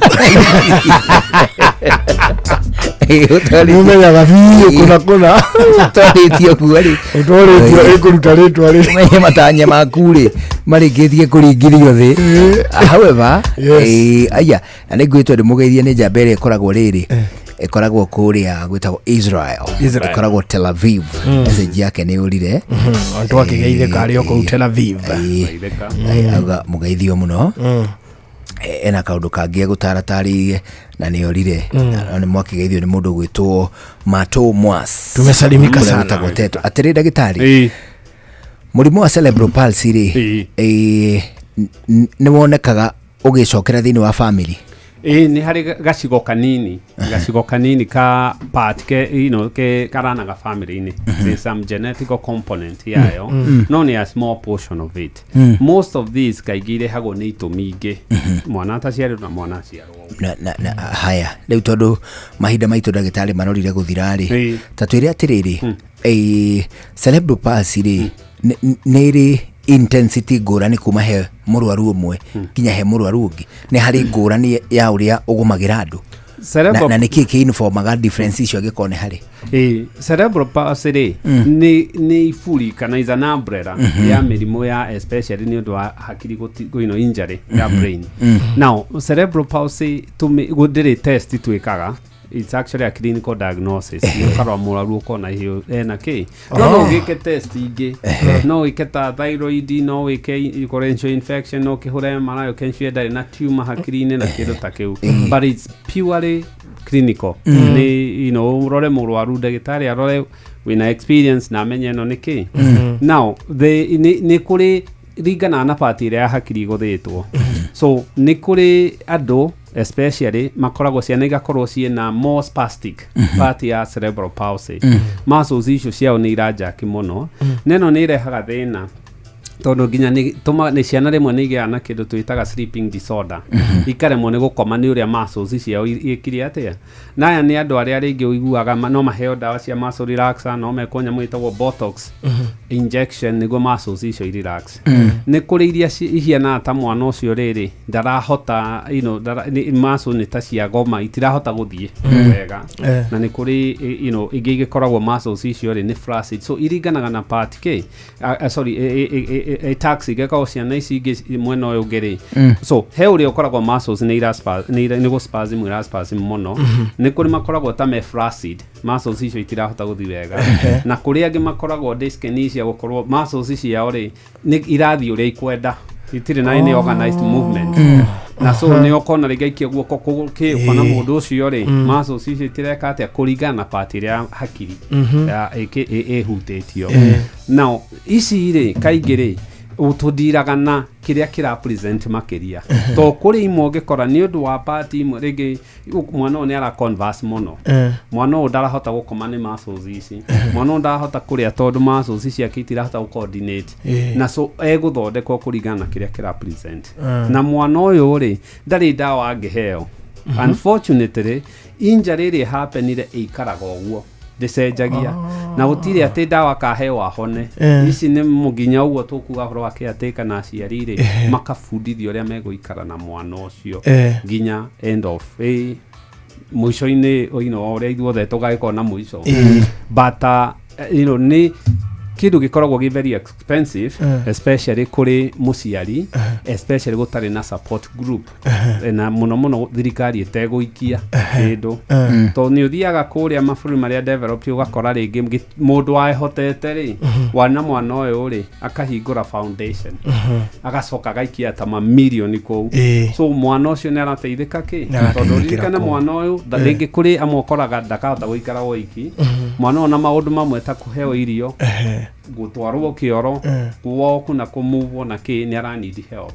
Nĩ ũmenyaga biũ kũna kũna. Ũtwarĩtio kuo rĩ. Ũtwarĩtio ĩkũruta rĩtwa rĩrĩkũ. Ũmenye matanya maku rĩ marĩkĩtie kũringithio thĩ. However, aya na nĩ ngwĩtwo ndĩmũgeithie nĩ njamba ĩrĩa ĩkoragwo rĩrĩ ĩkoragwo kũrĩa gwĩtagwo Israel. Israel. Ĩkoragwo Tel Aviv. Message yake nĩ ũrire. Andũ akĩgeithĩka arĩ o kũu Tel Aviv. Auga mũgeithio mũno. Ena kaũndũ kangĩ egũtaratarĩirie na nĩ orire. Na nĩ mwakĩgeithio nĩ mũndũ ũgwĩtwo Mato Mwas. Tumesalimika Ũrĩa sana. wĩtagwo Teto. Atĩrĩ ndagĩtarĩ, mũrimũ wa cerebral palsy rĩ, nĩ wonekaga ũgĩcokera thĩinĩ wa family? Ĩĩ, nĩ harĩ gacigo kanini ka part ke you know, ke karanaga family-inĩ. There's some genetical component yayo, no nĩ a small portion of it. Most of these kaingĩ irehagwo nĩ itũmi ingĩ, mwana ataciarĩtwo na mwana aciarwo. Na haya rĩu tondũ mahinda maitũ ndagĩtarĩ marorire gũthira rĩ, ta twĩre atĩrĩrĩ, cerebral palsy rĩ, nĩ ĩrĩ intensity ngũrani kuma he mũrwaru ũmwe nginya he mũrwaru ũngĩ? Nĩ harĩ ngũrani ya ũrĩa ũgũmagĩra andũ? Na nĩ kĩĩ kĩ-informaga difference icio angĩkorwo nĩ harĩ? Ĩĩ, cerebral palsy rĩ, nĩ iburi kana is an umbrella ya mĩrimũ ya especially nĩ ũndũ wa hakiri injury ya brain. Now cerebral palsy gũtirĩ test twĩkaga. It's actually a clinical diagnosis. Nĩ ũkarora mũrwaru ũkona hiũ ena kĩ, no ũgĩke test ingĩ, no wĩke ta thyroid, no wĩke differential infection, no ũkĩhũre MRI ũkensure ndarĩ na tumor hakiri-inĩ na kĩndũ ta kĩu, but it's purely clinical. Nĩ ũrore mũrwaru, ndagĩtarĩ arore wĩna experience na amenye ĩno nĩ kĩ. Now nĩ kũrĩ ringanaga na part ĩrĩa ya hakiri ĩgũthĩtwo. So nĩ kũrĩ andũ especially makoragwo ciana igakorwo ciĩna more spastic part ya cerebral palsy. Muscles icio ciao nĩ iranjaki mũno, na ĩno nĩ ĩrehaga thĩna tondũ nginya nĩ tũma nĩ ciana rĩmwe nĩ igĩaga na kĩndũ twĩtaga sleeping disorder, ikaremwo nĩ gũkoma nĩ ũrĩa muscles ciao ĩkire atĩa. Na aya nĩ andũ arĩa rĩngĩ ũiguaga no maheo ndawa cia muscle relaxer, no mekwo nyamũ ĩtagwo botox injection nĩguo muscles icio irelax. Nĩ kũrĩ iria ihianaga ta mwana ũcio rĩrĩ ndarahota muscle nĩ ta cia goma, itirahota gũthiĩ wega. Na nĩ kũrĩ ingĩ igĩkoragwo muscles icio rĩ nĩ flaccid, so iringanaga na part k sorry, ataxia igĩkoragwo ciana ici ingĩ mwena ũyũ ũngĩ rĩ. So he ũrĩa ũkoragwo muscles nĩ ira nĩ gũ spasm, ira spasm mũno. Nĩ kũrĩ makoragwo ta me flaccid, muscles icio itirahota gũthiĩ wega, na kũrĩ angĩ makoragwo dyskinesia, gũkorwo muscles ciao rĩ nĩ irathiĩ ũrĩa ikwenda, itirĩ na any organized movement. Na so nĩ ũkona rĩngĩ aikia guoko kĩ ũkona mũndũ ũcio rĩ muscles icio itireka atĩa kũringana na part ĩrĩa ya hakiri ya ĩhutĩtio. Now ici rĩ kaingĩ rĩ tũndiraga na kĩrĩa kĩra present makĩria, to kũrĩ imwe ũngĩkora nĩ ũndũ wa part imwe, rĩngĩ mwana ũyũ nĩ ara converse mũno, mwana ũyũ ndarahota gũkoma nĩ muscles ici, mwana ũyũ ndarahota kũrĩa tondũ muscles ciake itirahota gũ coordinate. Na so egũthondekwo kũringana na kĩrĩa kĩra present. Na mwana ũyũ rĩ ndarĩ ndawa angĩheo. Unfortunately injury ĩrĩa happenire ĩikaraga ũguo, ndĩcenjagia, na gũtirĩ atĩ ndawa kaheo ahone. Ici nĩ mũnginya ũguo tũkuga ũhoro wa caretaker na aciari rĩ makabundithio ũrĩa megũikara na mwana ũcio nginya end of mũico-inĩ, ũrĩa ithuothe tũgagĩkorwo na mũico. But nĩ kĩndũ gĩkoragwo gĩ very expensive, especially kũrĩ mũciari, especially gũtarĩ na support group. Na mũno mũno thirikari ĩtegũikia kĩndũ, tondũ nĩ ũthiaga kũrĩa mabũrũri marĩa developed ũgakora rĩngĩ mũndũ wehotete rĩ wana mwana ũyũ rĩ akahingũra foundation, agacoka agaikia ta mamirioni kũu. So mwana ũcio nĩ arateithĩka kĩ Nĩ arateithĩkĩra tondũ ririkane kũu. mwana ũyũ rĩngĩ kũrĩ amwe ũkoraga ndakahota gũikara woiki, mwana ũyũ na maũndũ mamwe ta kũheo irio. Gũtwarwo kĩoro, kũwoku na kũmuvwo na kĩ, nĩ ara need help.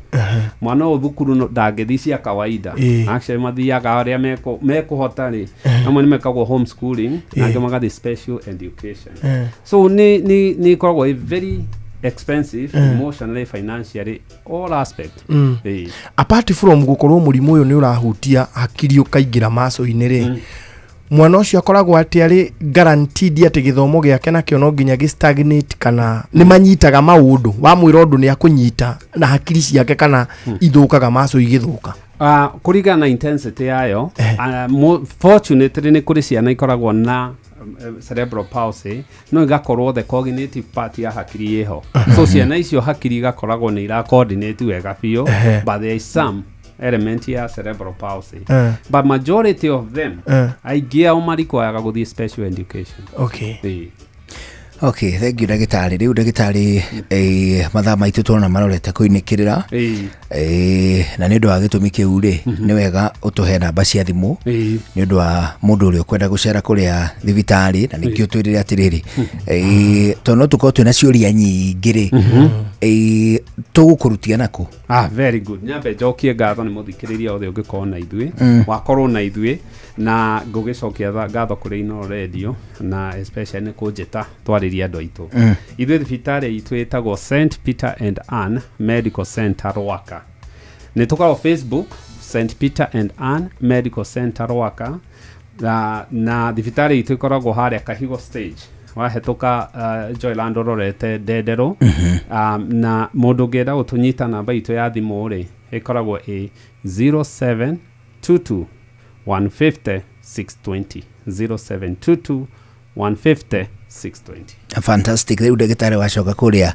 Mwana ũyũ thukuru ndangĩthiĩ cia kawaida. Actually mathiaga arĩa mekũhota rĩ, amwe nĩ mekagwo homeschooling, angĩ magathiĩ special education. So nĩ ĩkoragwo ĩ very expensive, emotionally, financially, all aspect. Apart from gũkorwo mũrimũ ũyũ nĩ ũrahutia hakiri ũkaingĩra maco-inĩ rĩ, mwana ũcio akoragwo atĩ arĩ guaranteed atĩ gĩthomo gĩake nakĩo no nginya gĩ stagnate, kana nĩ manyitaga maũndũ, wamwĩra ũndũ nĩ akũnyita na hakiri ciake, kana ithũkaga maco igĩthũka? Kũringana na intensity yayo, fortunately nĩ kũrĩ ciana ikoragwo na cerebral palsy no igakorwo the cognitive part ya hakiri ĩho, so ciana icio hakiri igakoragwo nĩ ira coordinate wega biũ. But there is some element ya cerebral palsy, but majority of them, aingĩ ao marikwayaga gũthiĩ special education. Ĩĩ. Okay, thank you ndagĩtarĩ. Rĩu ndagĩtarĩ, mathaa maitũ tũrona marorete kũinĩkĩrĩra. Na nĩ ũndũ wa gĩtũmi kĩu rĩ, nĩ wega ũtũhe namba cia thimũ nĩ ũndũ wa mũndũ ũrĩa ũkwenda gũcera kũrĩa thibitarĩ, na nĩkĩo twĩrĩre atĩrĩrĩ, tondũ no tũkorwo twĩna ciũria nyingĩ rĩ, tũgũkũrutia nakũ? Ah, very good. Nyambe njokie ngatho nĩ mũthikĩrĩria othe ũngĩkorwo na ithuĩ, wakorwo na ithuĩ, na ngũgĩcokia ngatho kũrĩ Inooro Radio na especially nĩ kũnjĩta twarĩrie andũ aitũ. Ithuĩ thibitarĩ itũ ĩtagwo St Peter and Ann Medical Center Rwaka. Nĩ tũkoragwo Facebook, St Peter and Ann Medical Center Rwaka, na thibitarĩ itũ ĩkoragwo harĩa Kahigo stage, wahĩtũka Joyland ũrorete Ndenderũ. Na mũndũ ũngĩenda gũtũnyita, namba itũ ya thimũ rĩ ĩkoragwo ĩ 0722 150 620, 0722 150 620. Fantastic. Rĩu ndagĩtarĩ, wacoka kũrĩa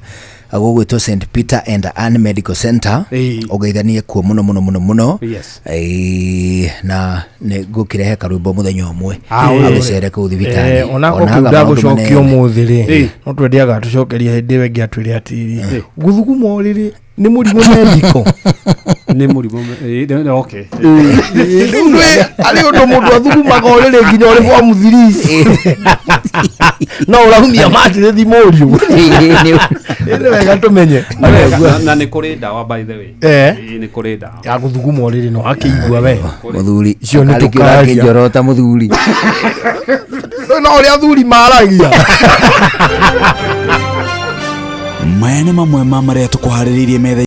gũgwĩtwo St Peter and Ann Medical Center, ũgeithanie kuo mũno mũno mũno mũno. Na nĩ ngũkĩrehe karwĩmbo mũthenya ũmwe agĩcere kũu thibitarĩ. Onako Onaga kĩu maũndũ ndagũcokia manene. ũmũthĩ rĩ, no twendeaga tũcokeria hĩndĩ ĩyo ĩngĩ atwĩre atĩrĩ, gũthuguma ũrĩrĩ nĩ mũrimũ medical? Nĩ mũrimũ okay. Rĩu nĩ arĩ ũndũ mũndũ athugumaga ũrĩrĩ nginya ũrĩ form 3 no ũraumia matĩrĩthi mũriũ? Nĩ wega tũmenye. Nĩ wega, na nĩ kũrĩ ndawa, by the way. Ĩĩ, nĩ kũrĩ ndawa ya gũthuguma ũrĩrĩ, no akĩigua we. Mũthuri Icio nĩ akarĩkĩ tũkaria. ũrakĩnjorota mũthuri. No ũrĩa athuri maragia. Maya nĩ mamwe ma marĩa tũkũharĩrĩirie metha.